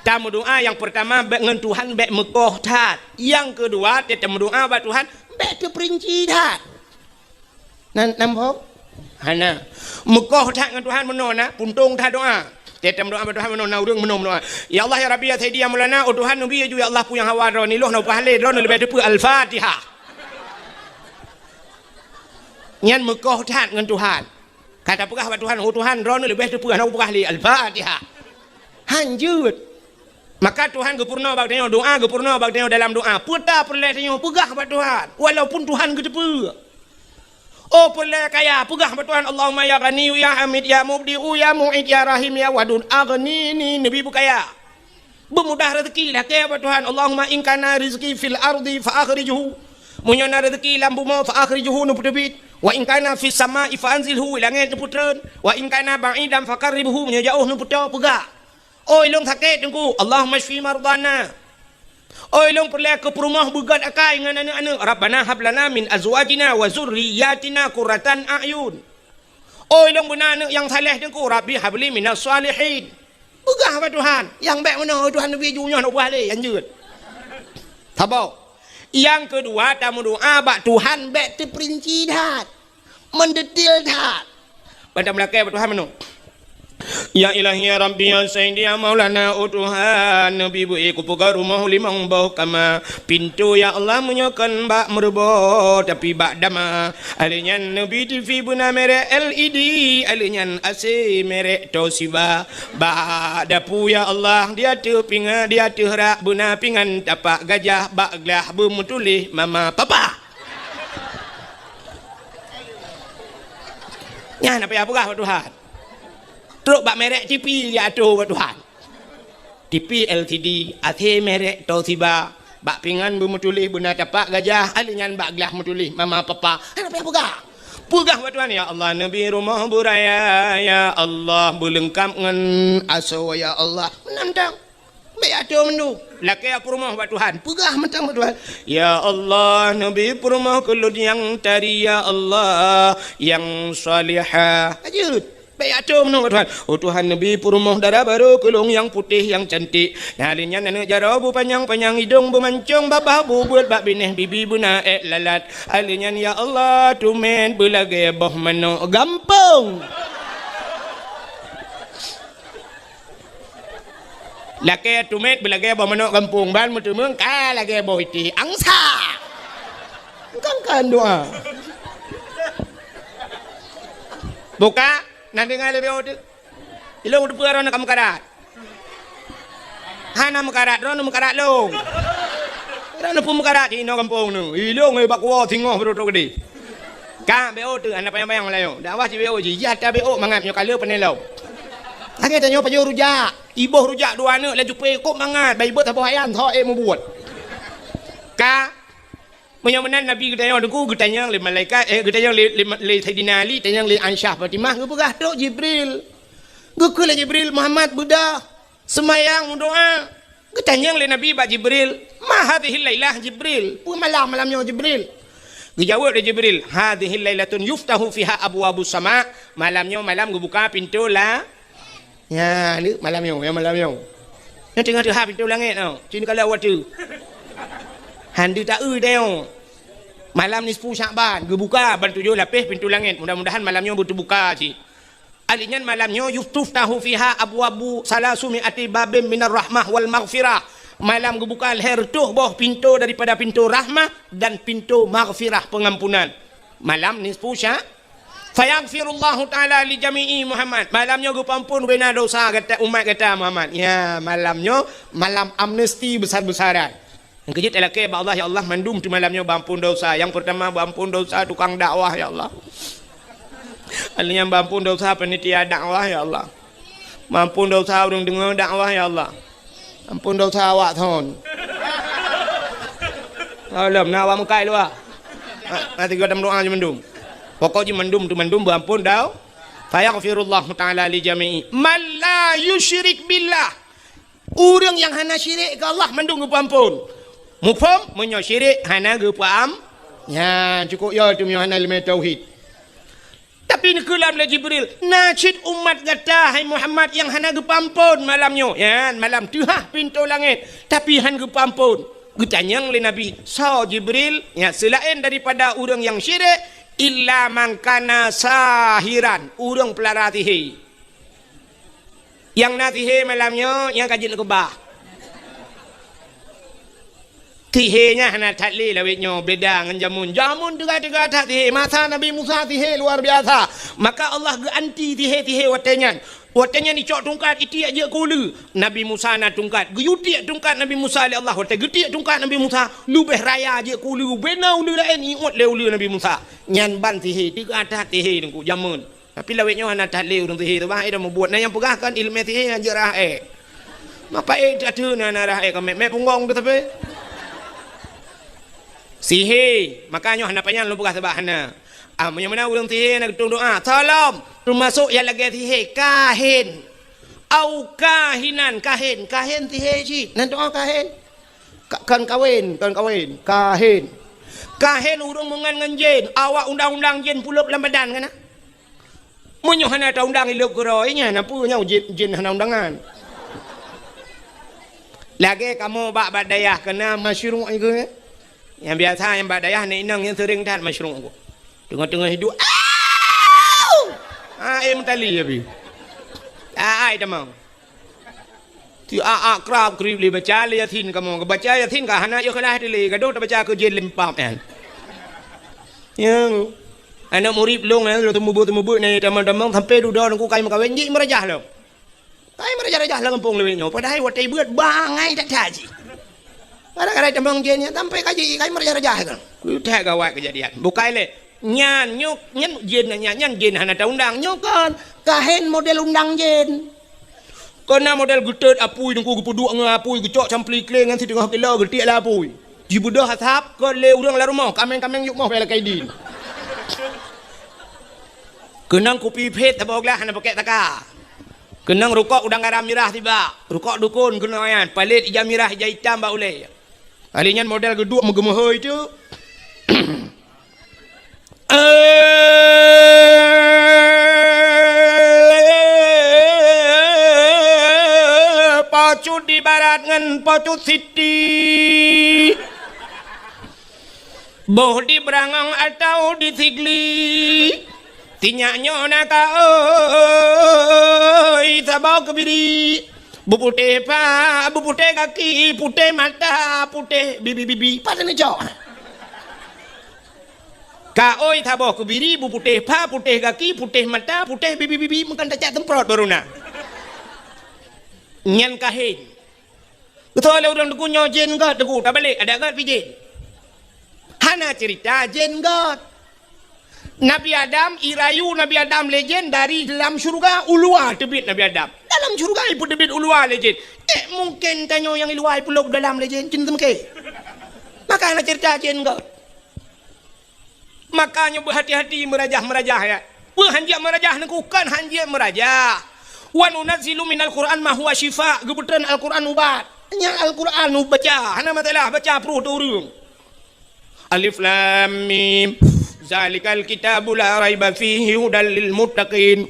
Tameudoá nyang peurtama bék ngon Tuhan bék meukoh that. Nyang keudua, tameudoá bak Tuhan bék teupeurinci that. Nan, nan boh? Hana. Meukoh that ngon Tuhan meunoe na, puntông that doá. Tameudoá bak Tuhan meunoe na ureuëng meunoe meudoá. "Ya Allah, ya Rabbi, ya Sayyidi, ya Maulana, oh Tuhan, neubi ju ya Allah peue nyang hawa droeneuh, nyoe na upah lé, droeneuh leubeh teupeu Al-Fatihah." Nyan meukoh that ngon Tuhan. Ka tapeugah bak Tuhan, "Oh Tuhan, droeneuh leubeh teupeu hana kupeugah lé Al-Fatihah." Hanjeuet. Maka Tuhan geupeurunoe bak tanyoe doá, geupeurunoe bak tanyoe dalam doá. Peue ta peureulée tanyoe peugah bak Tuhan, walaupun Tuhan geuteupeue. Oh peureulée kaya, peugah bak Tuhan, "Allahumma ya Ghaniyyu ya Hamid ya Mubdi'u ya Mu'id ya Rahim ya Wadud, aghnini," neubi beukaya. Beumudah rezeki, lakée bak Tuhan, "Allahumma in kana rizqi fil ardi fa akhrijhu." Meunyoe na rezeki lam bumoe, "fa akhrijhu," neupeuteubiet. "Wa in kana fis sama'i fa anzilhu," langét neupeutreun. "Wa in kana ba'idan fa qarribhu," meunyoe jaôh neupeutoe, peugah. "Oi lôn sakét, Teungku, Allahumma syfi mardhana." Oi lôn peureulée keu peurumoh beugét akai ngon aneuëk-aneuëk, "Rabbana hab lana min azwajina wa zurriyyatina qurratan a'yun." Oi lôn beuna aneuëk nyang saleh, Teungku, "Rabbi habli minas shalihin." Peugah bak Tuhan, nyang bék meunoe, "Tuhan, neubi ju nyoe, neupeugah lé, hanjeuet." Saboh. Nyang keudua, tameudoá bak Tuhan bék teupeurinci that, meudetil that. Ban tameulakée bak Tuhan meunoe. "Ya Ilahi, ya Rabbi, ya Sayyidi, ya Maulana, oh Tuhan, neubi beu-i kupeugöt rumoh limong boh kama. Pintoe, ya Allah, meunyoe kon bak meuruboh, tapi bak dama. Alheuh nyan neubi T V beuna merek L E D, alheuh nyan A C merek Toshiba. Bak dapu, ya Allah, di ateueh pinga-, di ateueh rak beuna pingan tapak gajah, bak glah beumeutuléh mama papa." Nyan apa nyang peugah bak Tuhan. Trok bak merek T V jiatô bak Tuhan. T V L C D, A C merek Toshiba, bak pingan beumeutuléh beuna tapak gajah, alheuh nyan bak glah meutuléh mama papa. Hana payah peugah. Peugah bak Tuhan, "Ya Allah, neubi rumoh beuraya, ya Allah, beuleungkap ngon asoe, ya Allah." Meunan dang. Bék atô meundu. Lakée peurumoh bak Tuhan. Peugah mantong bak Tuhan, "Ya Allah, neubi peurumoh keu lôn nyang tari, ya Allah, nyang salihah." Lanjut. Bék atô meundu bak Tuhan. "Oh Tuhan, neubi peurumoh dara barô keu lôn nyang putéh, nyang cantik. Nah, lheuh nyan aneuëk jaroe beupanyang-panyang, idông beumancông, babah beubuet, bak binéh bibi beuna ék lalat. Alheuh nyan, ya Allah, teumé beulagée boh manok." Gampông. Lakée tumét beulagée boh manok gampông ban meuteumeung ka lagée boh iték angsa. Kan kan doa. Buka, na deungoe lé B O teuh. Ilong teupeue droeneuh ka meukarat. Hana meukarat, droeneuh meukarat lôn. Droeneuh pun meukarat di inoe gampông neuh. Ilong, eh, bak kuwoe singoh beureutoh geudeh. Ka B O teuh, hana panyang-panyang Meulayu. Dakwah cit B O jih, jih ata B O mangat nyoe ka le peuneulong. Lagée tanyoe pajoh rujak, iboh rujak dua aneuk laju peuék kok mangat, bai beuet saboh ayam, tho ék mubuet. Ka, meunyoe meunan Nabi geutanyong teungku, geutanyong lé malaikat, eh, geutanyong lé, lé, lé Saidina Ali, tanyong lé Aisyah Fatimah, geupeugah trok Jibril. Geukheun lé Jibril, Muhammad beudôh. Seumayang, meudoá. Geutanyong lé Nabi bak Jibril, "Ma hadhihil lailah, Jibril? Peue malam, malam nyoe, Jibril?" Geujaweueb lé Jibril, "Hadhihil lailatun yuftahu fiha abwabus sama." Malam nyoe malam geubuka pintoe la-, nya, ni malam nyoe, ya, malam nyoe. Nyoe teungoh teuhah pintoe langét nyoe. Cit ka lheueh watèe. Han deuh taeu teuh nyoe. Malam nisfu Syakban geubuka ban tujoh lapéh pintoe langét. Mudah-mudahan malam nyoe beuteubuka cit. Ahli nyan malam nyoe, "Yuftahu fiha abwabu salasumi ati babim minar rahmah wal maghfirah." Malam geubuka lhèe reutôh boh pintoe daripada pintoe rahmah dan pintoe maghfirah, peungampunan. Malam nisfu Sya-, "Fayaghfirullahu ta'ala li jami'i Muhammad." Malam nyoe geupeuampôn bubena dosa gata, umat gata Muhammad. Ya, malam nyoe malam amnesti besar-besaran. Nyang keujeuet talakèe bak Allah, "Ya Allah, mandum teuh malam nyoe beuampôn dosa." Nyang peurtama beuampôn dosa tukang dakwah, ya Allah. Ahli nyan beuampôn dosa panitia dakwah, ya Allah. Beuampôn dosa ureueng deungö dakwah, ya Allah. Ampôn dosa awak thon. Lom na awak meukai luwa. Ha, na tiga dam doa jih mandum. Pokok jih mandum teuh mandum beuampôn dau. Fayaghfirullahu ta'ala li jami'i man la yusyrik billah. Ureueng nyang hana syirik keu Allah mandum geupeuampôn. Muphom? Meunyoe syirik hana geupeuam-, nyan cukôp yo teuh meunyoe hana ileumèe tauhid. Tapi neukheun lé Jibril, "Na cit umat gata, hai Muhammad, nyang hana geupeuampôn malam nyoe." Nyan malam teuhah pintoe langét, tapi han geupeuampôn. Geutanyong lé Nabi, "Soe Jibril?" Nyan seulaén daripada ureueng nyang syirik, "Illa man kana sahiran," ureueng peulara sihé. Nyang na sihé malam nyoe, nyang ka jeuet neukeubah. Sihé nyan hana that lé lawét nyoe, beda ngon jameun. Jameun teuga-teuga that sihé. Masa Nabi Musa sihé luar biasa. Maka Allah geuanti sihé-sihé watèe nyan. Watèe nyan icok tungkat, itiek jeuet keu uleue. Nabi Musa na tungkat. Geuyue tiek tungkat Nabi Musa lé Allah. Watèe geutiek tungkat Nabi Musa, leubeh raya jeuet keu uleue. Bubena uleue laén iôt lé uleue Nabi Musa. Nyan ban sihé. Teuga that sihé teungku jameun. Tapi lawét nyoe hana that lé ureueng sihé teuh, bah, eh, dah mubuet. Na nyang peugah kan ileumèe sihé nyang jeuet rhah èk. Mapa ék that teuh na, na rhah èk ka mèk, mèk punggong teuh tapi. Sihé, maka nyoe hana panyang lôn peugah sabab hana. Ah, meunyoe meunan ureueng sihé na geutong doa, salam, teumasok nyang lagèe sihé, kahin. Au kahinan, kahin, kahin sihé cit. Nan doa kahin. Ka-, kon kawen, kon kawen, kahin. Kahin ureueng meungan ngon jén, awak undang-undang jén pulop lam badan kan? Meunyoe hana taundang ilop keudroe nyan, na peue nyoe jén, jén hana undangan. Lagèe kamoe bak, bak dayah keunan masyruq iku, eh. Nyang biasa nyang bak dayah nyan inong nyang seuring that masyruq iku. Teungoh-teungoh hidup, "Au!" Ah, eh, meutali ya, bi. Ah, ai tamong. Ti a-a krab krib lé baca lé Yasin kamoe. Baca Yasin ka hana yôh kalah lé. Gadôh tabaca keu jén limpam nyan. Ya. Aneuk murit lôn nyan, lôn teumeubeuet-teumeubeuet nyan tamong-tamong sampai dudoe nangku kai meukawen jih meurajah lom. Kai meurajah-rajah lam gampông lawét nyoe. Padahai watèe beuet bangai that-that jih. Gara-gara tamong jén nyan sampai ka jih kai meurajah-rajah kan. Keu that gawat keujadian. Bukai lé. Nyan nyoe, nyan jén nyan, nyan jén hana taundang. Nyoe kon kahen model undang jén. Keunan model geutot apui teungku geupeuduek ngon apui geucok campli kleng ngon siteungoh kilo geutiek lam apui. Jibeudôh asap keu lé ureueng lam rumoh, kaméng-kaméng yôh moh bela kaidin. Keunan kupi phét saboh glah hana pakèk taka. Keunan rukok udang garam mirah sibak, rukok dukon keunan nyan, palét ija mirah ija itam bak ulèe. Kali nyan model geuduek meugeumeuhôi teuk. Eh, Po Cut di barat ngon Po Cut Siti. Boh di Beurangong atawa di Sigli. Sinyak nyoe na ka oi saboh keubiri. Beuputéh pha, beuputéh gaki, putéh mata, putéh bibi-bibi. Pat neucok. Ka oi saboh keubiri, beuputéh pha, putéh gaki, putéh mata, putéh bibi-bibi, meukan tacak semprot baru na. Nyan kahén. Beutôi lé ureuëng teungku nyoe jén göt teungku, tabalek, adak göt pih jén. Hana cerita jén göt. Nabi Adam, irayu Nabi Adam lé jén dari dalam syurga, u luwa teubiet Nabi Adam. Dalam syurga ipeuteubiet u luwa lé jén. Eh, mungken tanyoe nyang i luwa ipulop dalam lé jén, cen teumeuke. Maka hana cerita jén göt. Makanya beuhati-hati meurajah-meurajah, ya. Peue hanjeuet meurajah neukukon hanjeuet meurajah. Wa nunazzilu minal Qur'an ma huwa syifa, geubeutrön Al-Qur'an ubat. Nyan Al-Qur'an ubat baca, hana masalah, baca pruh teu ureuëng. Alif Lam Mim. Zalikal kitabu la raiba fihi hudal lil muttaqin.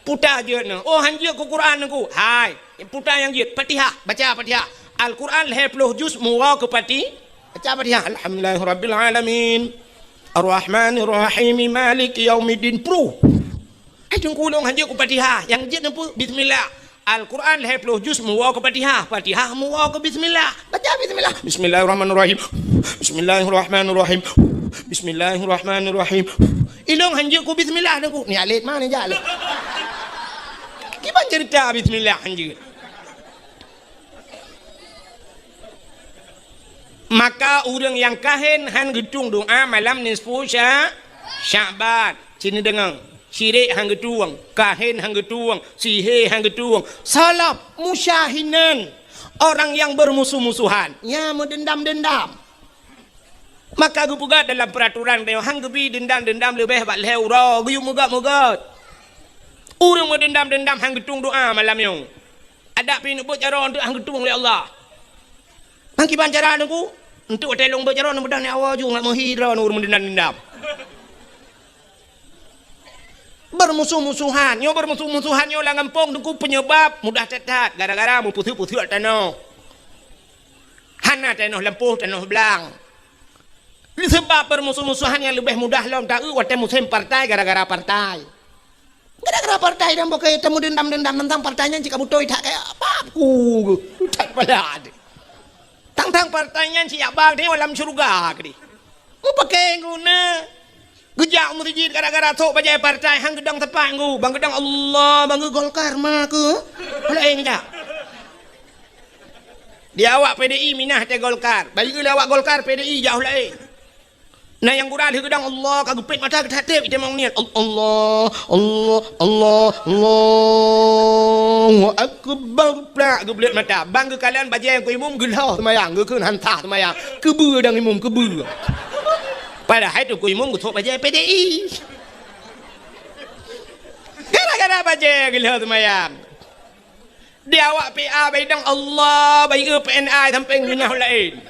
Puta jeuet nyoe. Oh, hanjeuet keu Quran nyoe ku. Hai, puta nyang jeuet. Fatihah, baca Fatihah. Al-Quran lhèe ploh juz meuwoe keu Fati-, baca Fatihah. Alhamdulillahirabbil alamin. Arrahmanirrahim. Maliki yaumiddin. Pruh. Hai, teungku, lôn hanjeuet keu Fatihah. Nyang jeuet nyoe peue? Bismillah. Al-Quran lhèe ploh juz meuwoe keu Fatihah. Fatihah meuwoe keu bismillah. Baca bismillah. Bismillahirrahmanirrahim. Bismillahirrahmanirrahim. Bismillahirrahmanirrahim. Ilôn hanjeuet keu bismillah nyoe ku. Ni alet ma ni jak lé. Kiban cerita bismillah hanjeuet. Maka ureuëng nyang kahén han geutueng doa malam nisfu Sya-, Sya'ban. Sini deungoe. Syirik han geutueng, kahén han geutueng, sihé han geutueng. Salab, musyahinan. Orang yang bermusuh-musuhan. Ya, meudendam-dendam. Maka geupeugah dalam peuraturan tanyoe, han geubi deundam-deundam leubeh bak lhèe uroe, geuyue meugöt-meugöt. Ureuëng meudeundam-deundam han geutueng doa malam nyoe. Adak pih neubeuet jaroe eunteuk han geutueng lé Allah. Nang kiban cara nyoe ku, eunteuk watèe lôn beuet jaroe neubeudah nyoe awai ju ngat meuhi droe ureuëng meudeundam-deundam. Bermusuh-musuhan. Nyoe bermusuh-musuhan nyoe lam gampông teungku penyebab mudah that-that gara-gara meupeuseuet-peuseuet tanoh. Hana tanoh lampôh, tanoh blang. Seubab peurmusuh-musuhan nyang leubeh mudah lom taeu watèe musém partai gara-gara partai. Gara-gara partai dan bukon teumeudeundam-deundam teuntang partai nyan cit ka beutôi that kaya apa ku that pala deh. Tang-tang partai nyan cit jak ba deh lam syeuruga keudeh. Mupakè guna. Geujak meuseujid gara-gara sôk bajèe partai han geudong teumpat ngu. Ban geudong Allah, ban geu Golkar ma keu. Laén jak. Di awak P D I minah teuh Golkar. Bayeue lé awak Golkar P D I jak laén. Na nyang gura lheueh geudong Allah ka geupét mata geutatép itamong niet. Al-, Allah, Allah, Allah, Allahu Akbar. Plak geubleuet mata. Ban geukalon bajèe teungku imum geulhô seumayang, geukheun han sah seumayang. Keubeue dang imum, keubeue. Padahai teungku imum geusôk bajèe P D I. Gara-gara bajèe geulhô seumayang. Di awak P A baidong Allah, bayeue P N A sampéng minah laén.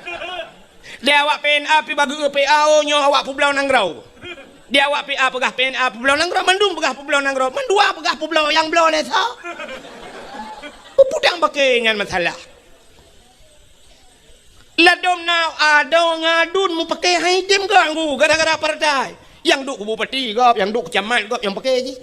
Di awak P N A pi bageue P A, oh, nyoe awak peubloe nanggroe. Di awak P A peugah P N A peubloe nanggroe, mandum peugah peubloe nanggroe, mandua peugah peubloe nyang bloe lé soe. Peue dang pakè nyan masalah. Ladôm na adoe ngon aduen mupakè han item ganggu gara-gara partai. Nyang duek keu bupati gob, nyang duek keu camat gob, nyang pakè jih.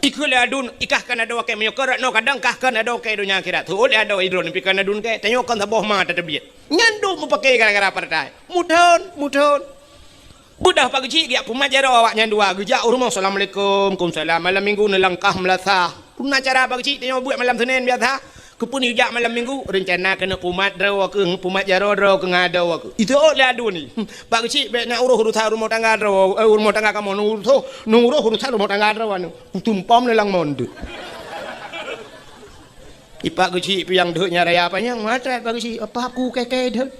Ikheun lé aduen, ikah kon adoe kèe meunyoe kon rot noe kadang kah kon adoe kèe donya akhirat. Teuôt lé adoe idroe pih kon aduen kèe, tanyoe kon saboh ma tateubiet. Nyan duek mupakè gara-gara partai. Muthon, muthon. Beudah Pak Geuchik geujak peumat jaroe awaknyan dua, geujak u rumoh, "Assalamualaikum." "Kumsalam." Malam minggu neulangkah meulasah. Peue na cara Pak Geuchik tanyoe buet malam Senin biasa? Keupeue neujak malam minggu? Reuncana keuneuk peumat droe keuh, peumat jaroe droe keuh ngon adoe keuh. Iteuôt lé aduen nyan. Pak Geuchik bèk na uroh urusan rumoh tangga droe, eh, rumoh tangga kamoe, neuuroh, neuuroh urusan rumoh tangga droe nyan. Kutumpom lé lam mon deuh. Ipak Geuchik piang deuh nyan raya panyang, mata Pak Geuchik, apa aku kèe-kèe deuh.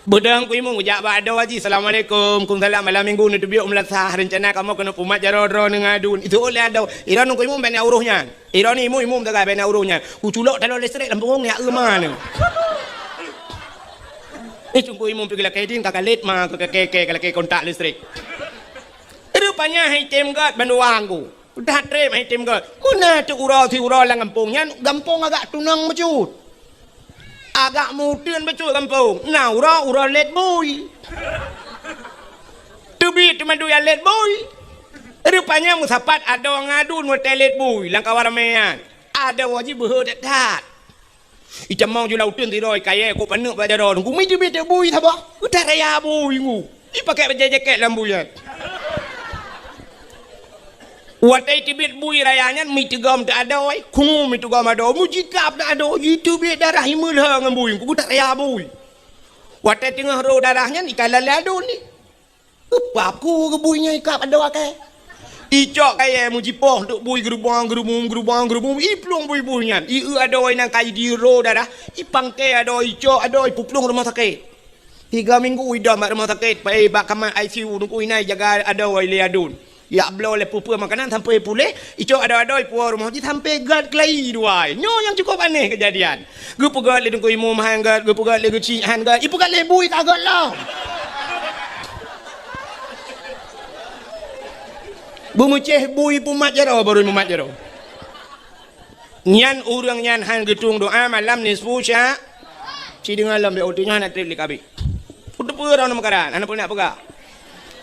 Beudang ku imum geujak bak adoe jih, "Assalamualaikum." "Kumsalam." "Malam minggu neuteubiet meulasah, reuncana kamoe keuneuk peumat jaroe droe ngon aduen." Iteuôt lé adoe. Idroeneuh ku imum bèk na uroh nyan. Idroeneuh imum, imum sagai bèk na uroh nyan. Kuculok taloe listrik lam punggong nyan eu ma nyoe. Eh, teungku imum pih geulakèe ding ka kalét ma keu kèe-kèe ka lakèe kontak listrik. Rupanya han item gèt bandua nyan. Udah trép han item gèt. Meunan teuk uroe siuroe lam gampông nyan, gampông agak tunong meucut. Agak meuteun bacut gampông. Na uroe, uroe lét bui. Teubiet teuma dua lét bui. Rupanya meusapat adoe ngon aduen watèe lét bui lam kawan ramè nyan. Adoe jih beuhe that-that. Itamong ju lam uteuen sidroe kayèe kok paneuk bak jaroe. Teungku, mi teubiet bui saboh. Utak raya bui teungku. Ipakèk bajèe jakèt lam bui nyan. Watèe teubiet bui raya nyan, mi teugom teuh adoe, kungu mi teugom adoe, mujikab teuh adoe, jiteubiet darah imeulhö ngon bui, teungku, utak raya bui. Watèe teungoh rô darah nyan, ikalon lé aduen nyan. Eupap ku keu bui nyan ikab adoe kèe. Icok kayèe mujipoh teuh bui geurubong-geurubong, geurubong-geurubong, iplueng bui-bui nyan. Ieu adoe nyang ka jidiro darah, ipangkè adoe, icok adoe, ipeuplueng rumoh sakét. Tiga minggu idong bak rumoh sakét, pai bak kamar I C U, teungku, inan ijaga adoe lé aduen. Ijak bloe lé peue-peue makanan sampoe puléh, icok adoe-adoe ipuwoe rumoh jih sampoe gèt keulayi dua. Nyoe nyang cukôp aneh keujadian. Geupeugèt lé Teungku Imum han gèt, geupeugèt lé Geuchik han gèt, ipeugèt lé bui ka gèt lom. Beumeucéh bui pumat jaroe, barô mumat jaroe. Nyan ureueng nyan han geutueng doa malam nisfu sya-, ci deungon lom, bèk uteuk nyoe hana trép lé kabeh. Peue-peue droeneuh meukaran, hana peue nak peugah.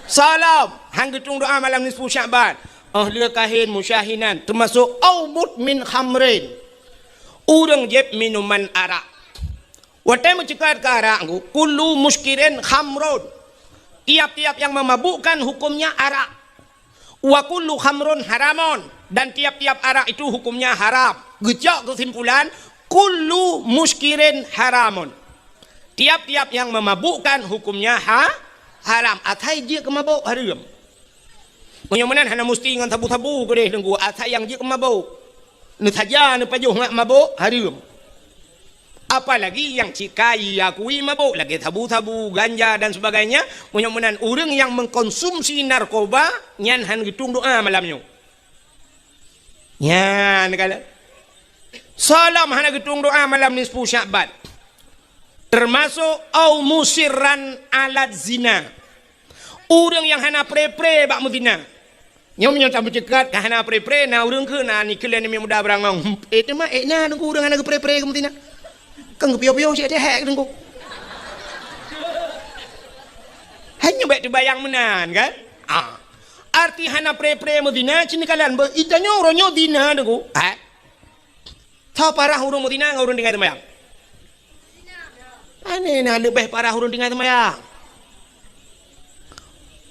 Salam, han geutueng doa malam nisfu Sya'ban. Oh, lé kahin musyahinan, teumasok au mudmin khamrin. Ureueng jieb minuman arak. Watèe meuceukat keu arak, kullu muskirin khamrun. Tiap-tiap yang memabukkan hukumnya arak. Wa kullu khamrun haramun, dan tiap-tiap arak itu hukumnya haram. Geucok keusimpulan, kullu muskirin haramun. Tiap-tiap yang memabukkan hukumnya ha-, haram. Asai jeuet keu mabök hareuem. Meunyoe meunan hana musti ngon sabu-sabu keudeh teungku, asai nyang jeuet keu mabök. Neusaja neupajoh ngon mabök hareuem. Apalagi nyang cit ka iakui mabök lagèe sabu-sabu, ganja dan sebagainya, meunyoe meunan ureueng nyang mengkonsumsi narkoba nyan han geutueng doa malam nyoe. Nyan kalon. Salam hana geutueng doa malam nisfu Sya'ban. Teumasok au musirran ala zina. Ureueng nyang hana pré-pré bak meuzina. Nyoe meunyoe tameuceukat ka hana pré-pré, na ureueng keuh na nikeuh lé aneuk muda beurangong. Éh, teuma ék na teungku ureueng hana geupré-pré keu meuzina. Kan geupiôh-piôh cit teuhèk teungku. Hanya bèk teubayang meunan kan? Ah. Arti hana pré-pré meuzina, ci neukalon beu, itanyoe uroe nyoe zina teungku. Eh? Tho parah ureueng meuzina ngon ureueng tinggai teumayang? Pane na leubeh parah ureueng tinggai teumayang?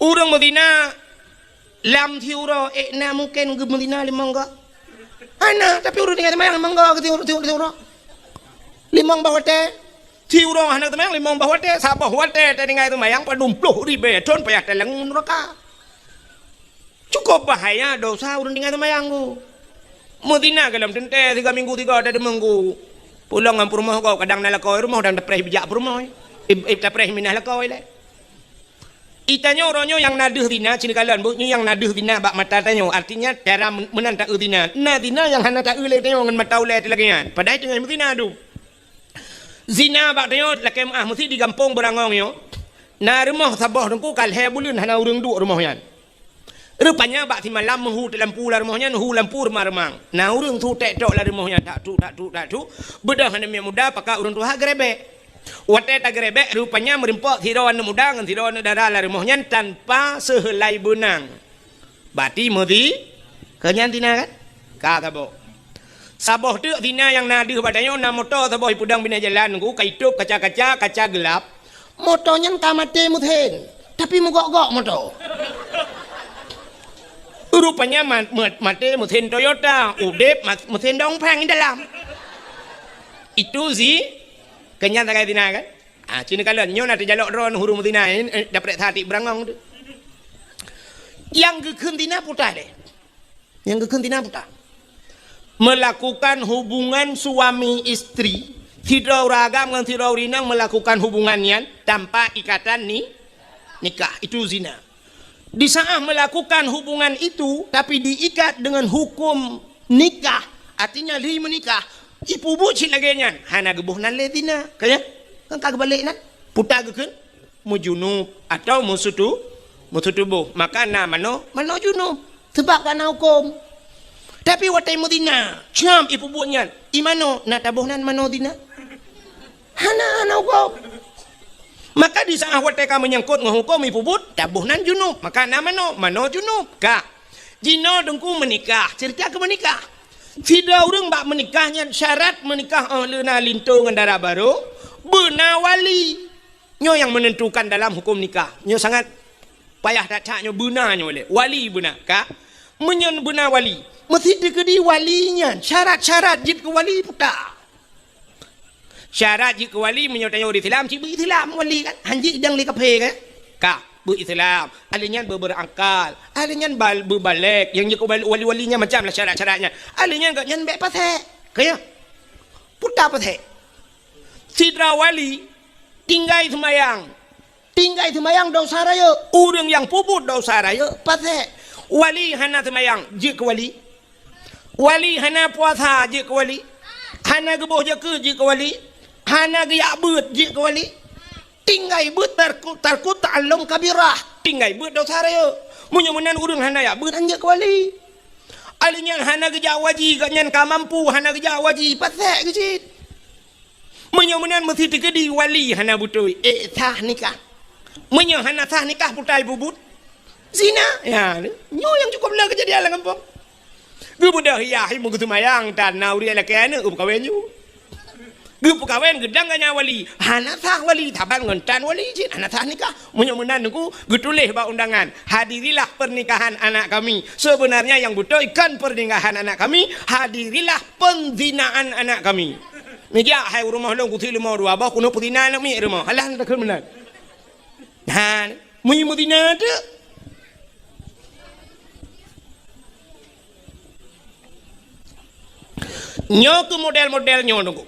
Ureueng meuzina lam siuroe, ék na mungken geumeuzina limong goe? Hana, tapi ureueng tinggai teumayang limong goe keu siuroe, siuroe, siuroe. Limong boh watèe. Siuroe hana teumayang, limong boh watèe, saboh watèe tatinggai teumayang padum ploh ribèe thon payah talangue nuraka. Cukôp bahaya dosa ureueng tinggai teumayang ku. Meuzina goh lom teuntèe tiga minggu tiga, ada dua minggu. Pulang ngon peurumoh gob, kadang na lakoe rumoh dan tapreh bijak peurumoh. Ib-, ib-, tapreh minah lakoe lé. Itanyoe uroe nyoe nyang na deuh zina, ci neukalon beu, nyoe nyang na deuh zina bak mata tanyoe. Artinya, cara men-, meunan taeu zina. Na zina nyang hana taeu lé tanyoe ngon mata ulèe lagèe nyan. Padahai teungoh meuzina dum. Zina bak tanyoe lakèe meu'ah meusi di gampông Beurangong nyoe. Na rumoh saboh teungku ka lhèe buleuen hana ureueng duek rumoh nyan. Rupanya bak simalam meuhu teulampu lam rumoh nyan, hu lampu reumang-reumang. Na ureueng su tek tok lam rumoh nyan, dak tuk, dak tuk, dak tuk. Beudôh aneuk miet muda pakat ureueng tuha geurebek. Watèe tageurebek, rupanya meureumpok sidroe aneuk muda ngon sidroe aneuk dara lam rumoh nyan tanpa seuheulai beunang. Bati meuzi-, keu nyan zina kan? Ka saboh. Saboh teuk zina nyang na deuh bak tanyoe, na moto saboh ipeudong binéh jalan, ku ka itôp kaca-kaca, kaca geulap. Moto nyan ka maté meusén, tapi meugok-gok moto. Rupanya ma-, ma-, maté meusén Toyota, udép ma-, meusén dongpeng dalam. Itu zi-, keu nyan sagai zina kan? Ah, ci neukalon, nyoe na teujalok droe ureueng meuzina, eh, eh, daprek satik Beurangong tu. Nyang geukheun zina peue teuma lé. Nyang geukheun zina peue teuma. Melakukan hubungan suami istri, sidroe ureueng agam ngon sidroe ureueng inong melakukan hubungan nyan tanpa ikatan ni-, nikah, itu zina. Di saat melakukan hubungan itu, tapi diikat dengan hukum nikah, artinya lheuh meunikah, ipeubuet cit lagèe nyan, hana geuboh nan lé zina. Ka nyan? Kan ka geubalek nan? Peue teuma geukheun? Meujunub atau meusutu-, meusutuboh. Maka na manoe, manoe junub. Sabab ka na huköm. Tapi watèe meuzina, cam ipeubuet nyan, i manoe na taboh nan manoe zina? Hana, hana huköm. Maka di saat watèe ka meunyangkot ngon huköm ipeubuet, taboh nan junub. Maka na manoe, manoe junub. Ka. Jinoe Teungku meunikah, cerita keu meunikah. Sidroe ureuëng bak meunikah nyan syarat meunikah óh lheueh na linto ngon dara barô, beuna wali. Nyoe nyang meunentukan dalam huköm nikah. Nyoe sangat payah that-that nyoe beuna nyoe lé. Wali beuna, ka? Meunyoe beuna wali, meusti teukeudi wali nyan syarat-syarat jeuet keu wali puta. Syarat jeuet keu wali meunyoe tanyoe ureuëng Islam, cit beu Islam wali kan? Hanjeuet idang lé kaphé kan? Ka, beu Islam. Ahli nyan beu-, beurakal. Ahli nyan bal-, beubalek. Nyang jeuet keu wali-wali nyan macam lah syarat-syaratnya. Ahli nyan gobnyan bék pasék. Ka ya? Puta pasék. Sidroe wali tinggai seumayang. Tinggai seumayang dosa rayeuk. Ureuëng nyang peubuet dosa rayeuk pasék. Wali hana seumayang, jeuet keu wali. Wali hana puasa, jeuet keu wali. Hana geuboh zakeuet, jeuet keu wali. Hana geujak beuet, jeuet keu wali. Tinggai beuet tarku-, tarku ta'allum kabirah. Tinggai beuet dosa rayeuk. Meunyoe meunan ureuëng hana jak beuet, han jeuet keu wali. Ahli nyan hana geujak haji, gobnyan ka mampu, hana geujak haji, pasék geucit. Meunyoe meunan meusti teukeudi wali hana beutôi, ék sah nikah. Meunyoe hana sah nikah, puta peubuet zina. Ya, nyoe nyang cukup le keujadian lam gampông. Geubeudôh yah, meugeuseumbayang, tan na ureuëng lakée aneuëk geupeukawen ju. Geupeukawen geudang ganya wali, hana sah wali, saban ngon tan wali cit, hana sah nikah. Meunyoe meunan Teungku, geutuléh bak undangan, "Hadirilah pernikahan anak kami. Sebenarnya yang beutôi kon pernikahan anak kami, hadirilah penzinaan anak kami." Neujak hai u rumoh lôn, kusi leumo dua boh, keuneuk peuzina aneuk miet rumoh. Alah, takheun meunan. Nah, meunyoe meuzina tu. Nyoe keuh model-model nyoe Teungku.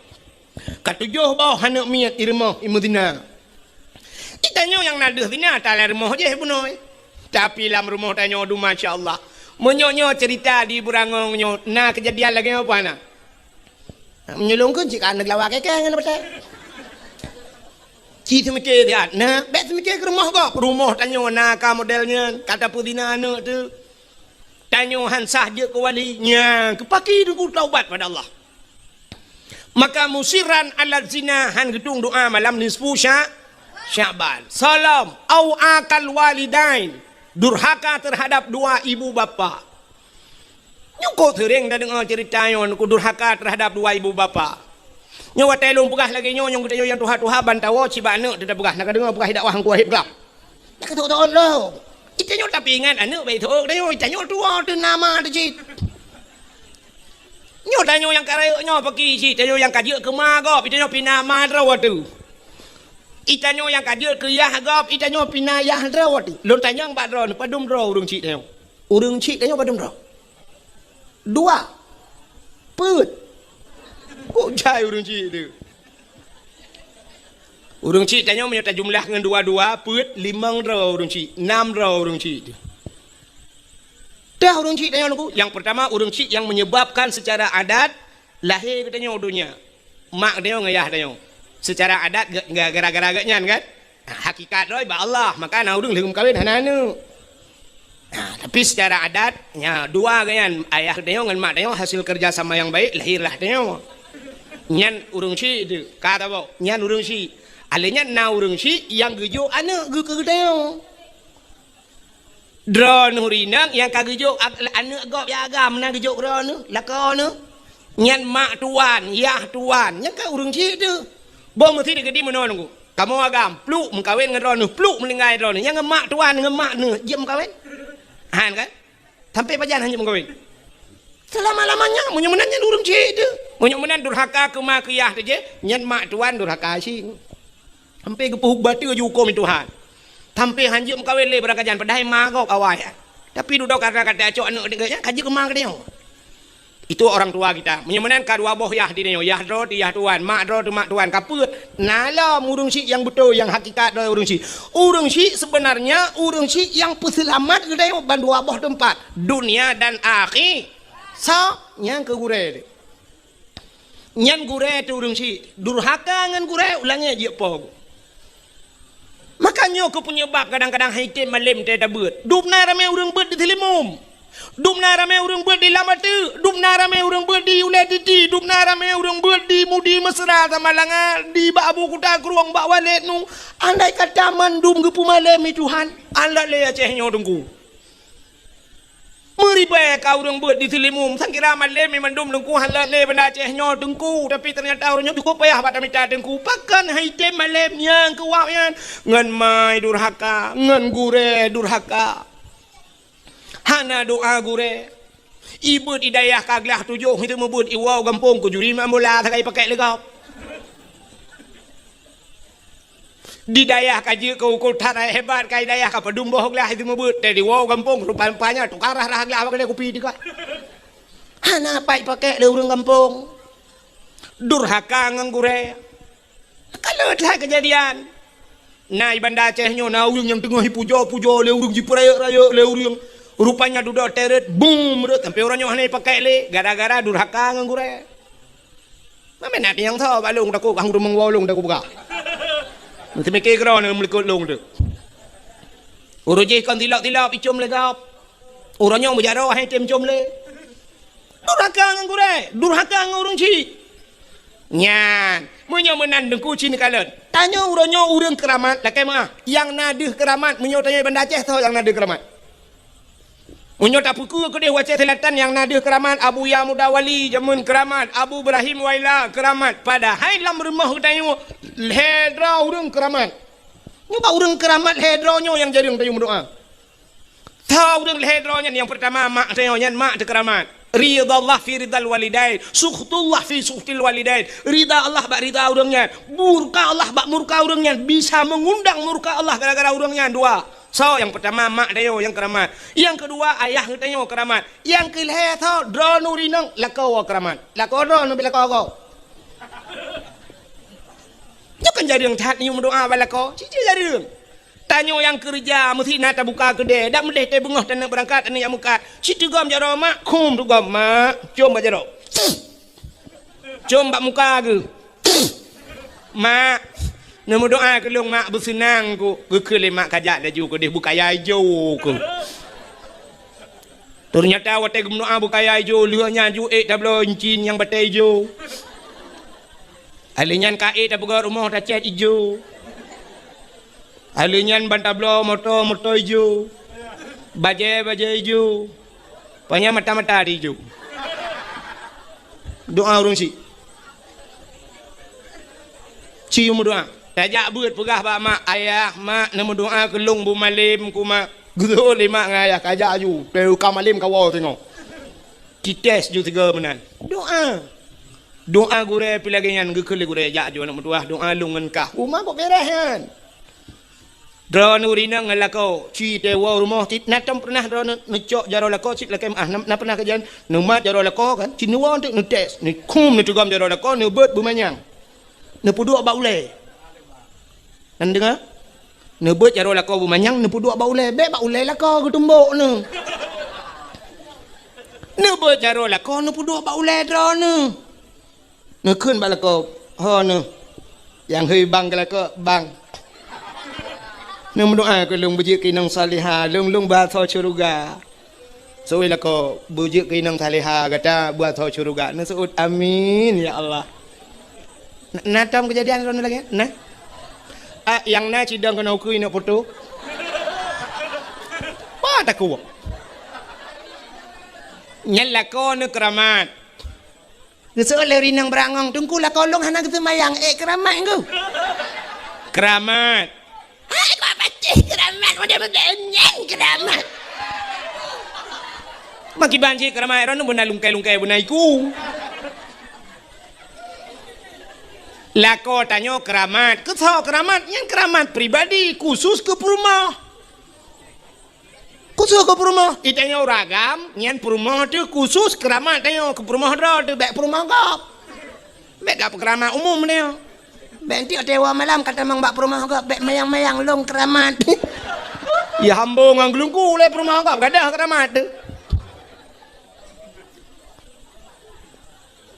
Ka tujoh boh aneuk miet i rumoh i meuzina. Di tanyoe nyang na deuh zina, talam rumoh jih bunoe. Tapi lam rumoh tanyoe du, masya Allah. Meunyoe nyoe cerita di Burangong nyoe, na keujadian lagée nyoe apa na? Meunyoe lôn kheun cit ka aneuk lawa keke ngon beutôi. Ci seumike siat, na bék seumike keu rumoh gob. Rumoh tanyoe na ka model nyan, ka tapeuzina aneuk teuh. Tanyoe han sah jeuet keu wali, nyan keu paki Teungku taubat pada Allah. Maka musirran ala zina, han geutueng doa malam nisfu Sya-, Sya'ban. Salam, au akal walidain, durhaka terhadap dua ibu bapa. Nyoe kok seuréng tadeungoe cerita nyoe, keu durhaka terhadap dua ibu bapa. Nyoe watée lôn peugah lagée nyoe, nyoe geutanyoe nyang tuha-tuha ban tawoe cit bak aneuk teuh tapeugah, na ka deungoe peugah dakwah Teungku Wahid Glam. Na ka teuôt-teuôt lom. Itanyoe tapeuingat aneuk bék teuôt, tanyoe itanyoe tuwoe teuh na ma teuh cit. Nyoe tanyoe nyang ka rayeuk nyoe paki cit, tanyoe nyang ka jeuet keu ma gob, itanyoe pih na ma droe teuh. Itanyoe nyang ka jeuet keu yah gob, itanyoe pih na yah droe teuh. Lôn tanyong bak droeneuh, padum droe ureuëng chik tanyoe? Ureuëng chik tanyoe padum droe? Dua. Peuet. Kok jai ureuëng chik teuh? Ureuëng chik tanyoe meunyoe tajumlah ngon dua-dua, peuet, limong droe ureuëng chik, nam droe ureuëng chik teuh. Teuh ureuëng chik tanyoe Teungku, nyang peurtama ureuëng chik nyang menyebabkan secara adat lahé geutanyoe donya. Mak geutanyoe ngon yah tanyoe. Secara adat ge-, ge-, gara-gara geuh nyan kan? Hakikat droe bak Allah, maka na ureuëng lheueh meukawen hana aneuk. Nah, tapi secara adat, nya dua geuh nyan, ayah tanyoe ngon mak tanyoe hasil kerja sama yang baik, lahirlah tanyoe. Nyan ureuëng chik teuh, ka tabok, nyan ureuëng chik. Alé nyan na ureuëng chik nyang geujok aneuk geuh keu geutanyoe. Droeneuh rineueng nyang ka geujok ag-, aneuk gob nyang agam na geujok droeneuh, lakoe neuh. Nyan mak tuan, yah tuan, nyan ka ureuëng chik teuh. Boh meusi teukeudi meunoe Teungku. Kamoe agam, pluk meukawen ngon droeneuh, pluk meuninggai droeneuh. Nyang ngon mak tuan, ngon mak neuh, jeuet meukawen? Han kan? Sampai pajan han jeuet meukawen? Selama-lamanya, meunyoe meunan nyan ureuëng chik teuh. Meunyoe meunan durhaka keu ma keu yah teuh jih, nyan mak tuan durhaka chik. Sampai geupeuhuk bateu jihukôm Tuhan. Sampai han jeuet meukawen lé barangkajan, padahai ma gob awai. Tapi dudoe karena ka tacok aneuk deungon nyan, ka jeuet keu ma geutanyoe. Itu orang tua kita. Meunyoe meunan ka dua boh yah di tanyoe, yah droe teuh yah tuan, mak droe teuh mak tuan, ka peuet. Na lom ureuëng chik nyang beutôi, nyang hakikat droe ureuëng chik. Ureuëng chik sebenarnya ureuëng chik nyang peuseulamat geutanyoe ban dua boh teumpat, dunia dan akhi-, sa-, nyang keu gurée teuh. Nyan gurée teuh ureuëng chik, durhaka ngon gurée, u langét jeuet po. Maka nyoe keuh peunyeubab kadang-kadang han item malem teuh tabeuet. Dum na ramé ureuëng beuet di Seulimeum. Dum na ramé ureuëng beuet di Lam Ateuk. Dum na ramé ureuëng beuet di Ulée Titi. Dum na ramé ureuëng beuet di Mudi Mesra Samalanga, di bak Abu Kuta Krueng, bak Walét nu. Andai kata mandum geupeumalemi Tuhan, alah lé Aceh nyoe Teungku. Meuribèe ka ureueng beuet di Seulimeum, sang kira malém mandum Teungku hana lé Banda Aceh nyoe Teungku, tapi teunyata ureueng nyoe cukup payah bak tamita Teungku. Pakon han item malém nyang keu wab nyan? Ngon mai durhaka, ngon gurèe durhaka. Hana doa gurèe. Ibeuet i dayah ka glah tujoh, itu meubeuet iwoe gampông keu juri main bola sagai pakèk lé gob. Di dayah ka jeuet keu ukeue that hebat, ka i dayah ka padum boh glah itu meubeuet, teuh iwoe gampông rupa-rupanya tukang rhah-rhah glah bak keude kupi teuka. Hana pat ipakèk lé ureueng gampông. Durhaka ngon gurèe. Ka le that keujadian. Na i Banda Aceh nyoe na ureueng nyang teungoh ipujoe-pujoe lé ureueng, jipeurayeuk-rayeuk lé ureueng. Rupanya dudoe teuh rhot, bum, rhot, sampoe uroe nyoe hana ipakèk lé gara-gara durhaka ngon gurèe. Mamèh na nyang tho bak lôn takot, hang ureueng woe lôn takot peugah. Meuteumike keudroe neuh meulikot lôn teuh. Uroe jih kon tilop-tilop icôm lé gob. Uroe nyoe meujaroe han item com lé. Durhaka ngon gurèe, durhaka ngon ureueng chik. Nyan, meunyoe meunan Teungku ci neukalon. Tanyoe uroe nyoe ureueng keuramat, lakèe meu'ah. Nyang na deuh keuramat, meunyoe tanyoe Banda Aceh soe nyang na deuh keuramat? Meunyoe tapeukeue keudeh u Aceh Selatan nyang na deuh keuramat, Abuya Muda Wali jameun keuramat, Abu Ibrahim Waila keuramat. Padahai lam rumoh geutanyoe lhèe droe ureueng keuramat. Nyoe bak ureueng keuramat lhèe droe nyoe nyang jareueng tanyoe meudoa. Soe ureueng lhèe droe nyan? Nyang peurtama mak tanyoe nyan, mak teukeuramat. Ridha Allah fi ridhal walidain, sukhtullah fi sukhtil walidain. Ridha Allah bak ridha ureueng nyan, murka Allah bak murka ureueng nyan, bisa meungundang murka Allah gara-gara ureueng nyan dua. Soe nyang peurtama? Mak tanyoe nyang keuramat. Nyang keudua ayah geutanyoe keuramat. Nyang keulhèe soe? Droeneuh ureueng inong lakoe keuramat. Lakoe droeneuh bèk lakoe gob. Nyoe kan jareueng that nyoe meudoa bak lakoe, cit-cit jareueng. Tanyoe nyang keureuja meusti na tabuka keudè, dak meudeh teuh beungoh taneuk beurangkat, taneuk jak meukat. Cit teugom jaroe mak, khum teugom mak, com bak jaroe. Com bak muka geuh. Mak, neumeudoa keu lôn mak, beuseunang ku. Geukheun lé mak, kajak laju keudeh beukaya ijo ku. Teunyata watèe geumeudoa beukaya ijo, lheueh nyan ju ék tabloe incin nyang batèe ijo. Alèh nyan ka ék tapeugöt rumoh tacèt ijo. Alèh nyan ban tabloe moto, moto ijo. Bajèe, bajèe ijo. Panyang mata-mata di ijo. Doa ureueng chik. Ci meudoa. Tajak beuet peugah bak mak, "Ayah, mak, neumeudoa keu lôn bu malem ku, mak." Geuseuôt lé mak ngon ayah, kajak aju. Teuka malem kawoe singoh. Tites ju sigoe meunan. Doa. Doa gurèe pih lagèe nyan, geukheun lé gurèe, "Jak ju aneuk meutuah, doa lôn ngon kah." Uma kok beres nyan. Droeneuh ureueng inong ngon lakoe, ci teuwoe rumoh, cit na tom pernah droeneuh neucok jaroe lakoe cit lakèe meu'ah, na, na pernah kejadian neumat jaroe lakoe kan, ci neuwoe teuk neutes, neukhum neuteugom jaroe lakoe, neubeuet beumanyang. Neupeuduek bak ulèe. Nan deungoe? Neubeuet jaroe lakoe beumanyang, neupeuduek bak ulèe, bèk bak ulèe lakoe geutumbok neuh. Neubeuet jaroe lakoe, neupeuduek bak ulèe droeneuh. Neukheun bak lakoe, "Ho neuh, nyang hôi bang keu lakoe, bang. Neumeudoa keu lôn beujeuet keu inong salihah, lôn, lôn beuasoe syeuruga." Seuôt lakoe, "Beujeuet keu inong salihah gata beuasoe syeuruga." Neuseuôt, "Amin, ya Allah." Na, na tom keujadian droeneuh lagèe nyan? Na? Ah, nyang na cidong keunoe ukeue neuk foto. Wah, takot. Nyan lakoe neuh keuramat. Geuseuôt lé ureueng inong beurangong, "Teungku, lakoe lôn hana geuseumayang, ék keuramat ngku." Keuramat. Hai, kok pacéh keuramat, model-model nyan keuramat. Makiban cit keuramat, droeneuh beuna lungkai-lungkai beuna iku. Lakoe tanyoe keuramat. Keu soe keuramat? Nyan keuramat pribadi, khusus keu peurumoh. Khusus keu peurumoh, i tanyoe ureueng agam, nyan peurumoh teuh khusus keuramat tanyoe, keu peurumoh droe teuh, bèk peurumoh gob. Bèk gak peukeuramat umum tanyoe. Bèk enteuk teuwoe malam ka tamong bak peurumoh gob, bèk mayang-mayang lôn keuramat. Ya hambo ngon geulungku lé peurumoh gob, gadôh keuramat teuh.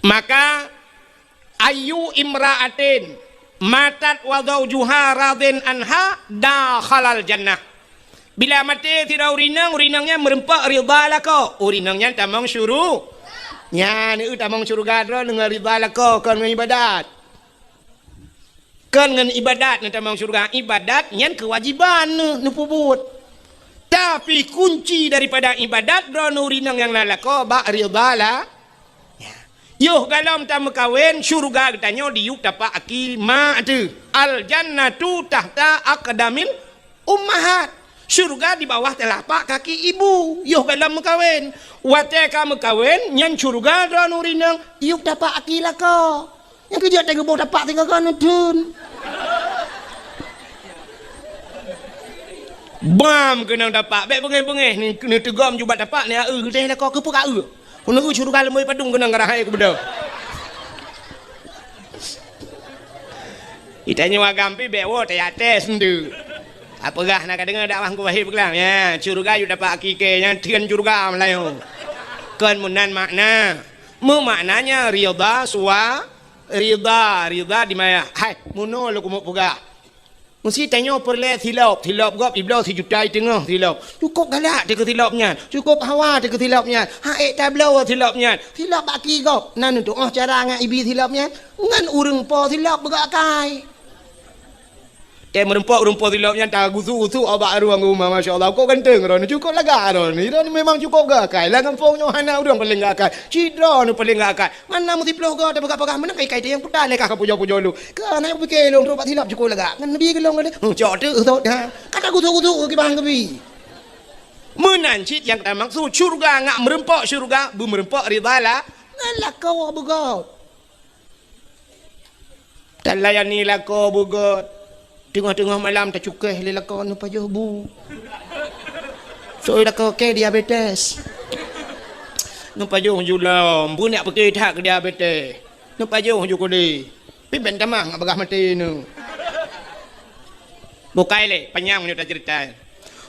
Maka, "Ayyu imra'atin matat wa zaujuha radin anha dakhalal jannah." Bila maté sidroe ureueng inong, ureueng inong nyan meureumpok ridha lakoe, ureueng inong nyan tamong syuru-, nyan, eu, tamong syeuruga droeneuh ngon ridha lakoe, kon ngon ibadat. Kon ngon ibadat neutamong syeuruga, ibadat nyan keuwajiban neuh, neupeubuet. Tapi kunci daripada ibadat droeneuh ureueng inong nyang na lakoe bak ridha la. Ya. Yoh galom tameukawen, syeuruga geutanyoe diyueb tapak aki mak teuh. Al jannatu tahta aqdamil ummahat. Syeuruga di bawah telapak kaki ibu. Yoh galom meukawen. Watée ka meukawen, nyan syeuruga droeneuh ureueng inong diyueb tapak aki lakoe. Nyang keujeuet teuh geuboh tapak tiga kali neutun. Bam keunong tapak, bék beungéh-beungéh, ni, neuteugom ju bak tapak, ni aeu geudeh lakoe keupeue ka eu. Keuneuk eu syeuruga leumoi padum keunong ngon rahai keubeudôh. Itanyoe agam pih bék woe teuyaté seundeuk. Apeugah na ka deungoe dakwah Teungku Wahid peugah, ya, syeuruga ju tapak aki kèe, nyan theun syeuruga meulayeue. Kon meunan makna. Meumaknanya ridha sua Ridha, ridha di maya. Hai, meunoe lôn keumeung peugah. Meusi tanyoe peureulée silop, silop gob ibloe sijuta i teungoh silop. Cukôp galak teuh keu silop nyan, cukôp hawa teuh keu silop nyan. Hak ék tabloe silop nyan. Silop bak ki gob. Na neutuoh cara ngon ibi silop nyan? Ngon ureueng po silop beugok akai. Tée meurumpok-rumpok silop nyan tagusu-gusu bak ruang rumah, masya Allah, kok ganteng droeneuh, cukôp lagak droeneuh. Droeneuh memang cukôp gak akai. Lam gampông nyoe hana ureueng paleng gak akai. Cit droeneuh paleng gak akai. Mana meusiplôh goe tapeugah-peugah meunan kai-kai teuh nyang puta lé kah ka pujoe-pujoe lôn. Keu hana pike lôn trok bak silop cukôp lagak. Ngon Nabi geulong tadi. Huh, cok teuk sot ha. Kata gusu-gusu kiban keubi. Meunan cit nyang tamaksud syeuruga ngat meurumpok syeuruga, beumeurumpok ridha la. Ngon lakoe beugop. Talayani lakoe beugôt. Teungoh-teungoh malam tacukéh lé lakoe neupajoh bu. Soe lakoe kèe diabetes. Neupajoh ju lom, beunyak peuke that keu diabetes. Neupajoh ju keudeh. Pih ben tamah ngat bagah maté neu. Bukai lé, panyang nyoe taceurita.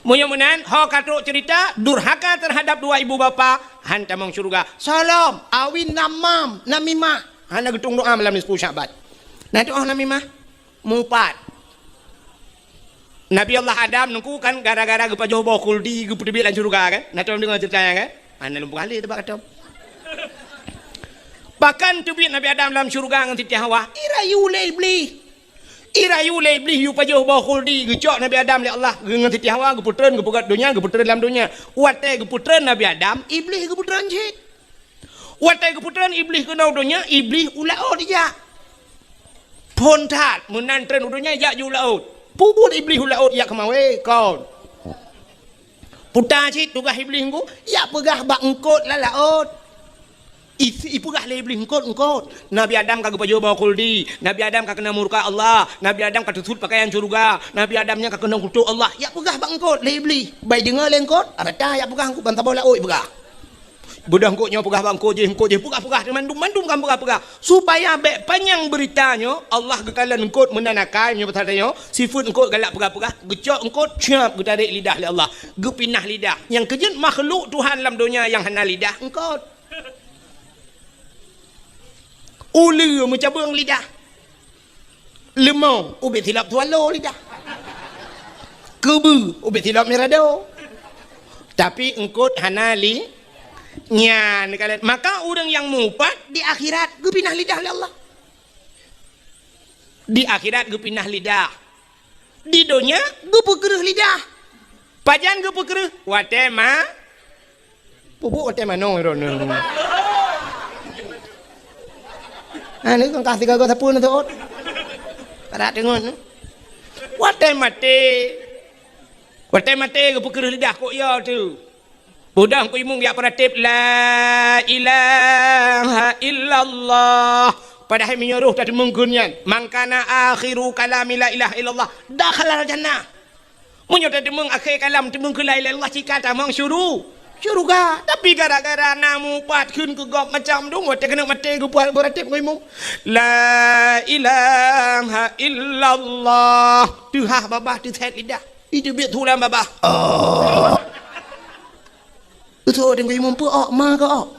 Meunyoe meunan, ho ka trok ceurita, durhaka teuhadap dua ibu bapa, han tamong syeuruga. Solom, awi namam, namimah. Hana geutueng doa malam nisfu Sya'ban. Na doa namimah? Mupat. Nabi Allah Adam nungku kan gara-gara geupajoh boh khuldi geupeuteubiet lam syeuruga kan? Na tom deungoe ceurita nyan kan? Hana lom peugaleh teuh bak katom. Pakon teubiet Nabi Adam lam syeuruga ngon Siti Hawa? Irayu lé Iblih. Irayu lé Iblih yue pajoh boh khuldi, geucok Nabi Adam lé Allah, geu-, ngon Siti Hawa, geupeutreun, geupeugöt donya, geupeutreun lam donya. Watée geupeutreun Nabi Adam, Iblih geupeutreun cit. Watée geupeutreun Iblih keunong donya, Iblih u laôt ijak. Phon that, meunan treun u donya, ijak ju u laôt. Peubuet Iblih u laôt, ijak keumawe, kon. Puta cit tugaih Iblih ngon, ijak peugah bak eungkôt lam laôt. I-, ipeugah lé Iblih eungkôt-eungkôt, Nabi Adam ka geupajoh boh khuldi, Nabi Adam ka keunong murka Allah, Nabi Adam ka teusut peukayan syeuruga, Nabi Adam nyan ka keunong kutok Allah. Ijak peugah bak eungkôt lé Iblih, bai deungoe lé eungkôt, rata ijak peugah eungkôt ban saboh laôt ipeugah. Beudôh eungkôt nyoe peugah bak eungkôt jéh, eungkôt jéh peugah-peugah, mandum-mandum kan peugah-peugah. Supaya bék panyang beurita nyoe, Allah geukalon eungkôt meunan akai, meunyoe pasal tanyoe, sifeuet eungkôt galak peugah-peugah, geucok eungkôt, siap geutarek lidah lé Allah, geupinah lidah. Nyang keujeuet makhluk Tuhan lam donya nyang hana lidah, eungkôt. Uleue meucabeueng lidah. Leumô ubit silop swallow lidah. Keubeue ubit silop mirado. Tapi eungkôt hana li nyan kalon. Maka ureuëng nyang mupat di akhirat geupinah lidah lé Allah. Di akhirat geupinah lidah. Di donya geupeukreueh lidah. Pajan geupeukreueh? Watée ma-, pupuk watée manoe droeneuh. Ha, ni kan ka sigoe-goe sapeue neutot. Padat teungon. Watée maté. Watée maté geupeukreueh lidah kok ya tu. Peudong ku imum jak peurateb, "La ilaha illallah." Padahai meunyoe roh tateumeung kheun nyan, "Man kana akhiru kalami la ilaha illallah, dakhalal jannah." Meunyoe tateumeung akhé kalam teumeung kheun la ilaha illallah, cit ka tamong syuru-, syeuruga. Tapi gara-gara na mupat kheun keu gob macam dum, watée keuneuk maté geupuat peurateb ngon imum, "La ilaha illallah." Teuhah babah teusét lidah. Itu biet tulang babah. Oh. Beutôi, Teungku Imum, peue ok, ma keu ok?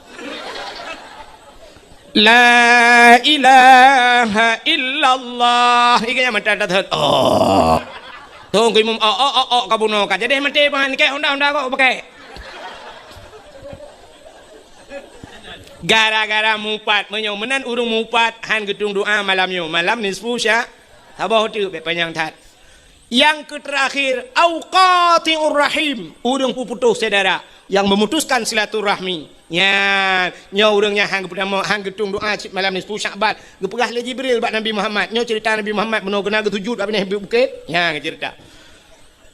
La ilaha illallah. Ikan yang mata dah. Oh. Teungku Imum, ok, ok, ok, ok, ka bunoe ka. Jadi maté pangan kek, honda, honda kok pakai. Gara-gara mupat, meunyoe meunan ureuëng mupat, han geutung doa malam nyoe. Malam nisfu sya-, saboh teuk, bék panyang that. Nyang keuterakhir, au qati'ur rahim, ureuëng peuputôh syedara, nyang memutuskan silaturahmi. Nyan, nyoe ureuëng nyang han geupeudamong, han geutueng doa cit malam nisfu Syakban, geupeugah lé Jibril bak Nabi Muhammad. Nyoe ceurita Nabi Muhammad bunoe keunan geusujut bak binéh bukét. Nyan ceurita.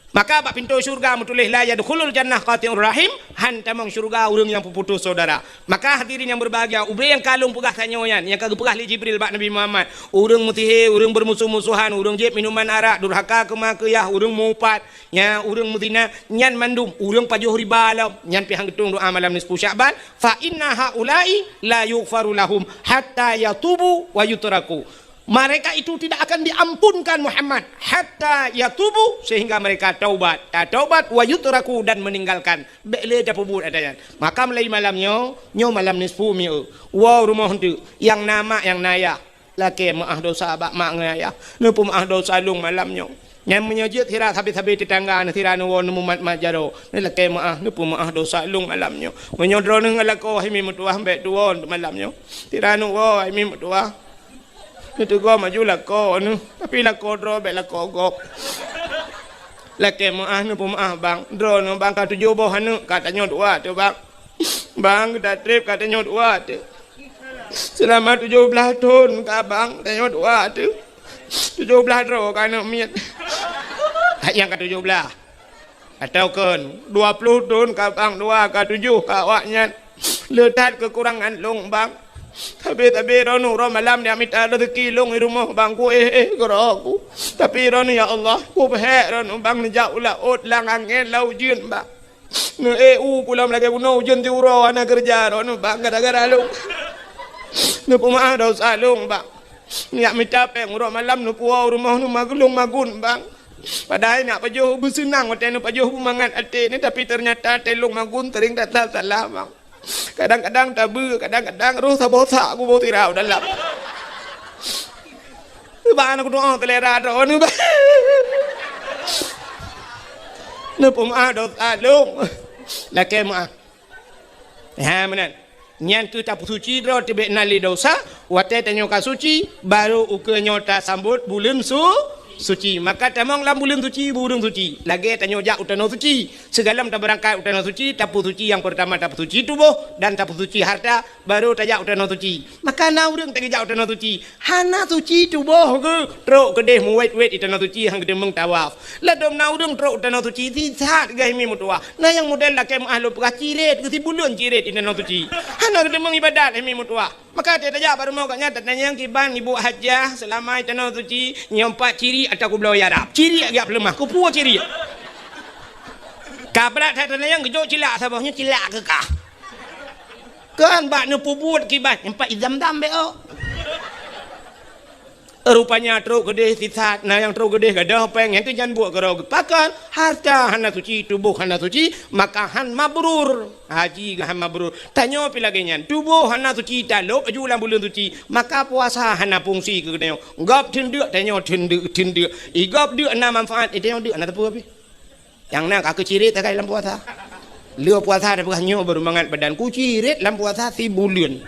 Maka bak pintoe syeuruga meutuléh, "La yadkhulul jannah qati'ur rahim," han tamong syeuruga ureuëng nyang peuputôh syedara. Maka hadirin nyang berbahagia, ubé nyang ka lôn peugah tanyoe nyan, nyang ka geupeugah lé Jibril bak Nabi Muhammad, ureuëng meusihé, ureuëng beurmusoh-musohan, ureuëng jieb minuman arak, durhaka keu ma keu yah, ureuëng meuupat, nya ureuëng meuzina, nyan mandum ureuëng pajoh riba lom, nyan pih han geutueng doa malam nisfu Syakban, "Fa inna haula'i la yughfaru lahum hatta yatubu wa yutraku." Mereka itu tidak akan diampunkan Muhammad hatta yatubu, sehingga mereka taubat. Tataubat, wa yutraku, dan meninggalkan. Bék lé tapeubuet ata nyan. Maka mulai malam nyoe, nyoe malam nisfu mieu. Woe rumoh teuk, nyang na mak nyang na yah. Lakée meuáh dosa bak mak ngon ayah. Neupeumeuáh dosa lôn malam nyoe. Nyan meunyoe jeuet sira sabe-sabe teutangga, sira neuwoe neumumat-mat jaroe. Neulakée meuáh, neupeumeuáh dosa lôn malam nyoe. Meunyoe droeneuh ngon lakoe hai mi meutuwah, bék tuwoe malam nyoe. Sira neuwoe hai mi meutuwah. Neuteugoe maju lakoe neuh, tapi lakoe droe bék lakoe gob. Lakée meuáh neupeumeuáh bang. Droeneuh bang ka tujoh boh aneuëk, ka tanyoe dua teuh bang. Bang, geuda treb ka tanyoe dua teuh. Seulama tujoh blaih thon ka bang tanyoe dua teuh. Tujoh blaih droe ka aneuëk miet. Hai nyang ka tujoh blaih. Atawa kon, dua ploh thon ka bang dua, ka tujoh ka awaknyan. Le that keukurangan lôn bang. Sabe-sabe droeneuh uroe malam neumita rezeki lôn di rumoh bang, kuéh-éh keudroe ku. Tapi droeneuh ya Allah, kupeuhék droeneuh bang neujak u laôt lam angén lam ujeuen bang. Neu-eu pulo meulagée bunoe ujeuen siuroe hana keureuja droeneuh bang gara-gara lôn. Neupeumeuáh dosa lôn bang. Neujak mita péng uroe malam neupuwoe u rumoh neuh mageulong magun bang. Padahai neujak pajoh beuseunang watée neupajoh beumangat até neuh, tapi teunyata até lôn magun sering that salah bang. Kadang-kadang tabeue, kadang-kadang roh saboh sak kuboh tirau dalam. Bang, aku doa selera droeneuh bang. Neupeumeuáh dosa lôn. Lakée meuáh. Ha meunan. Nyan keuh tapeusuci droe teubiet na lé dosa, watée tanyoe ka suci, barô ukeue nyoe tasambot buleuen su-, suci. Maka tamong lam buleuen suci, buleuen suci. Lagée tanyoe jak u tanoh suci. Sigohlom tabeurangkat u tanoh suci, tapeusuci nyang peurtama tapeusuci tuboh dan tapeusuci harta, barô tajak u tanoh suci. Maka na ureuëng tajak u tanoh suci, hana suci tuboh geuh, trok keudeh meuwét-wét di tanoh suci han geuteumeung tawaf. Ladôm na ureuëng trok u tanoh suci, sisat geuh hai mi meutuwah. Na nyang model lakée meuáh lôn peugah ciret, geuh sibuleuen ciret di tanoh suci. Hana geuteumeung iébadat hai mi meutuwah. Maka watée tajak bak rumoh gobnyan tatanyong kiban ibu hajah seulama di tanoh suci, nyoe pat ciret atawa kubloe arab. Ciret jak peuleumah, kupuwoe ciret. Ka brat that tatanyong geujok cilak saboh, nyoe cilak keu kah. Kan bak neupeubuet kiban, nyoe pat zam-zam bék ôk. Rupanya trok keudeh sisat, na nyang trok keudeh gadôh péng, nyan keuh nyan buet keudroe geupakon, harta hana suci, tuboh hana suci, maka han mabrur. Haji han mabrur. Tanyoe pih lagée nyan, tuboh hana suci, talôb aju lam buleuen suci, maka puasa hana fungsi keu geutanyoe. Gob teundeuk, tanyoe teundeuk, teundeuk. I gob deuk na manfaat, i tanyoe deuk hana teupeu pih. Nyang na ka keuciret sagai lam puasa. Lheueh puasa tapeugah nyoe baru mangat badan ku ciret lam puasa sibuleuen.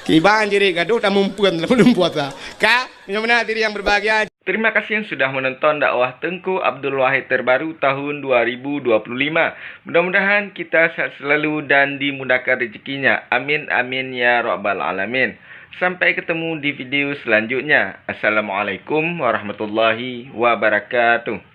Kiban ciret gadôh tamumpeuen lam buleuen puasa. Ka, meunyoe meunan hadirin yang berbahagia. Terima kasih yang sudah menonton dakwah Teungku Abdul Wahid terbaru tahun dua ribu dua puluh lima. Mudah-mudahan kita sehat selalu dan dimudahkan rezekinya. Amin, amin, ya rabbal alamin. Sampai ketemu di video selanjutnya. Assalamualaikum warahmatullahi wabarakatuh.